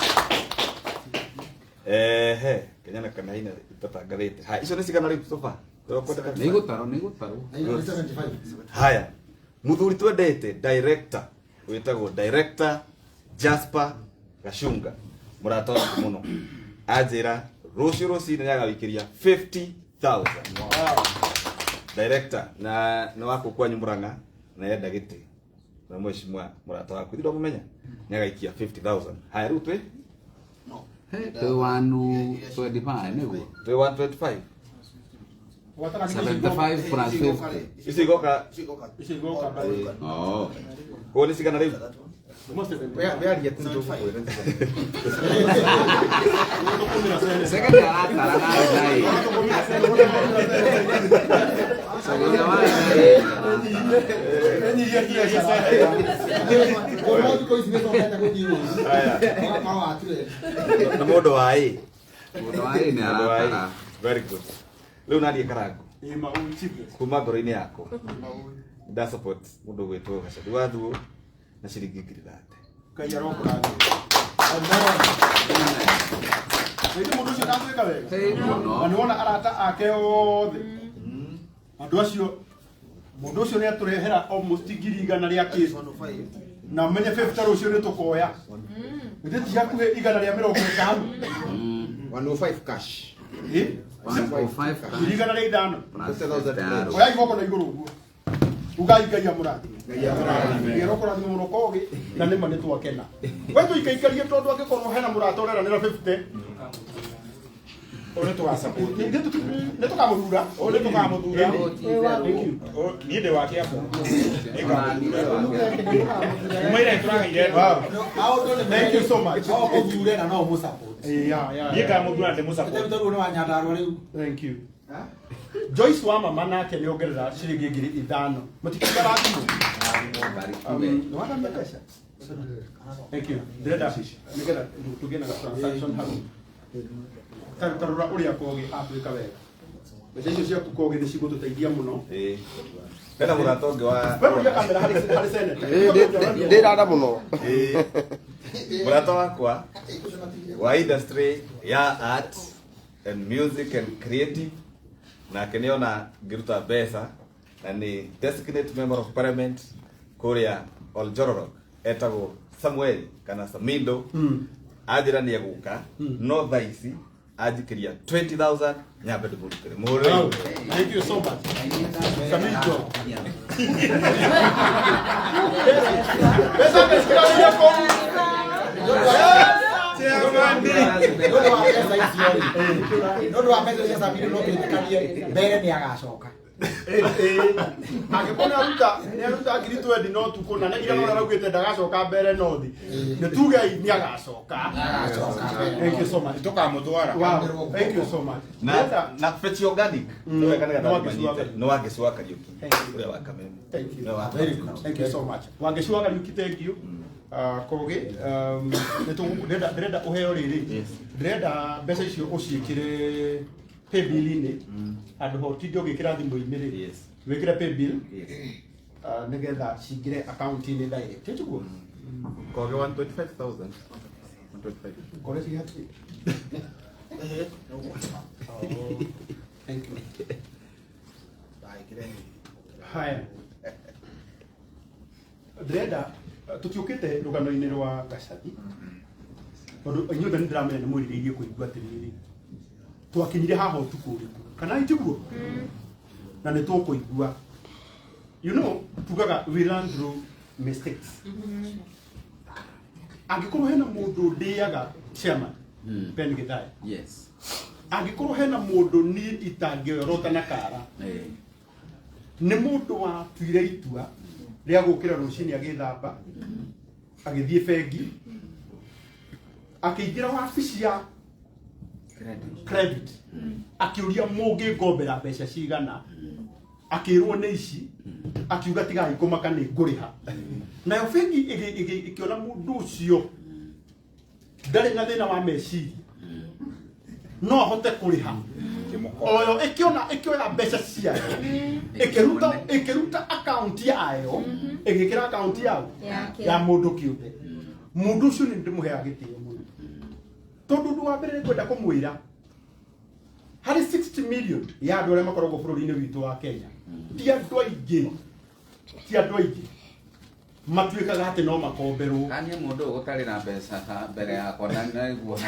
Ehe, Kenya na kana ina itatangathĩte. Ha, icio nĩ cigana rĩu sofa? Nĩ igũtarwo, nĩ igũtarwo. Haya. Muthuri twendete director wĩtagwo director Jasper Gashunga mũrata waku mũno anjĩra rũciũ rũcinĩ nĩagawĩkĩria 50,000. Director na nĩ waku kwanyu Murang'a na enda gĩtĩ na mheshimiwa mũrata waku ithuĩ ndwamũmenya nĩagaikia 50,000. Haya rĩu twĩ Twĩ 125 nĩguo. Twĩ 125. 75 plus 50. Ici igoka Ici igoka mbere. Oh. Koguo nĩ cigana rĩu? Wearia tu nĩtũgũkwĩra. Second aratara na nai. Second wa Na mũndũ wa ĩ. Mũndũ wa ĩ nĩ aratara. Very good. Rĩu nariĩ karangu. Ĩ maũĩ chief guest. Kuma ngoro-inĩ yakwa. Nda support mũndũ gwĩtwo Gacadi wa Thuo na ciringi 30,000. Ngai arokũrathima. Rĩngĩ mũndũ ũcio ndatuĩka wega. Mũno. Na nĩwona arata ake othe. Andũ acio mũndũ ũcio nĩatũrehera almost 100,000 rĩa kĩndũ. Na menye 50 rũciũ nĩ tũkoya. Githĩ ti hakuhĩ 150. 105 cash. Ĩ? 105 cash. 105. 50,000. Oya igoko na igũrũ ũguo. Ugai Ngai amũrathime. Ngai arokũrathima mũno Kogi na nĩma nĩ twakena. We tũikaikarie tondũ angĩkorwo hena mũrata ũreranĩra 50 Ũyũ nĩ tũgasupport. Nĩ tũkamũthura. Ũyũ nĩ tũkamũthura. Thank you. Niĩ ndĩ wa Kĩambu. Nĩngamũthura. Kuma ira nĩtũragĩire. Thank you so much. No ũthure na no ũmũsupport. Yeah. Niĩ ngamũthura na ndĩmũsupport. Tondũ nĩ wa Nyandarua rĩu. Thank you. Joyce wa mama nake nĩ ongerera ciringi 5,000. Mũtikiuga rathimwo. Nĩ wathambia mbeca? Thank you. Ndĩrenda nĩgetha tũgĩe na transaction hau. Ta rora ũrĩa Kogi atuĩka wega. Mbeca icio ciaku Kogi nĩ cigũtũteithia mũno. Hena mũrata ũngĩ wa We rũria kamera harĩ senator. Ndĩrara mũno. Mũrata wakwa wa industry ya art and music and creative nake nĩona ngĩruta mbeca na nĩ designate member of parliament kũrĩa Oljororok etagwo Samuel kana Samindo anjĩra nĩ egũka no thaa ici anjikĩria 20,000 nyambe ndĩmũrutĩre mũhũrĩre. Wow. Thank you so much. Samindo. Mbeca ngĩcikĩra kũu. Nĩ ũndũ wa mbeca icio Samido no twĩtĩkanie mbere nĩ agacoka. Angĩkorwo nĩaruta 20,000 no tukũ na nĩ igana ũrĩa araugĩte ndagacoka mbere nothi nĩ tugei nĩ agacoka. Thank you so much. Tũkamũtwara. Wow. Thank you so much. Na Fetch Organic Mm. nĩ wega nĩgetha Nĩ Wangeci ndĩmanyite. wa Kariuki. Nĩ Wangeci wa Kariuki Thank you. ũrĩa wa Kameme. Thank you. Nĩ wa Very good. Thank you so much. Wangeci wa Kariuki thank you. Kogi ndĩrenda ũheo rĩrĩ. Ndĩrenda mbeca icio ũciĩkĩre paybill-inĩ handũ ha ũtinde ũgĩkĩra thimũ-inĩ rĩ wĩkĩre paybill nĩgetha cingĩre account-inĩ direct tiguo? Kogi 125,000. 125. Kogi ci hakuhĩ. Thank you. Haya, ndĩrenda tũtiũkĩte rũgano-inĩ rwa Gacathi tondũ inyuothe nĩ ndĩramenya nĩ mwĩrirĩirie kũigua atĩrĩrĩ, twakinyire haha ũtukũ ũrĩkũ kana itiguo, na nĩ tũkũigua. You know, tugaga we learn through mistakes. Angĩkorwo hena mũndũ ndĩaga, chairman Ben Githae, Yes. Angĩkorwo hena mũndũ niĩ itangĩorota na kara, nĩ mũndũ watuire itua rĩa gũkĩra rũcinĩ, agĩthamba, agĩthiĩ bengi, akĩingĩra wabici ya credit, akĩũria mũngĩngombera mbeca cigana, akĩrwo nĩ ici, akiuga tigai kũmaka, nĩ ngũrĩha. Nayo bengi ĩkĩona mũndũ ũcio ndarĩ na thĩna wa meciria, no ahote kũrĩha, oyo ĩkĩona, ĩkĩoya mbeca ciayo, ĩkĩruta akaunti yayo, ĩgĩkĩra akaunti yao Yake. Ya mũndũ kĩũmbe. Mũndũ ũcio nĩ ndĩmũheaga gĩtĩo mũno, tondũ ũndũ wa mbere nĩ ngwenda kũmwĩra, harĩ 60 million ya andũ arĩa makoragwo bũrũri-inĩ witũ wa Kenya, ti andũ aingĩ, ti andũ aingĩ matuĩkaga atĩ no makomberwo. Kanie mũndũ ũyũ ũtarĩ na mbeca ha mbere yakwa na naigua.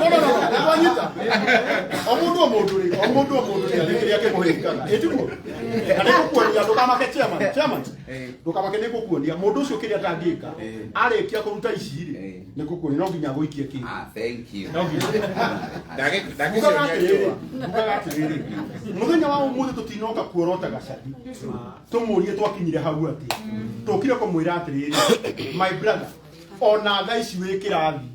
No, no, no, twanyita. O mũndũ, o mũndũ rĩ, o mũndũ, o mũndũ rĩ, kĩrĩa kĩmũhĩngaga ĩtiguo, na nĩ ngũkuonia. Ndũkamake, chairman, chairman, ndũkamake, nĩ ngũkuonia mũndũ ũcio kĩrĩa atangĩka arĩkia kũruta ici rĩ, nĩ ngũkuonia no nginya gũikie kĩndũ. Ah, thank you. No nginya. Ngugaga atĩrĩrĩ, ngugaga atĩrĩrĩ, mũthenya wa ũmũthĩ tũtinoka kuorota Gacathi tũmũrie twakinyire hau atĩ tũkire kũmwĩra atĩrĩrĩ, my brother, ona thaa ici wĩ kĩrathi,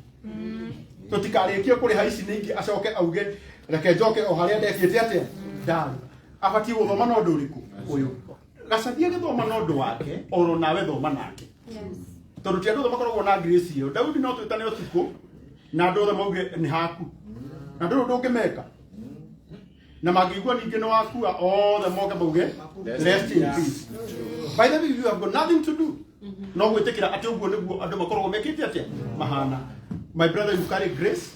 tũtikarĩkie kũrĩha ici ningĩ acoke auge reke njoke o harĩa ndekĩte atĩa ndarĩ. Abatiĩ gũthoma na ũndũ ũrĩkũ ũyũ Gacathi agĩthoma na ũndũ wake, oro nawe thoma nake, tondũ ti andũ othe makoragwo na grace ĩyo. Daudi no twĩtane ũtukũ na andũ othe mauge nĩ haku, na ndũrĩ ũndũ ũngĩmeka, na mangĩigua ningĩ nĩ wakua, othe moke mauge rest in peace. By the way, you have got nothing to do no gwĩtĩkĩra atĩ ũguo nĩguo andũ makoragwo mekĩte atĩa mahana. My brother, you carry grace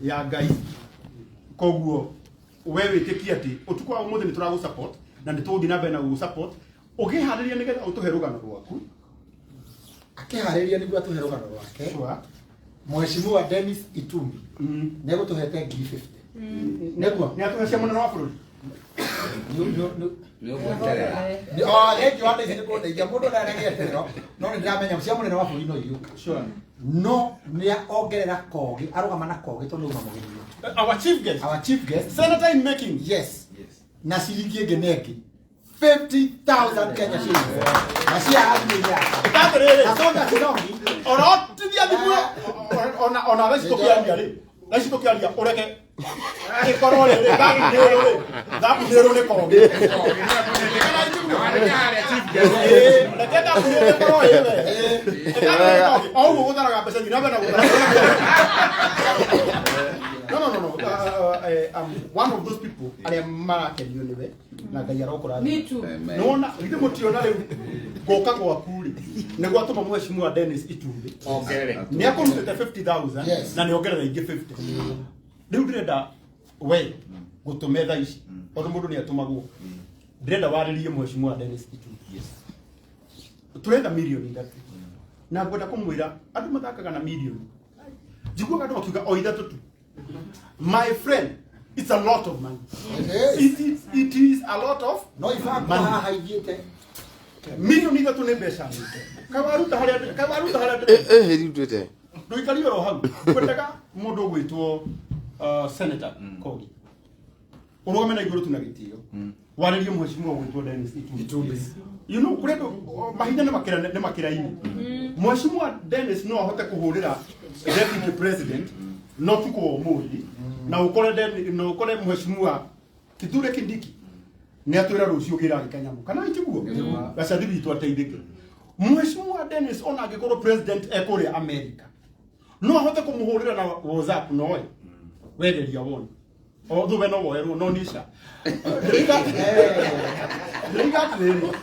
ya Ngai, koguo we wĩtĩkie atĩ ũtukũ wa ũmũthĩ nĩ tũragũ support na nĩ tũgũthiĩ na mbere na gũgũ support ũkĩharĩria nĩgetha ũtũhe rũgano rwaku. Akĩharĩria nĩguo atũhe rũgano rwake, Mheshimiwa Dennis Itumbi nĩ egũtũhete ngiri 50 nĩguo. Nĩ atũhe cia mũnene wa bũrũri. Nĩ ũgweterera. Thengiũ wa ndaici nĩ kũndeithia mũndũ ndarĩa no nĩ ndĩramenya cia mũnene wa bũrũri no iriũka, no nĩ ongerera kogi, arũgama na kogi tondũ nĩ uma mũgeni. Our chief guest. Our chief guest. Senator in making. Yes, na ciringi ĩngĩ na ĩngĩ 50,000 Kenya shillings na cia thimũ-inĩ yake. Atĩrĩrĩ. Na songa kidogo. Orotithia thimũ ona thaa ici tũkĩaria rĩ, thaa ici tũkĩaria, ũreke ĩkorwo rĩrĩ thabu rĩ, thabu nĩrũ nĩ kogi. Reke thabu nĩrũ ĩkorwo ĩwe o ũguo gũtharaga mbeca thiĩ na mbere na gũthara. No, no, no, no. I'm one of those people arĩa marakenio nĩwe na Ngai arokũrathima. Me too. Nĩwona githĩ mũtiona rĩu gũka gwaku rĩ nĩ gwatũma Mheshimiwa Dennis Itumbi Ongerere. Nĩ akũrutĩte 50,000 Yes. na nĩ ongerera ingĩ 50. Rĩu ndĩrenda we gũtũme thaa ici, tondũ mũndũ nĩ atũmagwo, ndĩrenda warĩrie Mheshimiwa Dennis Itumbi. Tũretha mirioni 3, na ngwenda kũmwĩra andũ mathakaga na mirioni, njiguaga andũ makiuga o ithatũ tu. My friend, it's a lot of money. It is. It is a lot of no ibango money. Haha ithiĩte. Mirioni 3 nĩ mbeca nyingĩ. Kawaruta harĩa, kawaruta harĩa. Ĩhĩrutĩte. Ndũikari oro hau, ngwendaga mũndũ ũgwĩtwo Senator Kogi ũrũgame na igũrũ tu na gĩtĩo, warĩrie mheshimiwa ũgwĩtwo Dennis Itumbi. You know, kũrĩ andũ mahinda nĩ makĩra, nĩ makĩra-inĩ. Mheshimiwa Dennis no ahote kũhũrĩra deputy president no tukũ wa ũmũthĩ, na ũkore na ũkore Mheshimiwa Kithure Kindiki nĩ atwĩra rũciũ gĩra gĩkanyamu kana itiguo Gacathi witũ ateithĩke. Mheshimiwa Dennis, ona angĩkorwo president ekũrĩa America, no ahote kũmũhũrĩra na WhatsApp, noe wegeria wone o thuwe no woerwo no nisha. Ndĩraiga atĩrĩrĩ,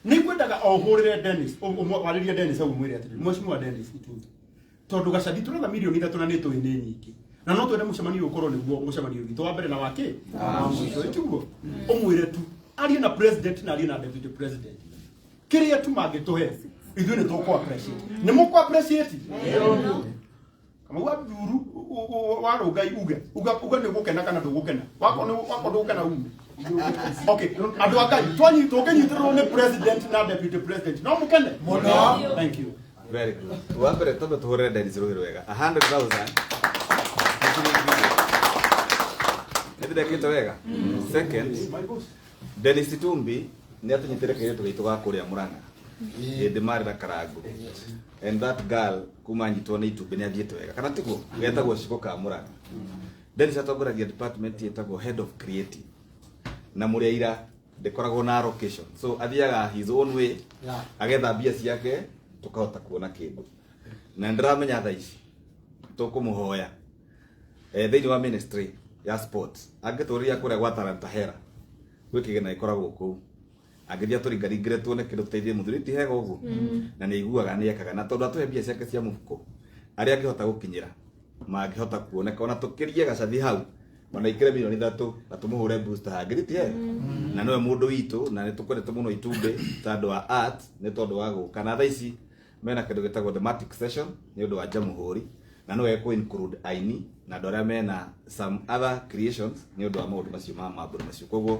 nĩ ngwendaga o ũhũrĩre Dennis, warĩrie Dennis au, mwĩre atĩrĩrĩ, Mheshimiwa Dennis Itumbi. Tondu Gacathi turetha milioni 3 na nĩ tũĩ nĩ nyingĩ. Na no twende mũcemanio ũyũ ũkorwo nĩguo mũcemanio witũ wa mbere na wa kĩ? Wa mũico. Ĩtiguo? Ũmwĩre tu arie na president na arie na deputy president. Kĩrĩa tu mangĩtũhe ithuĩ nĩ tũkũ appreciate. Nĩ mũkũ appreciate? Kamau wa thuru wa rũngai uge uga uga nĩ ũgũkena kana ndũgũkena. Wako nĩ wako ndũgũkena ume. Okay, andũ a Ngai twanyi tũngĩnyitĩrĩrwo nĩ president na deputy president no mũkene Mũno. Thank you. Very good. Wa mbere twambe tũhũrĩre Dennis rũhĩ rwega. 100,000. Nĩ ndĩrekĩte wega. Second, Dennis Itumbi nĩ atũnyitĩre kairĩtu gaitũ ga kũrĩa Murang'a. Hĩndĩ marĩ na Karango. And that girl kuma anyitwo nĩ itumbĩ nĩ athiĩte wega. Kana tiguo? Getagwo Ciko ka Murang'a. Dennis atongoragia department ĩtagwo Head of Creative. Na mũrĩ aira ndĩkoragwo na allocation. So athiaga his own way Yeah. agetha mbia ciake tukahota kuona kindu na ndiramenya thaa ici tukumuhoya thĩinĩ wa ministry ya sports angĩtũrĩria kũrĩa gwa Talanta Hera gwĩ kĩgĩna gĩkoragwo kũu angĩthiĩ atũringaringĩre tuone kĩndũ tũteithie mũthuri ti hega ũguo na nĩ aiguaga nĩ ekaga na tondũ atũhe mbia ciake cia mũhuko arĩa angĩhota gũkinyĩra mangĩhota kuoneka ona tũkĩrie Gacathi hau ona ikĩre milioni 3 na tũmũhũre booster hangĩ ti hega na nĩwe mũndũ witũ na nĩ tũkwendete mũno itumbĩ ta andũ a art nĩ tondũ wa gũka na thaa ici mena kĩndũ gĩtagwo thematic session nĩ ũndũ wa Jamhuri na nĩwe kũ include aini na andũ arĩa mena some other creations nĩ ũndũ wa maũndũ macio ma mambũra macio. Koguo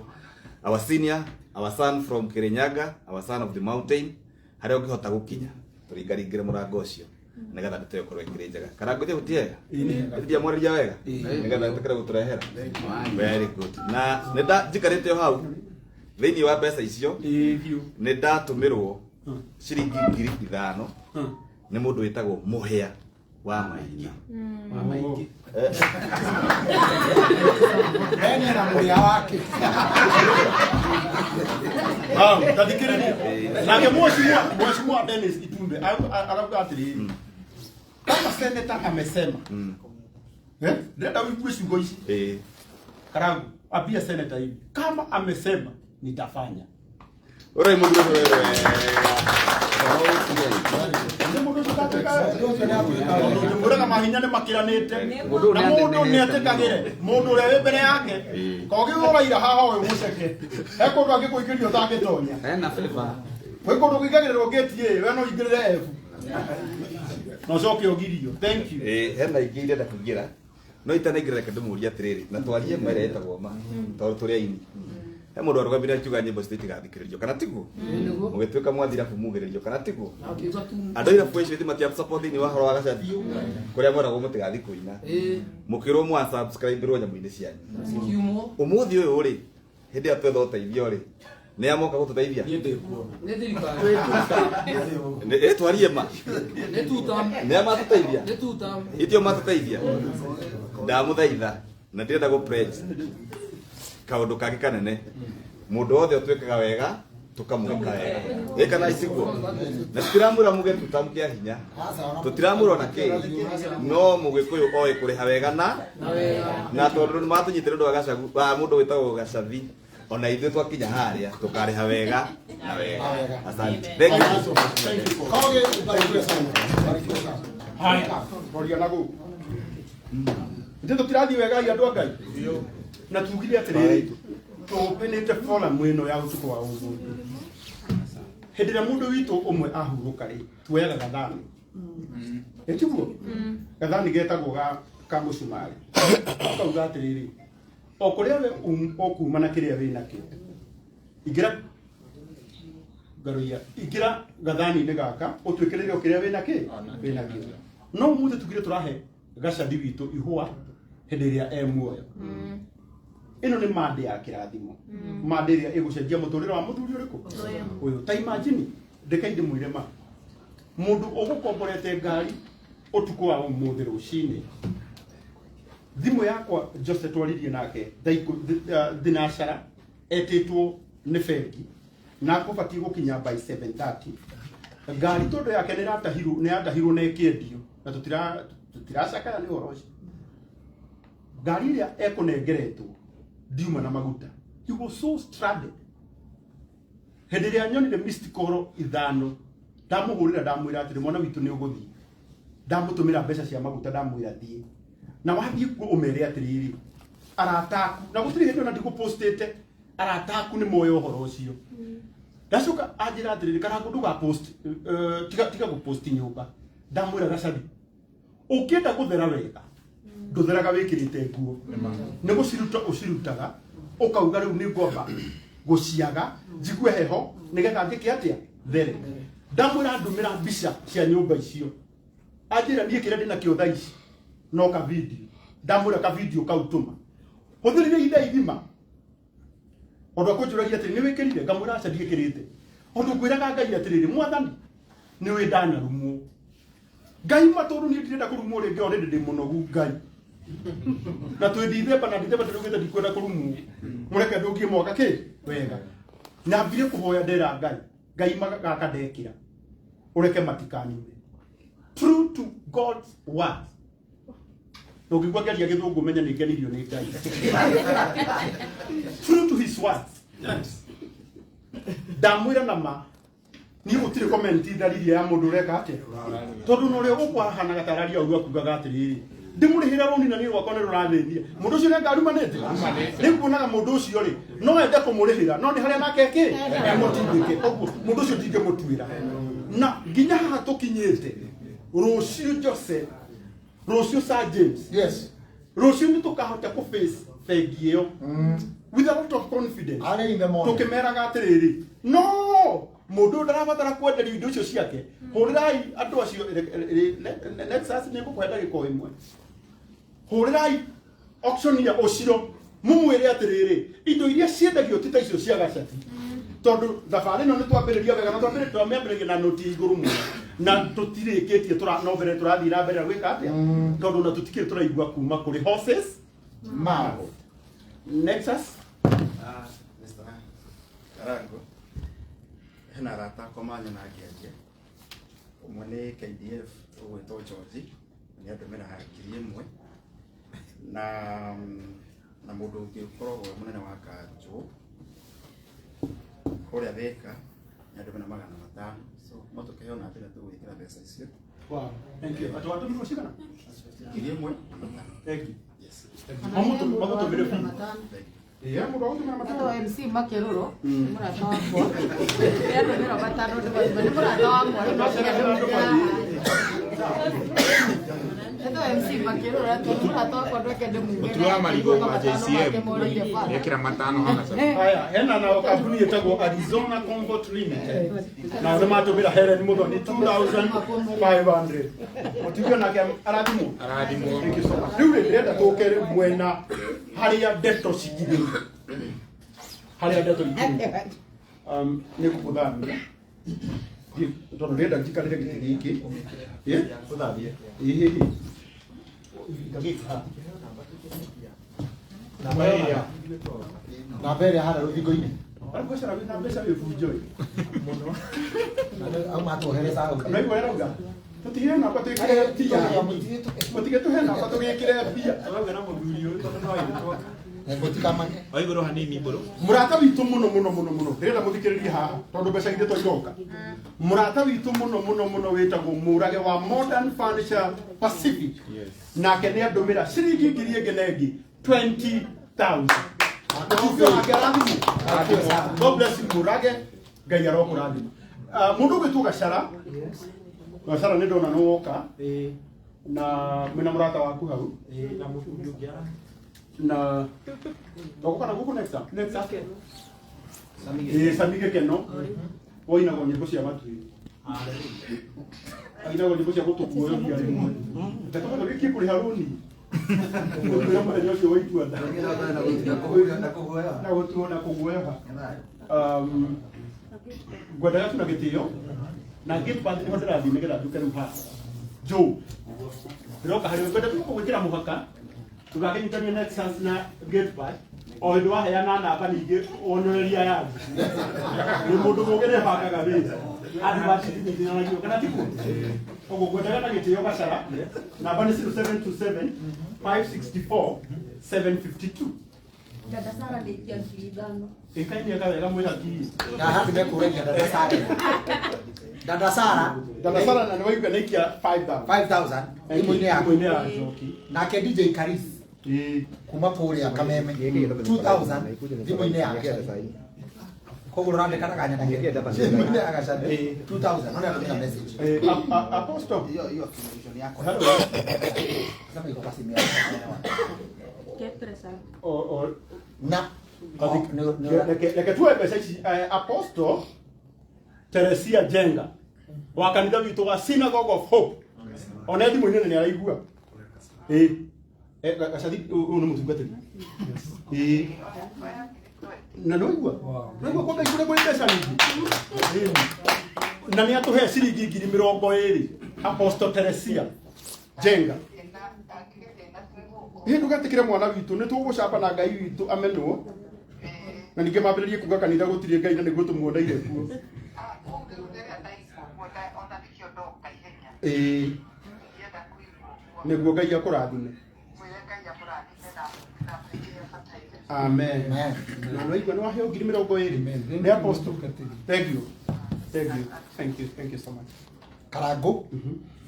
our senior, our son from Kirinyaga, our son of the mountain, harĩa ũngĩhota gũkinya tũringaringĩre mũrango ũcio nĩgetha ndeto ĩyo ĩkorwo ĩkĩrĩ njega. Karango ithe gũtiĩ wega? Ndiamwarĩria wega nĩgetha ĩtĩkĩre gũtũrehera. Very good. Na nĩ njikarĩte o hau thĩinĩ wa mbeca icio nĩ ndatũmĩrwo ciringi 5,000 nĩ mũndũ wĩtagwo Mũhĩa wa Maingĩ. Ene na mũrĩa wake. Hau, tathikĩrĩria. Nake mheshimiwa Dennis Itumbe arauga atĩrĩrĩ, kama senator amesema, ndĩrenda ũigue ciugo ici. Karangu, ambia senator hivi, kama amesema nitafanya. Ũrai mũthuri ũcio wega. Mũraga mahinya nĩ makiranĩte na mũndũ nĩ etĩkagĩre mũndũ ũrĩa wĩ mbere yake kogi ũraira haha ũyũ mũceke he kũndũ angĩkũingĩria ũtangĩtonya Ena favor. gwĩ kũndũ kũingagĩrĩrwo gate ĩ we no ũingĩrĩre F na ũcoke ũgirio. Thank you. Hena ingĩ irenda kũingĩra no itanaingĩra reke ndĩmũrie atĩrĩrĩ na twarie ma ĩrĩa ĩtagwo ma tondũ tũrĩ aini. He mũndũ arũgamire akiuga nyĩmbo citũ itigathikĩrĩrio kana tiguo? Mũgĩtuĩka mwathirabu mugĩrĩrio kana tiguo? Andũ a irabu icio ithe support thĩinĩ wa horo wa Gacathi kũrĩa mweragwo mũtigathi kũina mũkĩrwo mwa subscribe rwo nyamũ-inĩ cianyu. Ũmũthĩ ũyũ rĩ hĩndĩ ĩrĩa twetha ũteithio rĩ nĩ amoka gũtũteithia? Nĩ thirikari. Twarie ma Nĩ tutam. nĩ amatũteithia Nĩ tutam. itio matũteithia ndamũthaitha na ndĩrenda gũ pledge kaũndũ kangĩ kanene mũndũ wothe ũtwĩkaga wega tũkamwĩka wega ĩ kana itiguo na tũtiramwĩra muge tutam kĩa hinya tũtiramwĩra ona kĩ no mũgĩkũyũ oĩ kũrĩha wega na tondũ nĩ matũnyitĩra ũndũ wa Gacagu wa mũndũ wĩtagwo Gacathi ona ithuĩ twakinya harĩa tũkarĩha wega na wega. Asante, thank you. Kogi, ubarikiwe sana. Ubarikiwe sana. Haya, roria na gũkũ ithe tũtirathiĩ wega i andũ a Ngai na tugire atĩrĩrĩ tũpenĩte forum ĩno ya ũtukũ wa ũmũthĩ hĩndĩ ĩrĩa mũndũ witũ ũmwe ahurũka rĩ tuoyaga gathani ĩtiguo gathani getagwo ka mũcumarĩ ũkauga atĩrĩrĩ o kũrĩa we ũkuma na kĩrĩa wĩ nakĩo ingĩra ngaroia ingĩra gathani-inĩ gaka ũtuĩkĩrĩre o kĩrĩa wĩ nakĩ wĩ nakĩo no ũmũthĩ tugire tũrahe Gacathi witũ ihũa hĩndĩ ĩrĩa e muoyo ĩno nĩ mande ya kĩrathimo mande ĩrĩa ĩgũcenjia mũtũrĩre wa mũthuri ũrĩkũ ũyũ ta imagine ndĩkai ndĩmwĩre ma mũndũ ũgũkomborete ngari ũtukũ wa ũmũthĩ rũcinĩ thimũ yakwa Jose twaririe nake thaa thinacara etĩtwo nĩ bengi na akũbatiĩ gũkinya by 7:30 ngari tondũ yake nĩ ĩratahirwo nĩ yatahirwo na ĩkĩendio na tũtiracakaya nĩ ũhoro ũcio ngari ĩrĩa ekũnengeretwo ndiuma na maguta. He was so stranded. Hĩndĩ ĩrĩa nyonire missed call 5 ndamũhũrĩra ndamwĩra atĩrĩ mwana witũ nĩ ũgũthiĩ. Ndamũtũmĩra mbeca cia maguta ndamwĩra thiĩ. Na wathiĩ kuo ũmere atĩrĩrĩ, arata aku, na gũtirĩ hĩndĩ ona ndigũpostĩte, arata aku nĩ moĩ ũhoro ũcio. Ndacoka anjĩra atĩrĩrĩ, Karango ndũgapost, tiga gũpost nyũmba. Ndamwĩra Gacathi, ũngĩenda gũthera wega, ndũtheraga wĩkĩrĩte nguo. Nĩ gũciruta ũcirutaga, ũkauga rĩu nĩ ngwamba gũciaga, njigue heho, nĩgetha njĩke atĩa? There. Ndamwĩra ndũmĩra mbica cia nyũmba icio. Anjĩra niĩ kĩrĩa ndĩnakĩo thaa ici no ka video. Ndamwĩra ka video kau tũma. Hũthĩrire ithaa igima. Ũndũ akũnjũragia atĩrĩ, nĩ wĩkĩrire? Ngamwĩra aca ndiĩkĩrĩte. Ũndũ ngwĩraga Ngai atĩrĩrĩ, Mwathani, nĩ ũĩ ndanarumwo. Ngai ma tondũ niĩ ndirenda kũrumwo rĩngĩ already ndĩ mũnogu Ngai. Na twĩ Dithemba na Dithemba ndĩraugĩte ndikwenda kũrumwo. Mũreke ndũngie mwaka kĩ? Wega. Nyambire kũhoya ndera Ngai. Ngai gaka ndekĩra. Ũreke matikanyume. True to God's word. Na ũngĩigua ngĩaria gĩthũngũ menya nĩ ngenirio nĩ Ngai. True to his words. Ndamwĩra na ma niĩ gũtirĩ comment ndaririe ya mũndũ ũreka atĩa tondũ na ũrĩa ũgũkwarahanaga ta araria ũguo akugaga atĩrĩrĩ ndĩmũrĩhĩra rũni na niĩ rwakwa nĩ rũrathĩnia mũndũ ũcio nĩngarumanĩte rĩu kuonaga mũndũ ũcio rĩ no ende kũmũrĩhĩra no nĩ harĩa nake kĩ emũtindĩke ũguo mũndũ ũcio ndingĩmũtuĩra na nginya haha tũkinyĩte rũciũ Jose rũciũ Sir James yes rũciũ nĩ tũkahota kũ face bengi ĩyo with a lot of confidence Early in the morning. tũkĩmeraga atĩrĩrĩ no mũndũ ũyũ ndarabatara kwenderio indo icio ciake hũrĩrai andũ acio Nexus nĩ ngũkũhe ndagĩka o ĩmwe hũrĩrai auctioneer ũcio mũmwĩre atĩrĩrĩ indo iria ciendagio ti ta icio cia Gacathi tondũ thabarĩ ĩno nĩ twambĩrĩria wega na twamĩambĩrĩria na noti ya igũrũ mũno na tũtirĩkĩtie no mbere tũrathiĩ na mbere na gwĩka atĩa tondũ na tũtikĩrĩ tũraigua kuma kũrĩ horses mouth. Nexus Mr. Karango hena arata akwa manyona ngĩaria ũmwe nĩ KDF ũgwĩtwo George nĩ andũmĩra 1000 na mũndũ ũngĩ ũkoragwo e mũnene wa kanjũ kũrĩa Thĩka nĩ andũmĩra 500 so no tũkĩheo na njĩra tũgwĩkĩra mbeca icio. Wow, thank you. Atĩ watũmirwo cigana? 1000. Thank you. Yes. Mamũtũmĩre biũ. Ĩĩ, mũndũ agũtũmĩra matano. Etagwo MC Makĩrũrũ, nĩ mũrata wakwa. Nĩ andũmĩra matano ndĩmathima, nĩ mũrata wakwa, rĩu no nginya ndĩmwĩre haha. Etagwo MC Makĩrũrũ, tondũ nĩ mũrata wakwa ndweke ndĩmuge. Mũtu wa marigũ wa JCM nĩekĩra 500 haha. Haya, hena nao kambuni ĩtagwo Arizona Comfort Limited. Nao nĩ matũmĩra Helen Muthoni 2500. Mũtumia nake arathimwo. Arathimwo. Thank you so much. Rĩu rĩ ndĩrenda tũke rĩu mwena harĩa ndeto cikirĩire. Harĩa ndeto ikirĩire. Nĩ ngũgũthamia. Tondũ ndĩrenda njikarĩre gĩtĩ gĩkĩ. Ĩ? Ũthambie. Ĩ. Namba ĩrĩa harĩa rũthingo-inĩ. Aragucera wĩna mbeca wĩ bunjo ĩ. Auma tuohere saũ. Naigua arauga tũtigire namba twĩkĩre mbia. Mũtige tũhe namba tũgĩkĩre mbia. Arauga na mũthuri ũyũ tondũ no aitwo. Mũtikamake. O igũrũ hanini mbũrũ. Mũrata witũ mũno mũno mũno mũno ndĩrenda mũthikĩrĩrie haha tondũ mbeca ithe to iroka. Mũrata witũ mũno mũno mũno wĩtagwo Mũrage wa Modern Furniture Pacific. Nake nĩ andũmĩra ciringi ngiri ĩngĩ na ĩngĩ 20,000. Mũtumia wake arathimwo. God bless you Mũrage. Ngai arokũrathima. Mũndũ ũgwĩtwo Gacara. Gacara nĩ ndona nĩ woka. Na mwĩna mũrata waku hau. Na mũthuri ũngĩ ara. Na tũgũka na gũkũ next time. Next time. Ĩĩ, Sami Gĩkeno. Woinagwo nyĩmbo cia matuĩ. Ainagwo nyĩmbo cia gũtũguoyohia rĩmwe. Reke tũhote rĩkie kũrĩha rũni. Ngũkwĩra mũthenya ũcio waigua nda. Na gũtuo na kũguoyoha. Ngwendaga tu na gĩtĩo na gate pass nĩho ndĩrathiĩ nĩgetha njũke rĩu haha. Joe, ndĩroka harĩ we ngwenda tu gũgwĩkĩra mũhaka ndũgakĩnyitanie Nexus na gate pass o hĩndĩ waheana namba ningĩ wonoreria yaku nĩ mũndũ mũgĩ nĩbangaga wĩra advert itinyitithanagio kana tiguo ũguo ngwendaga na gĩtĩo Gacara namba nĩ 0727 564 752. Dada Sara ndĩikia 5,000. Ĩkaini eka wega mwĩra ngiri. Na haha nĩmekũragia Dada Sara. Dada Sara. Dada Sara na nĩwaigua nĩaikia 5,000. 5,000 thimũ-inĩ yaku. Thimũ-inĩ ya Njoki. Nake DJ Karis kuma kũrĩa Kameme 2,000 thimũ-inĩ ya Gacathi. Koguo ũrandĩka na kanya thimũ-inĩ ya Gacathi 2,000 no nĩatũmĩra message. Apostle. Hiyo hiyo accumulation yako. Sema iko kwa simu yako. Kepresa. O na reke tuoe mbeca ici Apostle Teresia Jenga wa kanitha witũ wa Synagogue of Hope ona thimũ-inĩ nĩ araigua Gacathi ũyũ nĩ mũtungatĩri na nĩwaigua nĩwaigua kwamba ikũrĩa kũrĩ mbeca nyingĩ na nĩ atũhe ciringi 20,000 Apostle Teresia Jenga. Ĩ ndũgetĩkĩre mwana witũ nĩ tũgũcamba na Ngai witũ amenwo na ningĩ mambĩrĩrie kuga kanitha gũtirĩ Ngai na nĩguo tũmuoneire kuo. Ĩĩ nĩguo Ngai akũrathime. Amen. Na nĩwaigua nĩ waheo 20,000 nĩ Apostle. Thank you. Thank you. Thank you. Thank you so much. Karangu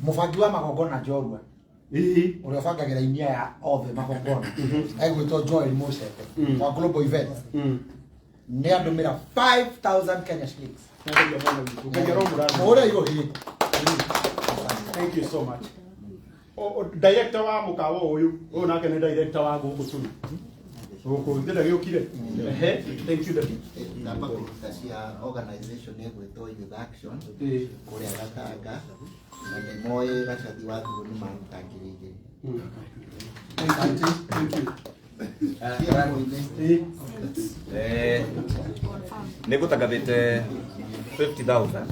mũbangi wa magongona njorua ũrĩa ũbangagĩra inia ya othe magongona egwĩtwo Joel Mucete wa Global Events nĩ andũmĩra 5,000 Kenya shillings. Mũhũre igũrũ. Thank you so much. Director wa mũkawa ũyũ ũyũ nake nĩ director wa gũkũ tũrĩ gũkũ ndĩrenda gĩũkire. Ehe, thank you daddy. Ndamba kũruta cia organization ĩgwĩtwo Youth Action kũrĩa Gatanga na nĩmoĩ Gacathi wa Thuo nĩ maruta 2,000. Thank you. Nĩ ngũtangathĩte 50,000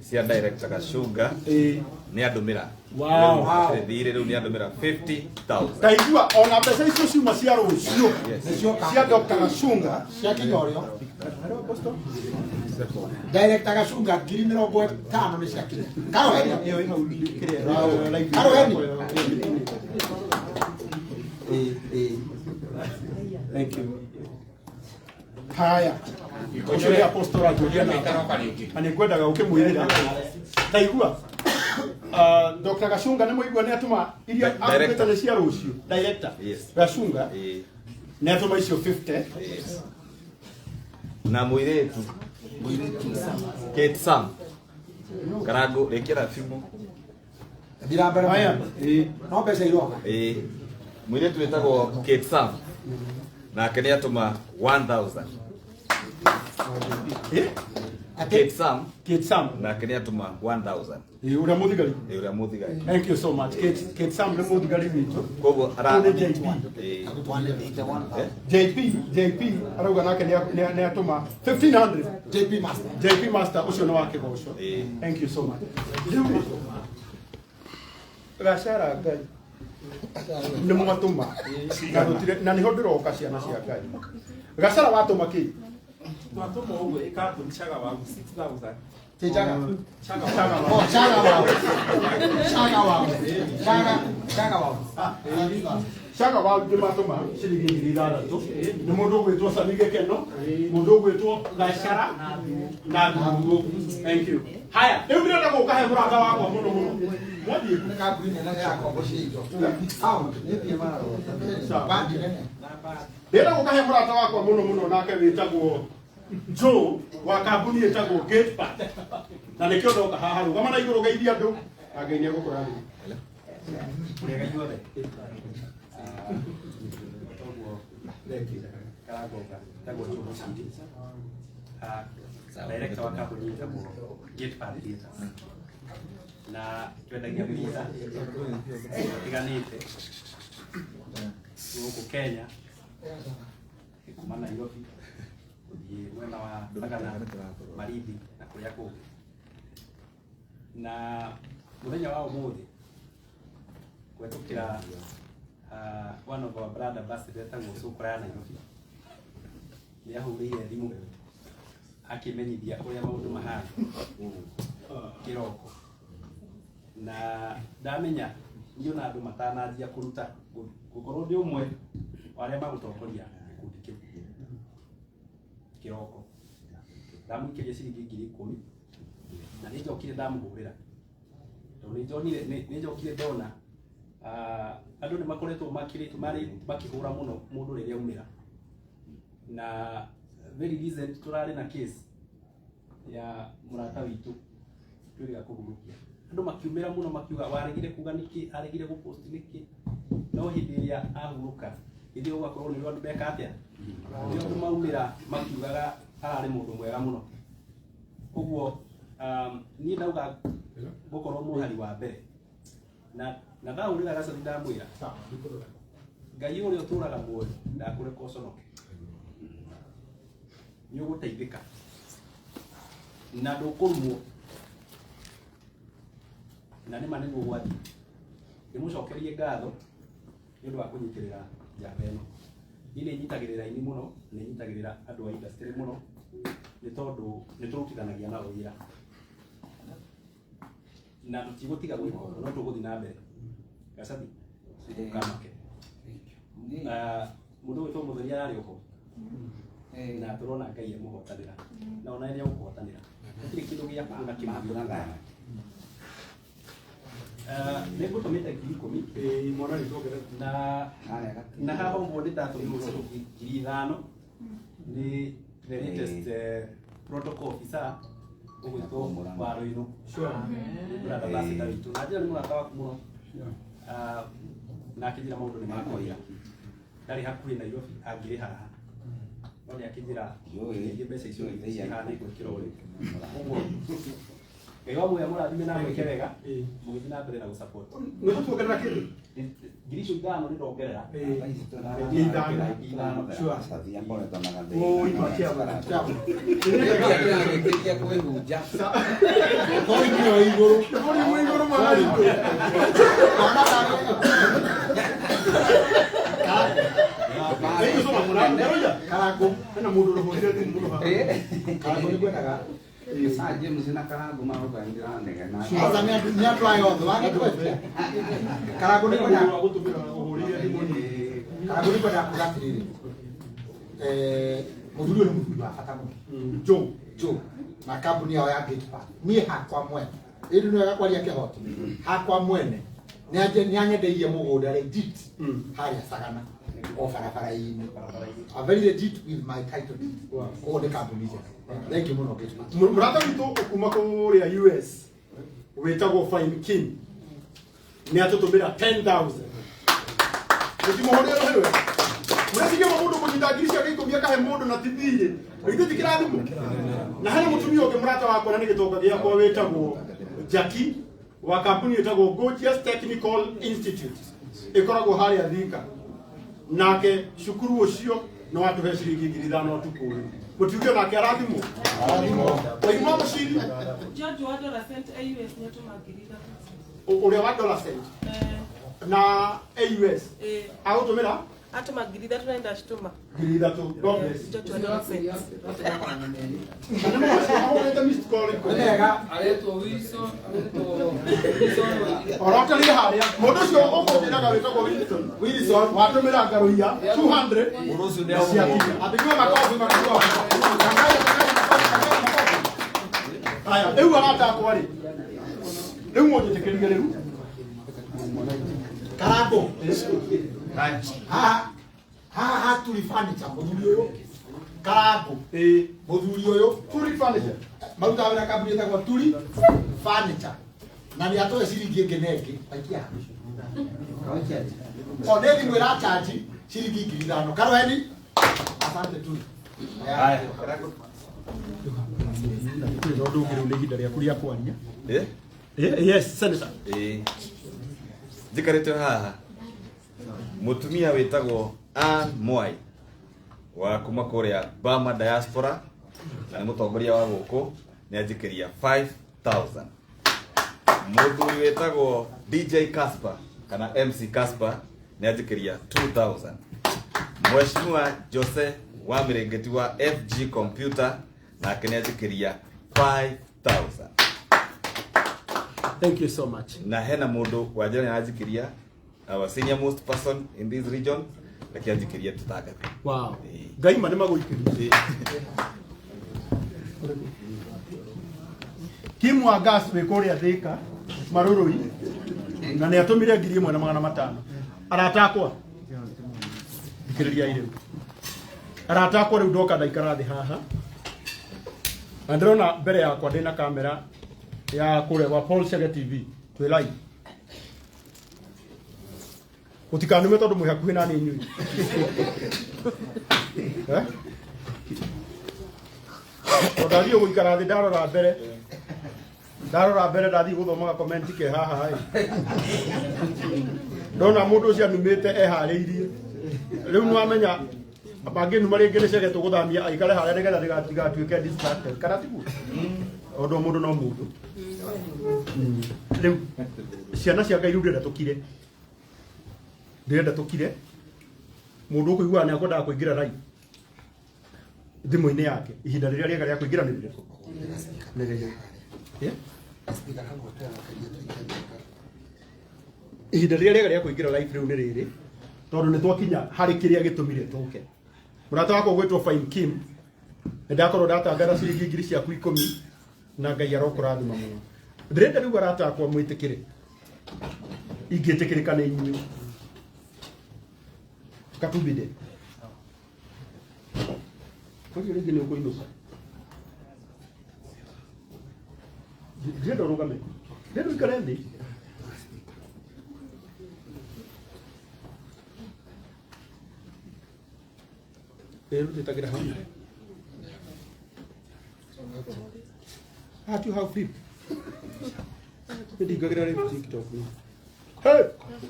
cia director Gacunga nĩ andũmĩra. Wow. Thirĩ rĩu nĩ andũmĩra 50,000. Taigua ona mbeca icio ciuma cia rũciũ cia Dr. Gacunga cia Kĩnyorio. Director Gacunga 50,000 nĩ ciakinya. Karoheni. Karoheni. Thank you. Haya. Ũcio nĩ Apostle anjũria na nĩ ngwendaga ũkĩmwĩrĩra. Taigua. Dr. Gacunga nĩ mũigua nĩ atũma iria akũĩte nĩ cia rũciũ. Director. Gacunga nĩ atũma icio 50. Na mũirĩtu Kate Sam Karangu rĩkĩra thimũ. Thira mbere. Haya. No mbeca iroka. Mũirĩtu wĩtagwo Kate Sam nake nĩ atũma 1,000. Kate Sam. Kate Sam nake nĩ atũma 1,000. Ũrĩa mũthigari. Ũrĩa mũthigari. Thank you so much. Kate Sam nĩ mũthigari witũ. Koguo ara nĩ JP. JP arauga nake nĩ atũma 1,500. JP Master. JP Master ũcio nĩ wa kĩgoco. Thank you so much. Gacara Ngai nĩ mwatũma na gũtirĩ na nĩho ndĩroka ciana cia Ngai. Gacara watũma kĩ? Twatũma ũguo ĩkambuni Chaga Waru 6,000. Chaga. Chaga Waru. Oh, Chaga Waru. Chaga Waru. Chaga Waru. Chaga Waru nĩmatũma ciringi 6,000 nĩ mũndũ ũgwĩtwo Sami Gĩkeno, mũndũ ũgwĩtwo Gacara na Thuo. Thank you. Haya, rĩu ndĩrenda gũka he mũrata wakwa mũno mũno. Mwathiĩ kũ? Kambuni nene ya ngombo cia indo. Bandi nene. Ndĩrenda gũka he mũrata wakwa mũno mũno nake wĩtagwo Joe wa kambuni ĩtagwo Gatepath. Na nĩkĩo ndoka haha rũgama na igũrũ geithia andũ na Ngai nĩ egũkũrathima. Mũrĩega inyuothe. Toguo Karangonga ĩtagwo Joe Mũciri. Director wa kambuni ĩtagwo Gatepath Theatres. Na twendagia mĩgũnda ĩtiganĩte gũkũ Kenya kuma Nairobi gũthiĩ mwena wa Sagana, Malindi na kũrĩa kũngĩ. Na mũthenya wa ũmũthĩ kũhetũkĩra one of our brand ambassador etagwo Cũkũra ya Nairobi nĩ ahũrĩire thimũ akĩmenyithia ũrĩa maũndũ mahana kĩroko na ndamenya niĩ ona andũ matananjia kũruta gũkorwo ndĩ ũmwe wa arĩa magũtongoria gĩkundi Kĩroko ndamũikĩria ciringi 10,000 na nĩ njokire ndamũhũrĩra tondũ nĩ njonire nĩ njokire ndona andũ nĩ makoretwo makĩhũra mũno mũndũ rĩrĩa aumĩra na very recent tũrarĩ na case ya mũrata witũ twĩrĩga kũhurũkia andũ makiumĩra mũno makiuga waregire kuga nĩkĩ aregire gũpost nĩkĩ no hĩndĩ ĩrĩa ahurũka hĩndĩ ĩyo gũgakorwo nĩ andũ meka atĩa nĩ andũ maumĩra makiugaga ararĩ mũndũ mwega mũno ũguo niĩ ndauga gũkorwo mũhari wa mbere na ndahũrĩra Gacathi ndamwĩra Ngai ũrĩa ũtũraga muoyo ndakũreka ũconoke nĩ ũgũteithĩka na ndũkũrumwo na nĩ ma nĩguo gwathiĩ ndĩmũcokerie ngatho nĩ ũndũ wa kũnyitĩrĩra njamba ĩno niĩ nĩ nyitagĩrĩra aini mũno nĩ nyitagĩrĩra andũ a industry mũno nĩ tondũ nĩ tũrutithanagia nao wĩra na tũtigũtiga gwĩka ũguo no tũgũthiĩ na mbere Gacathi ndũkamake mũndũ ũgwĩtwo Mũthoni ararĩ oho na tũrona Ngai amũhotanĩra na ona nĩ egũkũhotanĩra gũtirĩ kĩndũ gĩa kuona kĩmũhiũraga nĩ ngũtũmĩte 10,000 na haha ũguo nĩ ndatũmĩrwo ciringi 5,000 nĩ the latest protocol officer ũgwĩtwo Waruinũ brother ambassador witũ na njĩra nĩ mũrata waku mũno na akĩnjĩra maũndũ nĩ makwagĩra ndarĩ hakuhĩ Nairobi angĩrĩ haha no nĩ akĩnjĩra ningĩ mbeca icio cihana igwĩkĩra ũrĩ ũguo Ngai wa muoyo mũrathime na mwĩke wega mũgĩthiĩ na mbere na gũsupport Nĩ ũgũtuongerera kĩndũ? 5,000 nĩ ndongerera 5,000. Sure. Oi, matia bana. Kĩrarĩkĩria kwĩhunja. Igũrũ. Igũrũ mwana witũ. Karango. Hena mũndũ ũrahũrire thimũ mũno haha. Karango nĩ ngwendaga. Sir James na Karango maroka ndiranegena. Aca nĩ andũ aya othe wagĩtwete. Karango nĩ ngwendaga Karango nĩ ngwendaga kuga atĩrĩrĩ. Mũthuri ũyũ nĩ mũthuri wa bata mũno. Joe na kambuni yao ya Gate Path. Niĩ hakwa mwene. Ĩndĩ nĩ wega kwaria kĩhoto. Hakwa mwene nĩ anyendeirie mũgũnda legit harĩa Sagana o barabara-inĩ. A very legit with my title deed. Koguo nĩ kambuni njega. Thank you mũno Gate Path. Mũrata witũ kuma kũrĩa US wĩtagwo Fine King nĩ atũtũmĩra 10,000 mũtimũhũrĩre rũhĩ mũreciria mũndũ kũnyita 10,000 akahe mũndũ na ti thiirĩ githĩ ti kĩrathimo na hena mũtumia ũngĩ mũrata wakwa na nĩ gĩtonga gĩakwa wĩtagwo Jackie wa kambuni ĩtagwo Gorgeous Technical Institute ĩkoragwo harĩa Thika nake cukuru ũcio nĩ watũhe ciringi 5,000 ũtukũ ũyũ mũtiuge nake arathimwo waigua mũciri George wa dollar cent AUS nĩ atũma 3,000. ũrĩa wa dollar cent na AUS agũtũmĩra Atũma 3,000 na ndacitũma. 3,000 God bless. George wa dollar cent. Ahũrĩte missed call ikũmi. Aretwo Wilson, aretwo Wilson. Orokerie harĩa mũndũ ũcio ũkũnjĩraga wĩtagwo Wilson Wilson watũmĩra ngaruiya 200 Mũndũ ũcio nĩ ciakinya apigwe makofi makofi. Haya rĩu arata akwa rĩ rĩu mũnjĩtĩkĩrie rĩu Karango. Haha haturi furniture mũthuri ũyũ Karango mũthuri ũyũ Turi furniture marutaga wĩra kambuni ĩtagwo Turi furniture na nĩ atũhe ciringi ĩngĩ na ĩngĩ aikia o nĩ thimũ ĩrachanji ciringi 5,000 Karoheni asante Turi. Haya. Ũndũ ũngĩ rĩu nĩ ihinda rĩaku rĩa kwaria. Yes, senator. Njikarĩte haha mũtumia wĩtagwo Ann Mwai wa kuma kũrĩa Bama Diaspora na nĩ mũtongoria wa gũkũ nĩ anjĩkĩria 5,000 mũthuri wĩtagwo DJ Casper kana MC Casper nĩ anjĩkĩria 2,000 Mheshimiwa Jose wa Mĩrĩngĩti wa FG Computer nake nĩ anjĩkĩria 5,000. Thank you so much. Na hena mũndũ wa njĩra nĩ aranjĩkĩria our senior most person in this region Reke anjikĩrie tũtangathe. Wow. Ngai ma nĩ magũikĩrie. Kim wa gas wĩ kũrĩa Thĩka Marũrũi na nĩ atũmire 1500. Arata akwa, thikĩrĩriai rĩu. Arata akwa, rĩu ndoka ndaikara thĩ haha na ndĩrona mbere yakwa ndĩna kamera ya kũrĩa gwa Paul Chege TV, twĩ live. Mũtikanume tondũ mwĩ hakuhĩ na niĩ inyuĩ. Eh? Tondũ ndathiĩ gũikara thĩ, ndarora mbere, ndarora mbere, ndathiĩ gũthomaga comment ke haha ĩ, ndona mũndũ ũcio anumĩte eharĩirie. Rĩu nĩwamenya mangĩnuma rĩngĩ nĩ Chege tũgũthamia aikare harĩa nĩgetha ndigatuĩke distracted, kana tiguo? Tondũ mũndũ no mũndũ. Rĩu ciana cia Ngai, rĩu ndĩrenda tũkire, ndĩrenda tũkire. Mũndũ ũkũiguaga nĩ akwendaga kũingĩra live thimũ-inĩ yake, ihinda rĩrĩa rĩega rĩa kũingĩra nĩ rĩrĩkũ? Nĩ rĩrĩ? Eh? Ihinda rĩrĩa rĩega rĩa kũingĩra live rĩu nĩ rĩrĩ, tondũ nĩ twakinya harĩ kĩrĩa gĩtũmire tũke. Mũrata wakwa ũgwĩtwo Fine Kim, nĩ ndakorwo ndatangatha ciringi 10,000 na Ngai arokũrathima mũno. Ndĩrenda rĩu arata akwa mwĩtĩkĩre, ingĩtĩkĩrĩka nĩ inyuĩ, katubide koguo rĩngĩ nĩ ũkũinũka. Ndĩrenda ũrũgame, ndĩrenda ũikare thĩ. Ĩrutĩtagĩra hau haha tu, hau flip ndingagĩra rĩu TikTok. Hey,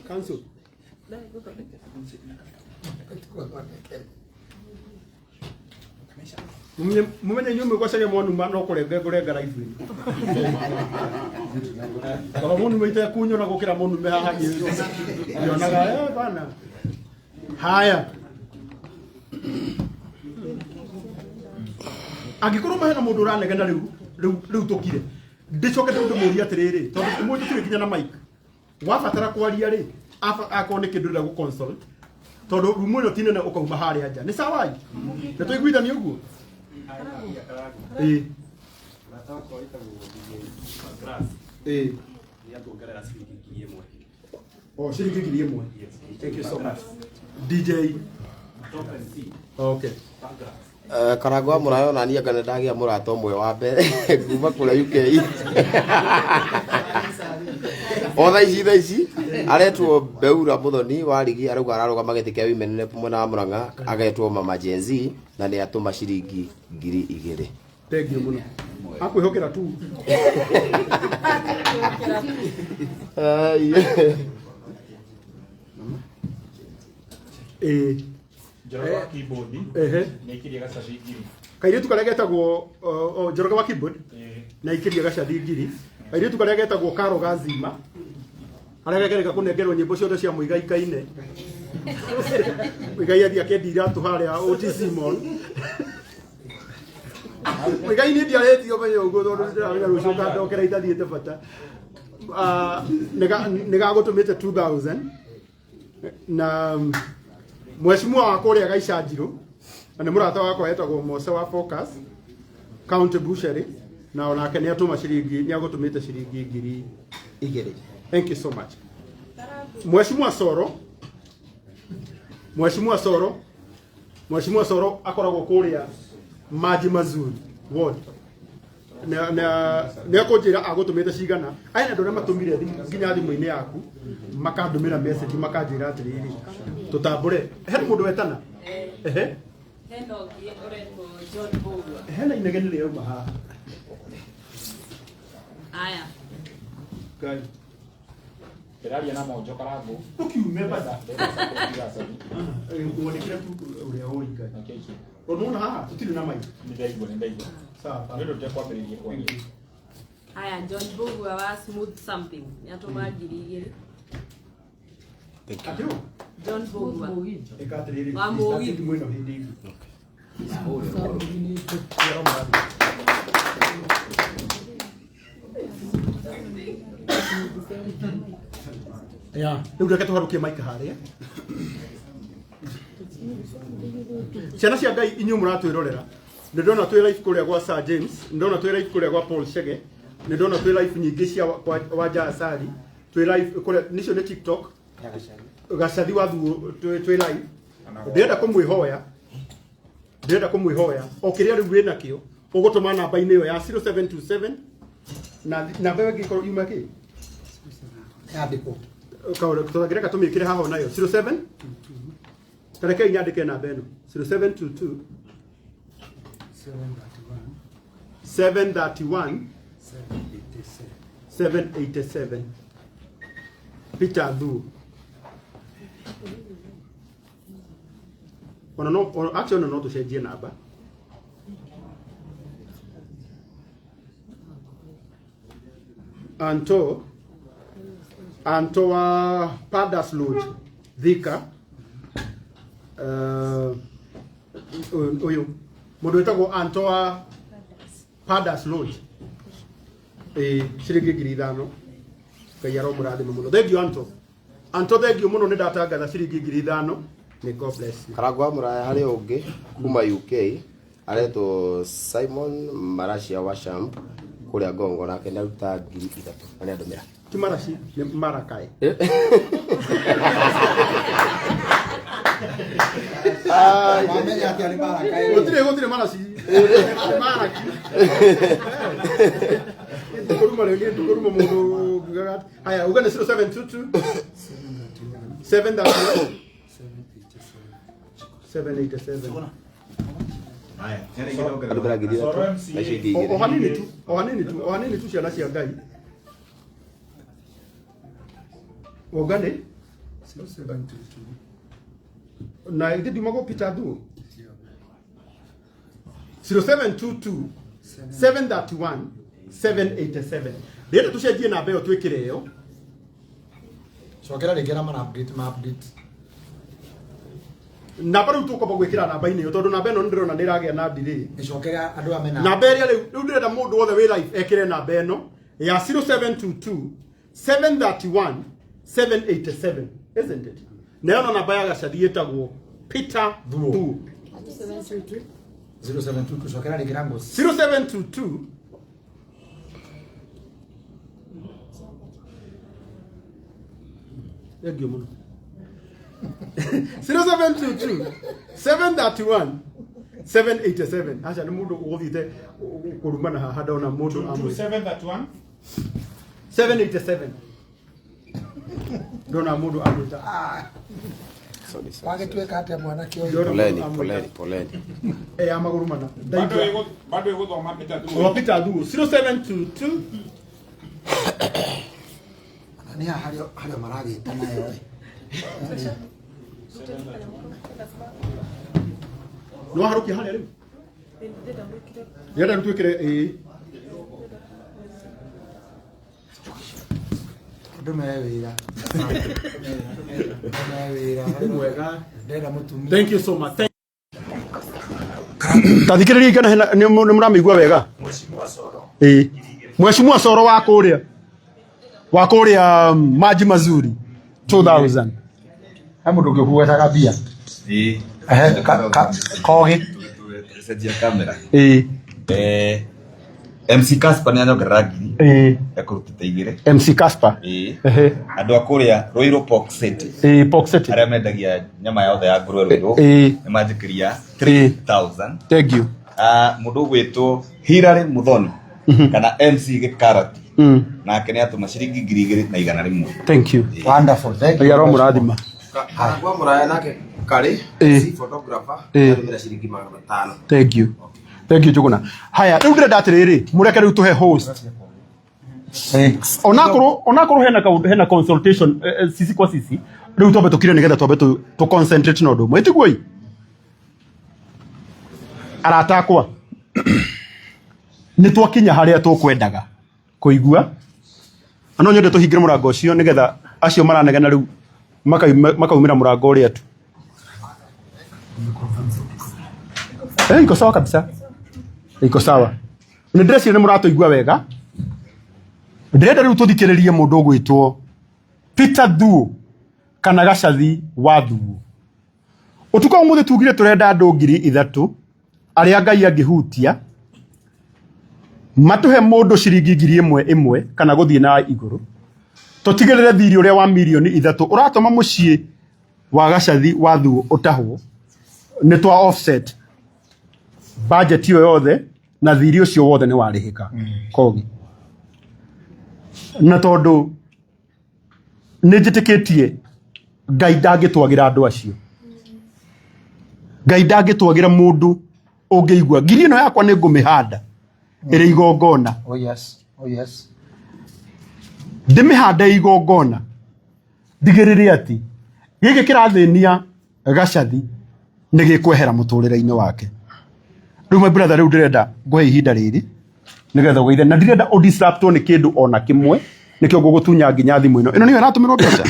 cancel. Mumenye inyuĩ mwĩgwacage mwanuma no kũrenga ngũrenga live ĩno, kaba mũnume itekunyona gũkĩra mũnume haha ngĩonaga. Eh, bana, haya, angĩkorwo mahena mũndũ ũranegena rĩu, rĩu rĩu tũkire, ndĩcoke rĩu ndĩmũrie atĩrĩrĩ, tondũ ũmũthĩ tũtirĩ nginya na mic. Wabatara kwaria rĩ, akorwo nĩ kĩndũ ũrenda gũ consult, tondũ rumu ĩno ti nene, ũkauma harĩa nja nĩ sawa. Nĩ tũiguithania ũguo? Ĩĩ. Mũrata wakwa wĩtagwo DJ Grass. Ĩĩ. Nĩ atuongerera ciringi 1000. Oh, ciringi 1000. Yes. Thank you so much, DJ. Top MC. Okay. Karango wa mũrayo, na niĩ anga nĩ ndagĩa mũrata ũmwe wa mbere kuma kũrĩa UK. O thaa ici aretwo Beura Muthoni wa Rigi, arauga ararũgama gĩtĩ kĩa women rep mwena wa Murang'a, agetwo Mama Gen Z, na nĩ atũma ciringi 2000. Thank you mũno, akwĩhokera tu. Ai. Ĩĩ. Njoroge wa keyboard. Ehe. Nĩ aikirie gacathi 1000. Kairĩtu karĩa getagwo Njoroge wa keyboard na ikiria gacathi 1000. Kairĩtu karĩa getagwo Karo Gazima, karĩa gekereka kũnengerwo nyĩmbo ciothe cia Mũigai Kaine. Mũigai athiĩ akendia iratũ harĩa OTC Mall. Mũigai niĩ ndiarĩtie ũmenye ũguo, tondũ ndĩramenya rũciũ ũkandokera itathiĩte bata. Ah, nĩ gagũtũmĩte 2000. Na mheshimiwa wa kũrĩa Gaicanjirũ, na nĩ mũrata wakwa, etagwo Mose wa Focus County Butchery, na onake nĩ atũma ciringi, nĩ agũtũmĩte ciringi 2000. Thank you so much. Mheshimiwa Soro, Mheshimiwa Soro, Mheshimiwa Soro akoragwo kũrĩa Maji Mazuri ward, na nĩ akũnjĩra agũtũmĩte cigana. Aya andũ arĩa matũmire nginya thimũ-inĩ yaku, makandũmĩra message, makanjĩra atĩrĩrĩ, tũtambũre he mũndũ wetana. Ehe. Hena ũngĩ ũretwo John Mbugua. Hena inegene rĩrauma haha. Aya. Ngai. Ndĩraria na Monjo Karango. Ũkiume basi. Wandĩkĩre tu ũrĩa ũĩ Ngai, tondũ nĩwona haha tũtirĩ na mic. Nĩ ndaigua, nĩ ndaigua. Sawa. Nĩ ũndũ tũtekwambĩrĩria kwaria. Aya, John Mbugua wa Smooth Something nĩ atũma 2000. Atĩ ũ? John Mbugua. Ĩka atĩrĩrĩ, Wa Mũgithi. thimũ ĩno hĩndĩ ĩngĩ. Ya, rĩu reke tũharũkie mic harĩa. Ciana cia Ngai inyuĩ mũratwĩrorera, nĩ ndona twĩ live kũrĩa gwa Sir James, nĩ ndona twĩ live kũrĩa gwa Paul Chege, nĩ ndona twĩ live nyingĩ cia kwa Wanja Asali, twĩ live kũrĩa nicio nĩ TikTok Gacathi wa Thuo twĩ live. Ndĩrenda kũmwĩhoya, ndĩrenda kũmwĩhoya o kĩrĩa rĩu wĩ nakĩo ũgũtũma namba-inĩ ĩyo ya 0727 na namba ĩyo ĩngĩkorwo yuma kĩ yandĩkwo tũngĩreka tũmĩkĩre haha onayo 07, tarekei nyandĩke namba ĩno 0722 731 787 Peter Thuo. Ona no actually ona no tũcenjie namba. Anto Anto wa Padas Lodge Thika, ũyũ mũndũ wĩtagwo Anto wa Padas Lodge, ciringi 5,000. Ngai aromũrathima mũno. Thank you Anto. Anto, thank you mũno, nĩ ndatangatha ciringi 5,000. May God bless you. Karangwa Muraya harĩ ũngĩ kuma UK aretwo Simon Maracia wa Champ kũrĩa Ngongo, nake nĩ aruta 3,000 na nĩ andũmĩra. Ti Maraci, nĩ Marakai. Wamenya atĩa nĩ Marakai? Gũtirĩ Maraci. Maraki. Ndũkũruma rĩu, niĩ ndũkũruma mũndũ ngiugaga atĩ. Haya, uga nĩ 0722 731 787. Andũmĩra 3,000 na icio ingĩ O igĩrĩ. hanini tu, o hanini tu, o hanini tu, ciana cia Ngai. Wauga nĩ na ithe ndiumagwo Peter Thuo 0722 731 787. Ndĩrenda tũcenjie namba ĩyo twĩkĩre ĩyo. Cokera rĩngĩ na mara update ma update. Namba rĩu tũkwamba gwĩkĩra namba-inĩ ĩyo tondũ namba ĩno nĩ ndĩrona nĩ ĩragĩa na delay. Ĩcokera andũ aya mena namba ĩrĩa rĩu ndĩrenda mũndũ wothe wĩ live ekĩre namba ĩno ya 0722 731 787, isn't it? Nayo no namba ya Gacathi ĩtagwo Peter Thuo. 0722, cokera rĩngĩ na ngoci. 0722 Thank you mũno. 0722 731 787. Aca nĩ mũndũ ũgũthiĩte kũrumana haha ndona mũndũ amwĩra. 731 787 ndona mũndũ amwĩta. Wagĩtuĩka atĩa mwanake ũyũ? Poleni, poleni, poleni. Ya magũrũ mana. Bado ĩgũthoma Peter Thuo. O Peter Thuo 0722. Nĩ haha harĩa maragĩta nayo ĩ. Nĩ waharũkia harĩa rĩu? Ndĩrenda rĩu twĩkĩre ĩĩ. Andũ me wĩra. Andũ me wĩra. Nĩ mwega. Ndĩrenda mũtumia. Thank you so much. Tathikĩrĩria ikana hena nĩ mũramĩigua wega? Ĩĩ. Mheshimiwa Soro wa kũrĩa Maji Mazuri 2000. He mũndũ ũngĩ ũkũgwetaga mbia. Ĩĩ. Ehe, kogi. Tũgĩcenjia kamera. Ĩĩ. MC Casper nĩ anyongerera ngiri. Ĩĩ. Ekũrutĩte igĩrĩ. MC Casper. Ĩĩ. Ehe. Andũ a kũrĩa Ruiru Pork City. Ĩĩ, Pork City. Arĩa mendagia nyama yothe ya ngũrwe Ruiru. Ĩĩ. Nĩ manjĩkĩria 3000. Thank you. Mũndũ ũgwĩtwo Hilary Muthoni kana MC Gĩkarati nake nĩ atũma ciringi 2,100. Thank you. Wonderful. Thank you. Ngai aromũrathima. Karangwa Muraya nake Karĩ Ĩĩ. MC photographer Ĩĩ. arũmĩra ciringi 500. Thank you. Thank you Njuguna. Haya, rĩu ndĩrenda atĩrĩrĩ, mũreke rĩu tũhe host. Onakorwo hena kaũndũ, hena consultation sisi kwa sisi, rĩu twambe tũkire nĩgetha twambe tũ concentrate na ũndũ ũmwe. Ĩtiguo ĩ? Arata akwa, nĩ twakinya harĩa tũkwendaga kũigua. Na no nyende tũhingĩre mũrango ũcio nĩgetha acio maranegena rĩu makaumĩra mũrango ũrĩa tu. Iko sawa kabisa. Iko sawa. Nĩ ndĩreciria nĩ mũratũigua wega. Ndĩrenda rĩu tũthikĩrĩrie mũndũ ũgwĩtwo Peter Thuo kana Gacathi wa Thuo. Ũtukũ wa ũmũthĩ tugire tũrenda andũ 3,000 arĩa Ngai angĩhutia matũhe mũndũ ciringi 1,000 ĩmwe kana gũthiĩ na igũrũ, tũtigĩrĩre thirĩ ũrĩa wa 3 mirioni ũratũma mũciĩ wa Gacathi wa Thuo ũtahwo nĩ twa offset budget ĩyo yothe na thirĩ ũcio wothe nĩ warĩhĩka kogi. Na tondũ nĩ njĩtĩkĩtie Ngai ndangĩtwagĩra andũ acio, Ngai ndangĩtwagĩra mũndũ ũngĩigua ngiri ĩno yakwa nĩ ngũmĩhanda ĩrĩ igongona. Oh yes. Oh yes. Ndĩmĩhande igongona ndigĩrĩre atĩ gĩkĩ kĩrathĩnia Gacathi nĩ gĩkwehera mũtũrĩre-inĩ wake. Rĩu my brother, rĩu ndĩrenda ngũhe ihinda rĩrĩ nĩgetha ũgeithe, na ndirenda ũdistractwo nĩ kĩndũ ona kĩmwe, nĩkĩo ngũgũtunya nginya thimũ ĩno. Ĩno nĩyo ĩratũmĩrwo mbeca?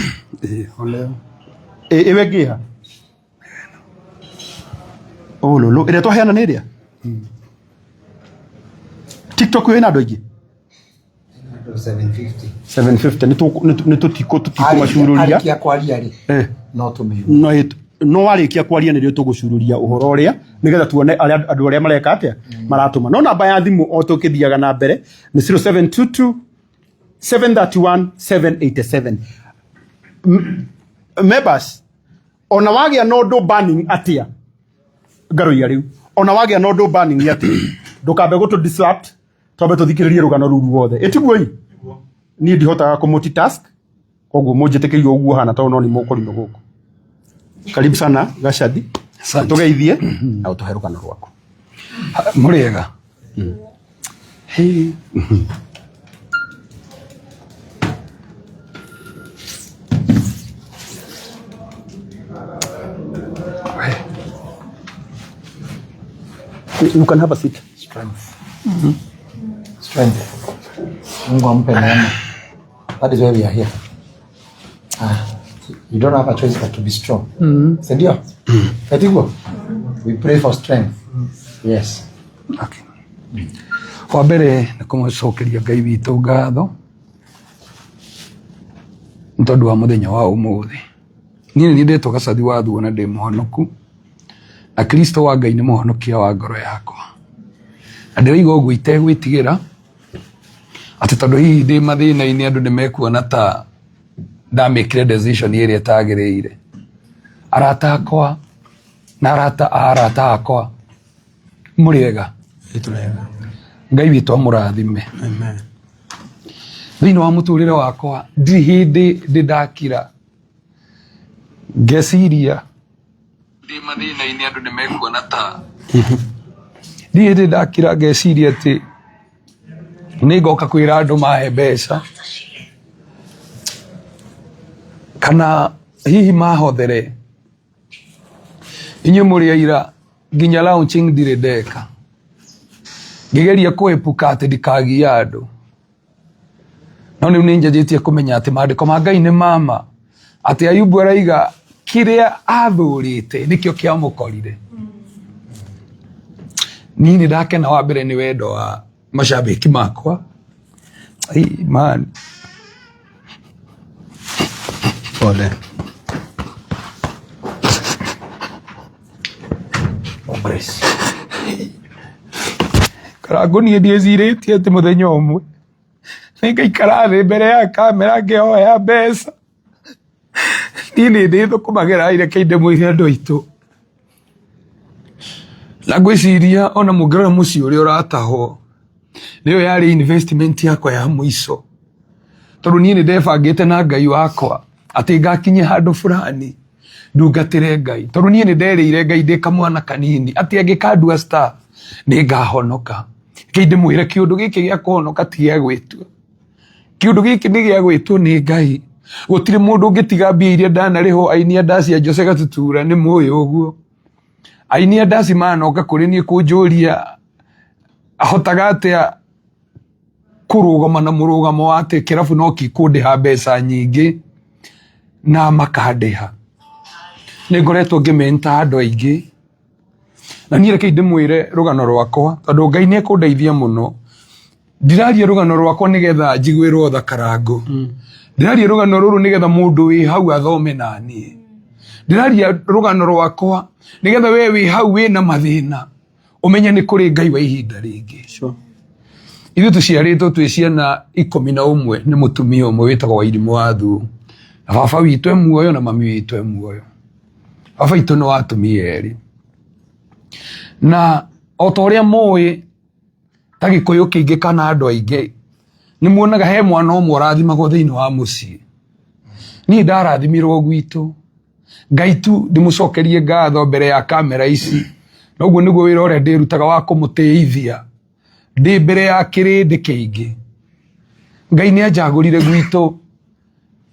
Ĩ ĩyo ĩngĩ ĩha? Ũlũlũ, ĩrĩa twaheana nĩ ĩrĩa TikTok ĩyo ĩna andũ aingĩ? 750. 750. Nĩ tũtikũmacururia. Arĩkia kwaria rĩ, no tũmĩue. No warĩkia kwaria nĩrĩo tũgũcururia ũhoro ũrĩa nĩgetha tuone arĩa andũ arĩa mareka atĩa maratũma. No namba ya thimũ o tũkĩthiaga na mbere nĩ 0722 731 787. Members, ona wagĩa na ũndũ banning atĩa ngaroiya rĩu, ona wagĩa na ũndũ banning atĩa, ndũkambe gũtũ disrupt, twambe tũthikĩrĩrie rũgano rũu ruothe. Ĩtiguo ĩ niĩ ndihotaga kũ multitask, koguo mũnjĩtĩkĩrie ũguo hana tondũ no nĩ mũkũrimũ gũkũ. Karibu sana Gacathi, tũgeithie na ũtũhe rũgano rwaku. Mũrĩega. Hey. You can have a seat. Strength. Strength. Mungu ampe neema. That is why we are here. Ah, you don't have a choice but to be strong. Si ndio? Etiguo? We pray for strength. Yes. Wa mbere nĩ kũmũcokeria Ngai witũ ngatho nĩ tondũ wa mũthenya wa ũmũthĩ. Niĩ nĩ niĩ ndetwo Gacathi wa Thuo na ndĩ mũhonoku, na Kristo wa Ngai nĩ mũhonokia wa ngoro yakwa. Na ndĩraiga ũguo itegwĩtigĩra atĩ tondũ hihi ndĩ mathĩna-inĩ andũ nĩ mekuona ta ndamĩkire decision ĩrĩa ĩtagĩrĩire. Arata akwa na arata a arata akwa, mũrĩega? Ngai witũ amũrathime. Thĩinĩ wa mũtũrĩre wakwa ndirĩ hĩndĩ ndĩ ndakira ngeciria ndĩ mathĩna-inĩ andũ nĩ mekuona ta ndirĩ hĩndĩ ndakira ngeciria atĩ nĩ ngoka kwĩra andũ mahe mbeca kana hihi mahothere. Inyuĩ mũrĩ aira nginya launching ndirĩ ndeka, ngĩgeria kũepuka atĩ ndikagie andũ. No rĩu nĩ njanjĩtie kũmenya atĩ maandĩko ma Ngai nĩ mama, atĩ Ayubu araiga kĩrĩa athũrĩte nĩkĩo kĩamũkorire. Niĩ nĩ ndakena wa mbere nĩ wendo wa mashabiki makwa. Ai, man. Pole. Grace. Karango niĩ ndiĩcirĩtie atĩ mũthenya ũmwe nĩngaikara thĩ mbere ya kamera ngĩhoya mbeca. Niĩ nĩ ndĩthũkũmagĩra, reke ndĩmwĩre andũ aitũ. Na ngwĩciria ona mũngĩrora mũciĩ ũrĩa ũratahwo, nĩyo yarĩ investment yakwa ya mũico. Tondũ niĩ nĩ ndebangĩte na Ngai wakwa atĩ ngakinya handũ fulani ndungatĩre Ngai. Tondũ niĩ nĩ nderĩire Ngai ndĩ kamwana kanini atĩ angĩkandua star nĩ ngahonoka. Reke ndĩmwĩre kĩũndũ gĩkĩ gĩa kũhonoka ti gĩa gwĩtua. Kĩũndũ gĩkĩ nĩ gĩa gwĩtwo nĩ Ngai. Gũtirĩ mũndũ ũngĩtiga mbia iria ndanarĩhwo aini a ndaci a Jose Gatutura nĩ mũĩ ũguo. Aini a ndaci manoka kũrĩ niĩ kũnjũria hotaga atĩa kũrũgama na mũrũgamo wa atĩ kĩrabu no gĩkũndĩha mbeca nyingĩ na makandĩha. Nĩ ngoretwo ngĩmenta andũ aingĩ na niĩ rekei ndĩmwĩre rũgano rwakwa tondũ Ngai nĩ ekũndeithia mũno. Ndiraria rũgano rwakwa nĩgetha njiguĩrwo tha Karangũ. Ndĩraria rũgano rũrũ nĩgetha mũndũ wĩ hau athome na niĩ. Ndĩraria rũgano rwakwa nĩgetha we wĩ hau wĩna mathĩna ũmenye nĩ kũrĩ Ngai wa ihinda rĩngĩ. Ithuĩ tũciarĩtwo twĩ ciana 11 nĩ mũtumia ũmwe wĩtagwo Wairimũ wa Thuũ. Na baba witũ e muoyo na mami witũ e muoyo. Baba witũ nĩ wa atumia erĩ. Na o ta ũrĩa mũĩ ta gĩkũyũ kĩingĩ kana andũ aingĩ nĩ muonaga he mwana ũmwe ũrathimagwo thĩinĩ wa mũciĩ. Niĩ ndarathimirwo gwitũ. Ngai tu ndĩmũcokerie ngatho mbere ya kamera ici. Na ũguo nĩguo wĩra ũrĩa ndĩrutaga wa kũmũtĩithia ndĩ mbere ya kĩrĩndĩ kĩingĩ. Ngai nĩ anjagũrire gwitũ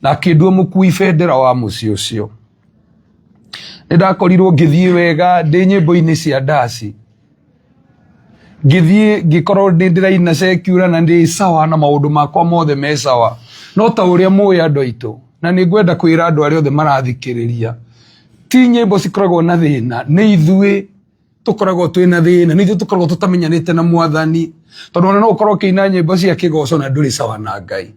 na akĩndua mũkui bendera wa mũciĩ ũcio. Nĩ ndakorirwo ngĩthiĩ wega ndĩ nyĩmbo-inĩ cia ndaci. Ngĩthiĩ ngĩkorwo nĩ ndĩraina secular na ndĩ sawa na maũndũ makwa mothe me sawa. No ta ũrĩa mũĩ andũ aitũ, na nĩ ngwenda kwĩra andũ arĩa othe marathikĩrĩria, ti nyĩmbo cikoragwo na thĩna, nĩ ithuĩ tũkoragwo twĩna thĩna, nĩ ithuĩ tũkoragwo tũtamenyanĩte na mwathani. Tondũ ona no ũkorwo ũkĩina nyĩmbo cia kĩgoco na ndũrĩ sawa na Ngai.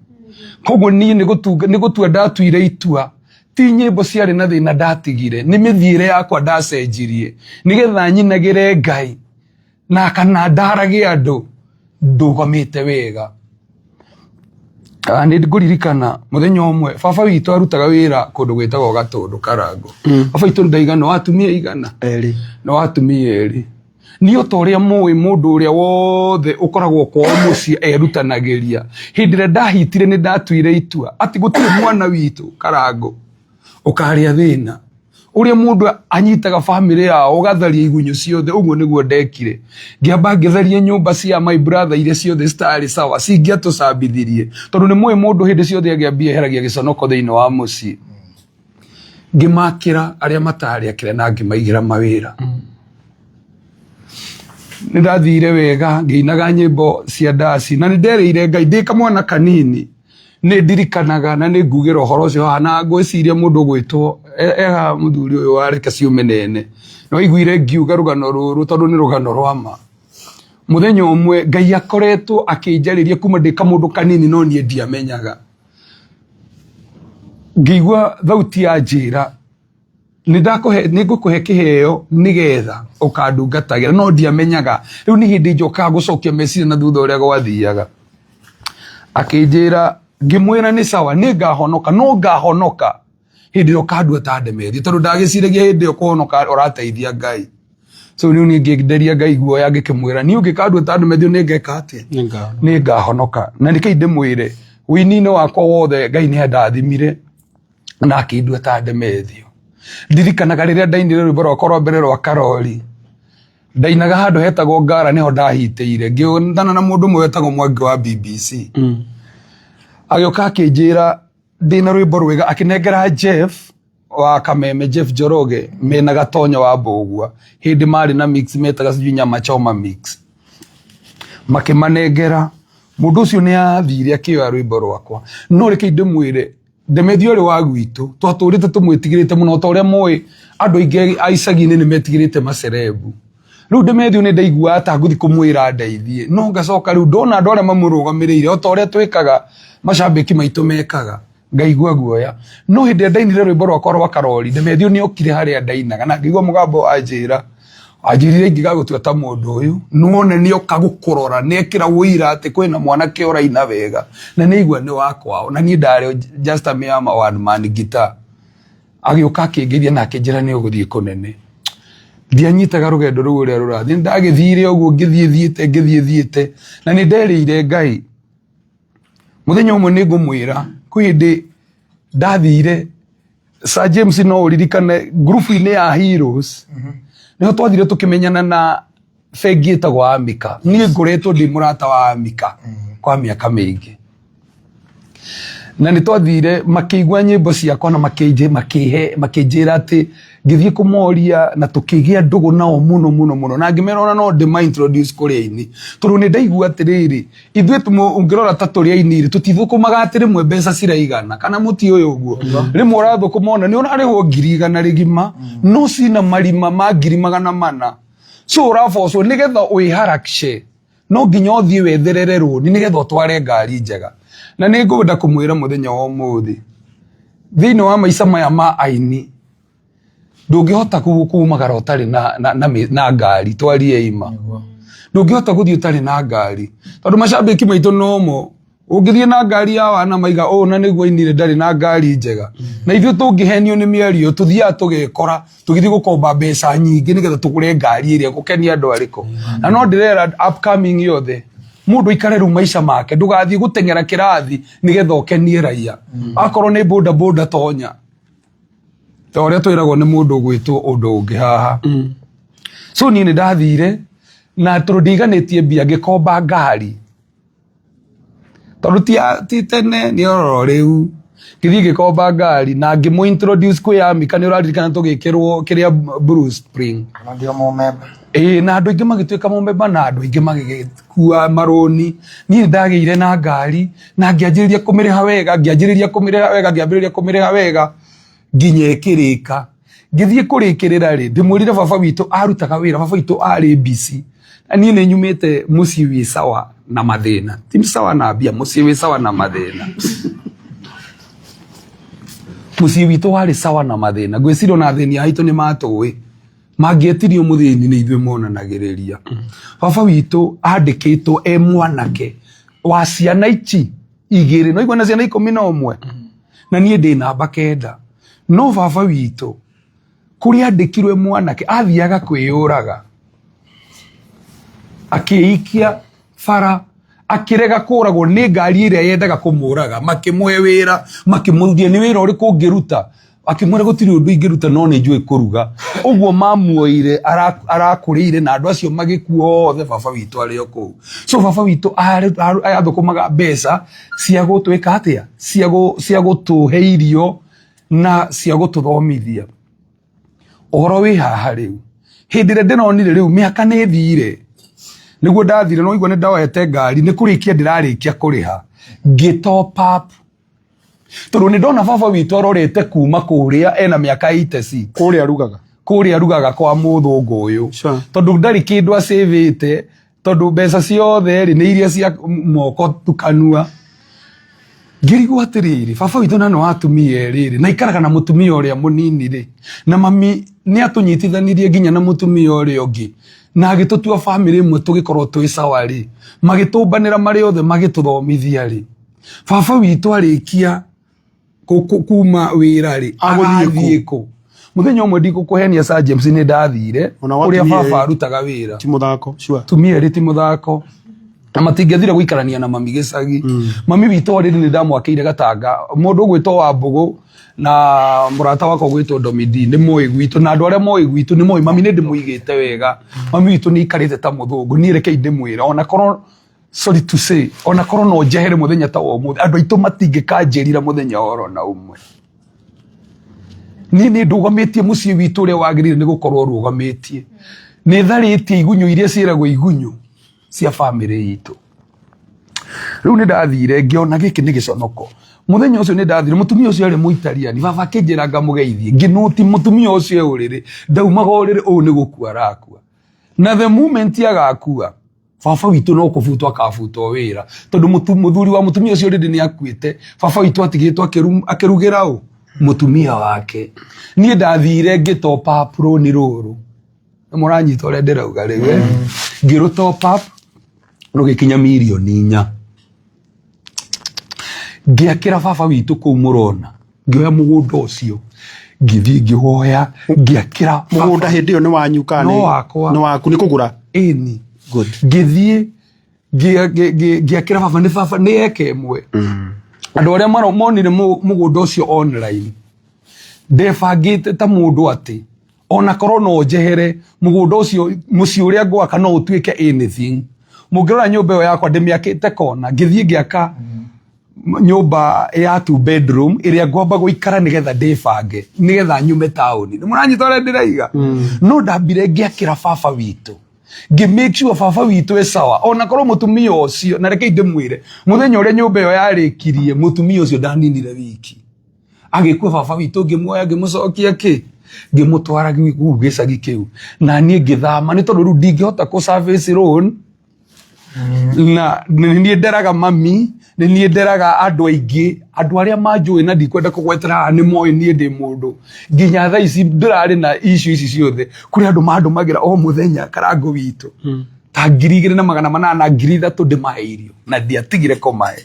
Koguo niĩ nĩ gũtua ndatuire itua, ti nyĩmbo ciarĩ na thĩna ndatigire, nĩ mĩthiĩre yakwa ndacenjirie nĩgetha nyinagĩre Ngai na kana ndarage andũ ndũgamĩte wega. Nĩ ngũririkana mũthenya ũmwe baba witũ arutaga wĩra kũndũ gwĩtagwo Gatũndũ Karango. Baba witũ ndaigana wa atumia igana? Erĩ. Nĩ wa atumia erĩ. Niĩ o ta ũrĩa mũĩ mũndũ ũrĩa wothe ũkoragwo kwao mũciĩ erutanagĩria. Hĩndĩ ĩrĩa ndahitire nĩ ndatuire itua atĩ gũtirĩ mwana witũ Karango ũkarĩa thĩna. Ũrĩa mũndũ anyitaga bamĩrĩ yao ũgatharia igunyũ ciothe, ũguo nĩguo ndekire. Ngĩamba ngĩtharia nyũmba cia my brother iria ciothe citarĩ sawa, cingĩatũcambithirie. Tondũ nĩ mũĩ mũndũ hĩndĩ ciothe agĩa mbia eheragia gĩconoko thĩinĩ wa mũciĩ. Ngĩmakĩra arĩa matarĩ akĩre na ngĩmaigĩra mawĩra. Nĩ ndathire wega ngĩinaga nyĩmbo cia ndaci na nĩ nderĩire Ngai ndĩ kamwana kanini nĩ ndirikanaga na nĩ ngugĩra ũhoro ũcio haha na ngwĩciria mũndũ ũgwĩtwo ega mũthuri ũyũ wa Reke Ciume Nene nĩ waiguire ngiuga rũgano rũrũ tondũ nĩ rũgano rwa ma. Mũthenya ũmwe Ngai akoretwo akĩnjarĩria kuma ndĩ kamũndũ kanini no niĩ ndiamenyaga. Ngĩigua thauti ya njĩra nĩ ngũkũhe kĩheo nĩgetha ũkandungatagĩra no ndiamenyaga. Rĩu nĩ hĩndĩ njokaga gũcokia meciria na thutha ũrĩa gwathiaga. Akĩnjĩra, ngĩmwĩra nĩ sawa nĩ ngahonoka no ngahonoka hĩndĩ ĩrĩa ũkandua ta ndemerie tondũ ndagĩciragia hĩndĩ ĩyo kũhonoka ũrateithia Ngai. So rĩu niĩ ngĩenderia Ngai guoya ngĩkĩmwĩra niĩ ũngĩkandua ta ndemerio nĩ ngeka atĩa? Nĩ ngahonoka. Na nĩkĩo ndĩmwĩre ũini-inĩ wakwa wothe Ngai nĩ andathimire na akĩndua ta ndemethio. Ndirikanaga rĩrĩa ndainire rwĩmbo rwakwa rwa mbere rwa karori, ndainaga handũ hetagwo Ngara nĩho ndahitĩire, ngĩonana na mũndũ ũmwe wetagwo Mwangi wa BBC. Agĩũka akĩnjĩra ndĩna rwĩmbo rwega, akĩnengera Jeff wa Kameme, Jeff Njoroge mena Gatonya wa Mbũgua, hĩndĩ marĩ na mix metaga sijui nyama choma mix. Makĩmanengera, mũndũ ũcio nĩ athire akĩoya rwĩmbo rwakwa. No reke ndĩmwĩre Demetrio ũrĩ wa gwitũ twatũrĩte tũmwĩtigĩrĩte mũno ta ũrĩa mũĩ andũ aingĩ a icagi-inĩ nĩ metigĩrĩte macerebu. Rĩu Demetrio nĩ ndaiguaga ta ngũthiĩ kũmwĩra ndeithie no ngacoka rĩu ndona andũ arĩa mamũrũgamĩrĩire o ta ũrĩa twĩkaga macambĩki maitũ mekaga ngaigua guoya. No hĩndĩ ĩrĩa ndainire rwĩmbo rwakwa rwa karori Demetrio nĩ okire harĩa ndainaga na ngĩigua mũgambo wanjĩra anjĩrire ingĩgagũtua ta mũndũ ũyũ nĩwona nĩoka gũkũrora nĩekĩra ũira atĩ kwĩna mwanake ũraina wega na nĩaigua nĩ wa kwao na niĩ ndarĩ just a mere one man guitar. Agĩũka akĩngeithia na akĩnjĩra nĩ ũgũthiĩ kũnene. Ndianyitaga rũgendo rũu ũrĩa rũrathiĩ, nĩndagĩthire ũguo ngĩthiĩ thiĩte ngĩthiĩ thiĩte na nĩ nderĩire Ngai mũthenya ũmwe nĩ ngũmwĩra kwĩ hĩndĩ ndathire Sir James no ũririkane ngurubu-inĩ ya Heroes nĩho twathire tũkĩmenyana na bengi ĩtagwo Amika. Niĩ ngoretwo ndĩ mũrata wa Amika kwa mĩaka mĩingĩ na nĩ twathire makĩigua nyĩmbo ciakwa na makĩnjĩra atĩ ngĩthiĩ kũmoria na tũkĩgĩa ndũgũ nao mũno mũno mũno na ngĩmera ona no ndĩma introduce kũrĩ aini tondũ nĩ ndaigua atĩrĩrĩ ithuĩ ũngĩrora ta tũrĩ aini rĩ tũtithũkũmaga atĩ rĩmwe mbeca ciraigana kana mũtiũĩ ũguo rĩmwe ũrathũkũma ona nĩ ũrarĩhwo 100,000 rĩgima no cina marima ma 400,000 so ũrabocwo nĩgetha wĩharakishe no nginya ũthiĩ wetherere rũni nĩgetha ũtware ngari njega na nĩ ngwenda kũmwĩra mũthenya wa ũmũthĩ thĩinĩ wa maica maya ma aini. Ndũngĩhota kumagara ũtarĩ na ngari, twarie ima. Ndũngĩhota gũthiĩ ũtarĩ na ngari, tondũ macambĩki maitũ nomo ũngĩthiĩ na ngari ya wana maiga ũũ na nĩguo ainire ndarĩ na ngari njega. Na ithuĩ tũngĩhenio nĩ mĩario tũthiaga tũgekora tũgĩthiĩ gũkomba mbeca nyingĩ nĩgetha tũgũre ngari ĩrĩa gũkenia andũ arĩkũ. Na no ndĩrera upcoming yothe mũndũ aikare rĩu maica make, ndũgathiĩ gũteng'era kĩrathi nĩgetha ũkenie raia. Akorwo nĩ boda boda tonya, ta ũrĩa twĩragwo nĩ mũndũ ũgwĩtwo ũndũ ũngĩ haha. So niĩ nĩ ndathire na tondũ ndiganĩtie mbia ngĩkomba ngari, tondũ ti tene nĩ oro rĩu. Ngĩthiĩ ngĩkomba ngari na ngĩmũ introduce kwĩ Amika. Nĩ ũraririkana tũgĩkĩrwo kĩrĩa Blue Spring? Ona ndio mũmemba. Ĩĩ, na andũ aingĩ magĩtuĩka mũmemba na andũ aingĩ magĩgĩkua marũni. Niĩ nĩ ndagĩire na ngari na ngĩanjĩrĩria kũmĩrĩha wega, ngĩanjĩrĩria kũmĩrĩha wega, ngĩambĩrĩria kũmĩrĩha wega nginya ĩkĩrĩka. Ngĩthiĩ kũrĩkĩrĩra rĩ, ndĩmwĩrire baba witũ arutaga wĩra, baba witũ arĩ busy. Na niĩ nĩ nyumĩte mũciĩ wĩ sawa na mathĩna, ti sawa na mbia, mũciĩ wĩ sawa na mathĩna. Mũciĩ witũ warĩ sawa na mathĩna. Ngwĩciria ona athĩni aitũ nĩ matũĩ. Mangĩetirio mũthĩni nĩ ithuĩ monanagĩrĩria. Baba witũ andĩkĩtwo e mwanake wa ciana ici igĩrĩ, no igua na ciana 11, na niĩ ndĩ namba 9. No baba witũ kũrĩa andĩkirwo e mwanake athiaga kwĩyũraga, akĩikia bara, akĩrega kũragwo nĩ ngari ĩrĩa yendaga kũmũraga. Makĩmũhe wĩra, makĩmũrudia nĩ wĩra ũrĩkũ ũngĩruta, akĩmwĩra gũtirĩ ũndũ ingĩruta no nĩ njũĩ kũruga. Ũguo mamuoire arakũrĩire na andũ acio magĩkua othe, baba witũ arĩ o kũu. So baba witũ athũkũmaga mbeca cia gũtwĩka atĩa, cia gũtũhe irio na cia gũtũthomithia. Ũhoro wĩ haha rĩu, hĩndĩ ĩrĩa ndĩronire rĩu mĩaka nĩ ĩthire, nĩguo ndathire no igua nĩ ndoete ngari, nĩ kũrĩkia ndĩrarĩkia kũrĩha, ngĩ top up, tondũ nĩ ndona baba witũ arorete kuma kũrĩa ena mĩaka 86, kũrĩa arugaga, kũrĩa arugaga kwa mũthũngũ ũyũ, tondũ ndarĩ kĩndũ acĩvĩte, tondũ mbeca ciothe rĩ nĩ iria cia moko tukanua. Ngĩrigwo atĩrĩrĩ, baba witũ na nĩ wa atumia erĩ rĩ, na aikaraga na mũtumia ũrĩa mũnini rĩ, na mami nĩ atũnyitithanirie nginya na mũtumia ũrĩa ũngĩ na agĩtũtua bamĩrĩ ĩmwe tũgĩkorwo twĩ sawa rĩ, magĩtũmbanĩra marĩ othe magĩtũthomithia rĩ, baba witũ arĩkia kuma wĩra rĩ, Agũthiĩ kũ? agathiĩ kũ? Mũthenya ũmwe ndikũkũhenia Sir James, nĩ ndathire Ona kũrĩa watumia baba erĩ. arutaga wĩra. Ti mũthako, sure. Tumia erĩ ti mũthako, na matingĩathire gũikarania na mami gĩcagi. Mami witũ already nĩ ndamwakĩire gatanga. Mũndũ ũgwĩtwo wa mbũgũ na mũrata wakwa ũgwĩtwo Domidi nĩ moĩ gwitũ, na andũ arĩa moĩ gwitũ nĩ moĩ mami nĩ ndĩmũigĩte wega. Mami witũ nĩ aikarĩte ta mũthũngũ. Niĩ rekei ndĩmwĩre, ona korwo, sorry to say, ona korwo no njehere mũthenya ta wa ũmũthĩ, andũ aitũ matingĩkanjĩrira mũthenya oro na ũmwe. Niĩ nĩ ndũgamĩtie mũciĩ witũ ũrĩa wagĩrĩire nĩ gũkorwo rũgamĩtie. Nĩ tharĩtie igunyũ iria ciĩragwo igunyũ cia bamĩrĩ itũ. Rĩu nĩ ndathire ngĩona gĩkĩ nĩ gĩconoko. Mũthenya ũcio nĩ ndathire, mũtumia ũcio arĩ mũitariani, baba akĩnjĩra ngamũgeithie, ngĩnũti mũtumia ũcio e ũrĩrĩ, ndaumaga ũrĩrĩ, ũũ nĩ gũkua arakua. Na the moment agakua, baba witũ no kũbutwo akabutwo wĩra, tondũ mũthuri wa mũtumia ũcio rĩndĩ nĩ akuĩte. Baba witũ atigĩtwo akĩrugĩra ũ mũtumia wake. Niĩ ndathire ngĩ top up rũni rũrũ, nĩ mũranyita ũrĩa ndĩrauga rĩu, eh? Ngĩrũ top up rũgĩkinya mirioni 4, ngĩakĩra baba witũ kũu mũrona, ngĩoya mũgũnda ũcio, ngĩthiĩ ngĩhoya, ngĩakĩra. Mũgũnda hĩndĩ ĩyo nĩ wanyu kana No wakwa. Nĩ waku, nĩ kũgũra? Ĩni. Ngĩthiĩ ngĩakĩra baba, nĩ baba nĩ eka ĩmwe. Andũ arĩa monire mũgũnda ũcio online, ndebangĩte ta mũndũ atĩ ona korwo no njehere mũgũnda ũcio, mũciĩ ũrĩa ngwaka no ũtuĩke anything. Mũngĩrora nyũmba ĩyo yakwa ndĩmĩakĩte kona, ngĩthiĩ ngĩaka nyũmba ya two bedroom ĩrĩa ngwamba gũikara nĩgetha ndĩbange nĩgetha nyume taũni. Nĩ mũranyita ũrĩa ndĩraiga? No ndambire ngĩakĩra baba witũ, ngĩ make sure baba witũ e sawa, ona korwo mũtumia ũcio. Na rekei ndĩmwĩre, mũthenya ũrĩa nyũmba ĩyo yarĩkirie, mũtumia ũcio ndaninire wiki agĩkua. Baba witũ ngĩmuoya, ngĩmũcokia kĩ, ngĩmũtwara kũu gĩcagi kĩu, na niĩ ngĩthama, nĩ tondũ rĩu ndingĩhota kũ service loan. Na nĩ niĩ nderaga mami, nĩ niĩ nderaga andũ aingĩ, andũ arĩa manjũĩ na ndikwenda kũgwetera haha nĩ moĩ niĩ ndĩ mũndũ. Nginya thaa ici ndĩrarĩ na issue ici ciothe, kũrĩ andũ mandũmagĩra o mũthenya Karangũ witũ ta 2800, 3000 ndĩmahe irio, na ndiatigire kũmahe.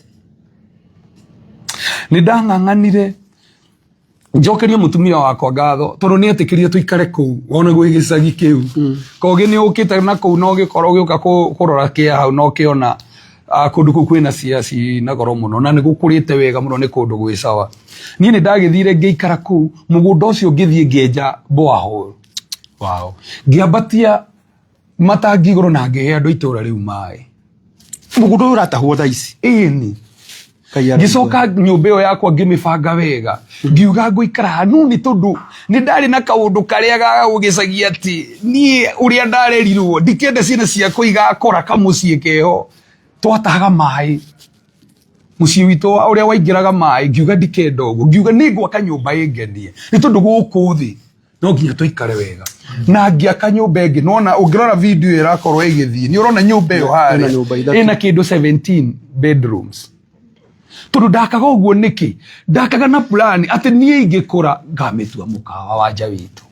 Nĩ ndang'ang'anire njokerie mũtumia wakwa ngatho tondũ nĩ etĩkĩrire tũikare kũu wona gwĩ gĩcagi kĩu. Kogi nĩ ũkĩte na kũu na ũgĩkorwo ũgĩũka kũrora kĩa hau na ũkĩona kũndũ kũu kwĩna cia cina goro mũno na nĩ gũkũrĩte wega mũno, nĩ kũndũ gwĩ sawa. Niĩ nĩ ndagĩthire ngĩikara kũu mũgũnda ũcio, ngĩthiĩ ngĩenja borehole. Wow. Ngĩambatia matangi igũrũ na ngĩhe andũ itũra rĩu maĩ. Mũgũnda ũyũ ũratahwo thaa ici? Ĩni. Ngĩcoka nyũmba ĩyo yakwa ngĩmĩbanga wega, ngiuga ngũikara haha no nĩ tondũ nĩ ndarĩ na kaũndũ karĩa gagũgĩcagia atĩ niĩ ũrĩa ndarerirwo ndikenda ciana ciakwa igakora kamũciĩ keho twatahaga maĩ mũciĩ witũ ũrĩa waingĩraga maĩ. Ngiuga ndikenda ũguo, ngiuga nĩ ngwaka nyũmba ĩngenie nĩ tondũ gũkũ thĩ no nginya tũikare wega, na ngĩaka nyũmba ĩngĩ. Nona ũngĩrora video ĩyo ĩrakorwo ĩgĩthiĩ, nĩ ũrona nyũmba ĩyo harĩa nyũmba ithatũ. Ĩna kĩndũ 17 bedrooms. Tondũ ndakaga ũguo nĩkĩ? Ndakaga na plan atĩ niĩ ingĩkũra ngamĩtua mũkawa wa nja witũ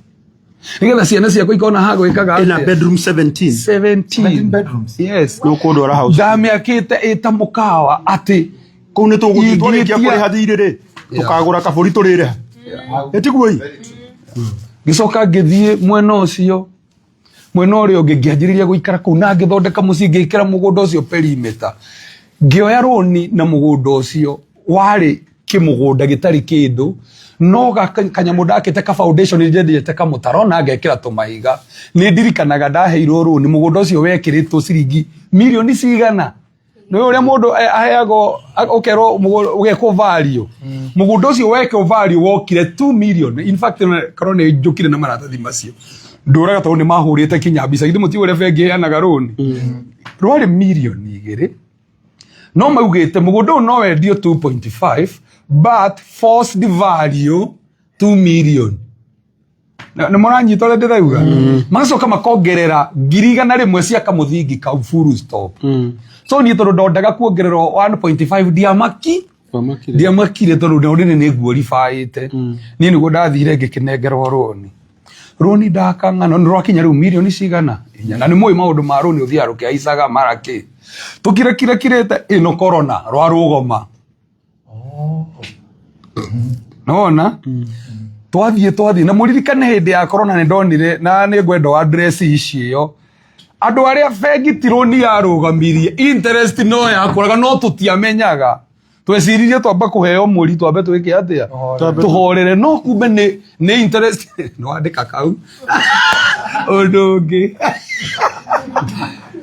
nĩgetha ciana ciakwa ikona ha gwĩkaga. Ĩna Atĩa? bedroom 17? 17 bedrooms, yes. Nĩ ũkũndwara house. Ndamĩakĩte ĩta mũkawa atĩ Kũu nĩ tũgũthiĩ twarĩkia ingĩtia- kũrĩha thirĩ rĩ, tũkagũra kabũri tũrĩre. Ĩtiguo ĩ? Ngĩcoka ngĩthiĩ mwena ũcio, mwena ũrĩa ũngĩ, ngĩanjĩrĩria gũikara kũu na ngĩthondeka mũciĩ, ngĩkĩra mũgũnda ũcio perimeter, ngĩoya rũni na mũgũnda ũcio warĩ kĩmũgũnda gĩtarĩ kĩndũ, no kanyamũ ndakĩte ka foundation njenjete kamũtaro na ngekĩra tũmahiga. Nĩ ndirikanaga ndaheirwo rũni, mũgũnda ũcio wekĩrĩtwo ciringi mirioni cigana nĩ ũrĩa mũndũ aheagwo ũkerwo ũgekwo value. Mũgũnda ũcio wekwo value wokire 2 million. In fact, korwo nĩ njũkire na maratathi macio ndũraga tondũ nĩ mahũrĩte kinya mbica. Githĩ mũtiũĩ ũrĩa bengi ĩheanaga rũni? Rwarĩ mirioni 2, no maugĩte mũgũnda ũyũ no wendio 2.5 but forced value 2 million. Nĩ mũranyita ũrĩa ndĩrauga? Magacoka makongerera 100,000 cia kamũthingi kau, full stop. So niĩ tondũ ndondaga kuongererwo 1.5, ndiamakire tondũ ndonire nĩ nguoribaĩte. Niĩ nĩguo ndathire ngĩkĩnengerwo rũni ndakang'ano nĩ rwakinya rĩu mirioni cigana 4. Na nĩ mũĩ maũndũ ma rũni, ũthiaga rũkĩhaicaga mara kĩ tũkirekirekirĩte ĩno corona rwarũgoma. Nona twathiĩ na mũririkane hĩndĩ ya corona nĩ ndonire na nĩ ngwenda wa address ici ĩyo andũ arĩa bengi ti rũni yarũgamirie, interest no yakũraga, no tũtiamenyaga. Tweciririe twamba kũheo mũri twambe twĩke atĩa, tũhorere, no kumbe nĩ interest nĩwandĩka kau. Ũndũ ũngĩ,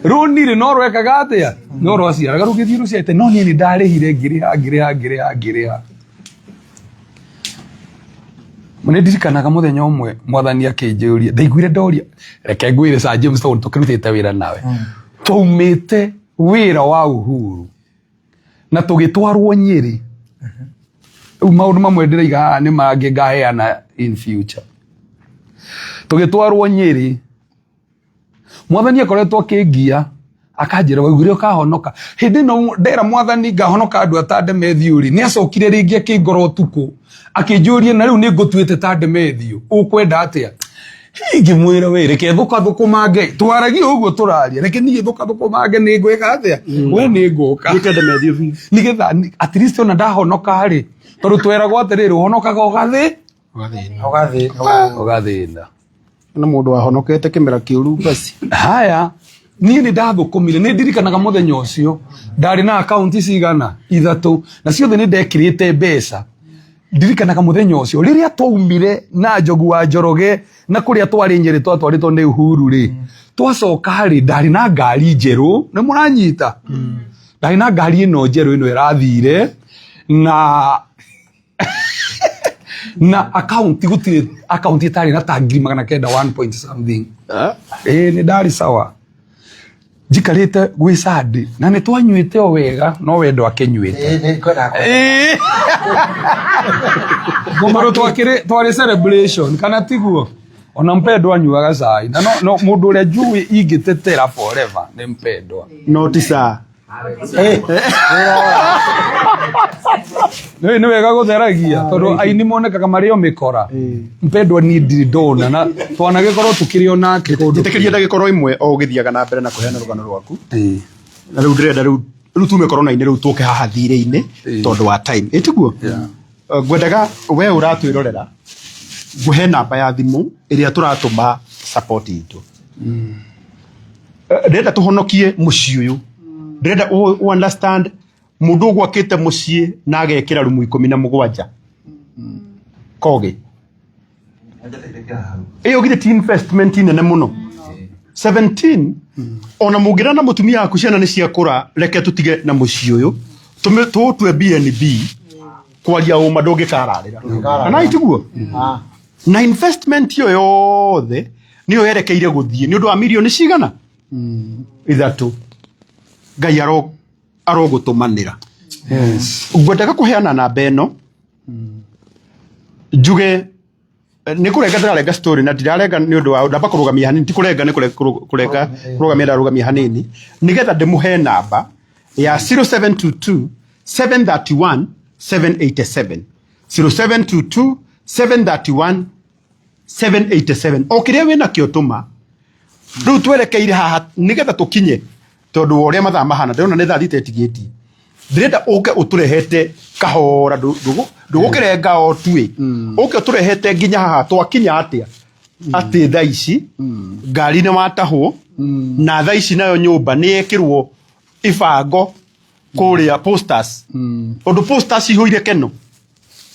rũni rĩ no rwekaga atĩa? No rwaciaraga rũgĩthiĩ rũciarĩte. No niĩ nĩ ndarĩhire, ngĩrĩha, ngĩrĩha, ngĩrĩha, ngĩrĩha. Nĩ ndirikanaga mũthenya ũmwe mwathani akĩnjũria, ndaiguire ndoria. Reke ngwĩre, Sir James, tondũ tũkĩrutĩte wĩra nawe, twaumĩte wĩra wa Uhuru na tũgĩtwarwo Nyĩrĩ. Rĩu maũndũ mamwe ndĩraiga haha nĩ mangĩ ngaheana in future. Tũgĩtwarwo Nyĩrĩ, mwathani akoretwo akĩngia akanjĩra, waugire ũkahonoka. Hĩndĩ ĩno ndera mwathani ngahonoka andũ ata Demethiũ rĩ, nĩ acokire rĩngĩ akĩngora ũtukũ akĩnjũria, na rĩu nĩ ngũtuĩte ta Demethiũ, ũkwenda atĩa? Ingĩmwĩra, we reke thũkathũkũmange, twaragia ũguo tũraria, reke niĩ thũkathũkũmange, nĩ ngwĩka atĩa, we nĩ ngũka nĩgetha at least ona ndahonoka rĩ, tondũ tweragwo atĩrĩrĩ, ũhonokaga ũgathĩ ũgathĩna. Na mũndũ wahonokete kĩmera kĩũru basi. Haya, niĩ nĩ ndathũkũmire. Nĩ ndirikanaga mũthenya ũcio ndarĩ na akaunti cigana ithatũ na ciothe nĩ ndekĩrĩte mbeca. Ndirikanaga mũthenya ũcio rĩrĩa twaumire na Njogu wa Njoroge na kũrĩa twarĩ Nyĩrĩ twatwarĩtwo nĩ Uhuru rĩ, twacoka rĩ, ndarĩ na ngari njerũ. Nĩ mũranyita? Ndarĩ na ngari ĩno njerũ ĩno ĩrathire na akaunti gũtirĩ akaunti ĩtarĩ na ta 900,000, one point something. Ĩĩ, nĩ ndarĩ sawa njikarĩte gwĩ Sunday na nĩ twanyuĩte o wega, no wendo akĩnyuĩte. Ĩĩ. Tondũ twarĩ celebration kana tiguo? Ona mpendwa anyuaga cai na no, no mũndũ ũrĩa njũĩ ingĩtetera forever nĩ mpendwa. No ti saa. Nĩ nĩ wega gũtheragia tondũ aini monekaga marĩ o mĩkora. Mpendwa niĩ ndirĩ ndona na twanagĩkorwo tũkĩrĩ o nake kũndũ. Njĩtĩkĩria ndagĩka oro ĩmwe o ũgĩthiaga na mbere na kũheana rũgano rwaku. Na rĩu ndĩrenda rĩu rĩu tume korona-inĩ rĩu tũke haha thirĩ-inĩ tondũ wa time. Ĩ tiguo? Ngwendaga we ũratwĩrorera ngũhe namba ya thimũ ĩrĩa tũratũma support itũ. Ndĩrenda tũhonokie mũciĩ ũyũ. Ndĩrenda ũ understand mũndũ ũgwakĩte mũciĩ na agekĩra rumu 17 kogĩ. Ĩyo githĩ ti investment nene mũno. 17 ona mũngĩra na mũtumia waku ciana nĩ ciakũra reke tũtige na mũciĩ ũyũ tũũtue BNB kwaria ũma ndũngĩkararĩra kana itiguo na investment ĩyo yothe nĩyo yerekeire gũthiĩ nĩ ũndũ wa mirioni cigana 3. Ngai arogũtũmanĩra. Ngwendaga kũheana namba ĩno njuge nĩ kũrenga ndĩrarenga story na ndirarenga nĩ ũndũ wa ndamba kũrũgamia hanini ti kũrenga nĩ kũrenga kũrũgamia ndarũgamia hanini nĩgetha ndĩmũhe namba ya 0722 731 787 0722 731 787 o kĩrĩa wĩna kĩo tũma. Rĩu twerekeire haha nĩgetha tũkinye tondũ wa ũrĩa mathaa mahana ndĩrona nĩ thaa thita ĩtigĩtie. Ndĩrenda ũke ũtũrehete kahora ndũgũkĩrenga o tuĩ ũke ũtũrehete nginya haha twakinya atĩa atĩ thaa ici ngari nĩ watahwo na thaa ici nayo nyũmba nĩ yekĩrwo ibango kũrĩa posters ũndũ posters ihũire Keno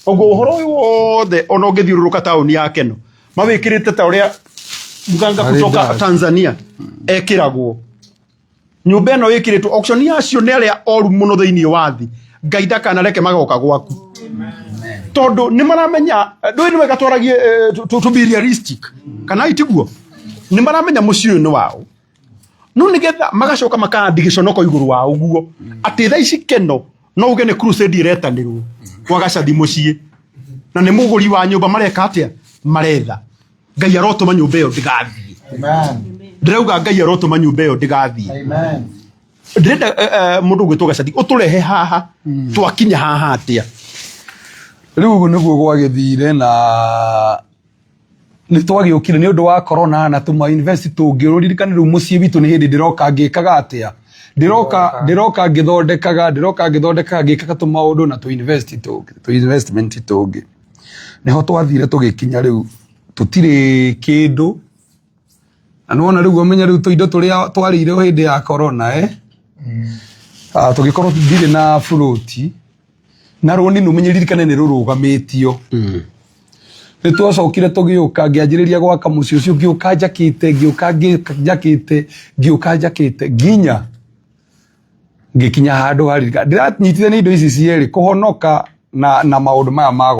ũguo ũhoro ũyũ wothe ona ũngĩthiũrũrũka taũni ya Keno mawĩkĩrĩte ta ũrĩa mganga kutoka Tanzania ekĩragwo. Nyũmba ĩno ĩkĩrĩtwo auction acio nĩ arĩa oru mũno thĩinĩ wa thĩ. Ngai ndakanareke magoka gwaku tondũ nĩ maramenya ndũĩ nĩ wega twaragie to be realistic kana itiguo nĩ maramenya mũciĩ ũyũ nĩ wao no nĩgetha magacoka makandi gĩconoko igũrũ wa ũguo atĩ thaa ici Keno no uge nĩ crusade ĩretanĩrwo kwa Gacathi mũciĩ na nĩ mũgũri wa nyũmba mareka atĩa maretha. Ngai arotũma nyũmba ĩyo ndĩgathiĩ. Ndĩrauga Ngai arotũma nyũmba ĩyo ndĩgathiĩ. Ndĩrenda mũndũ ũgwĩtwo Gacathi ũtũrehe haha twakinya haha atĩa. Rĩu ũguo nĩguo gwagĩthire na nĩ twagĩũkire nĩ ũndũ wa corona na tũma invest tũngĩ ũririkane rĩu mũciĩ witũ nĩ hĩndĩ ndĩroka ngĩkaga atĩa ndĩroka ngĩthondekaga ndĩroka ngĩthondekaga ngĩkaga tũmaũndũ na tũ invest tũngĩ tũ investment tũngĩ nĩho twathire tũgĩkinya rĩu tũtirĩ kĩndũ na nĩwona rĩu ũmenye rĩu tũindo tũrĩa twarĩire hĩndĩ ya corona tũgĩkorwo ndirĩ na burũti na rũni nĩ ũmenye ririkane nĩ rũrũgamĩtio. Nĩ twacokire tũgĩũka ngĩanjĩrĩria gwaka mũciĩ ũcio ngĩũka njakĩte ngĩũka njakĩte ngĩũka njakĩte nginya ngĩkinya handũ haririkana ndĩranyitithania indo ici cierĩ kũhonoka na maũndũ maya ma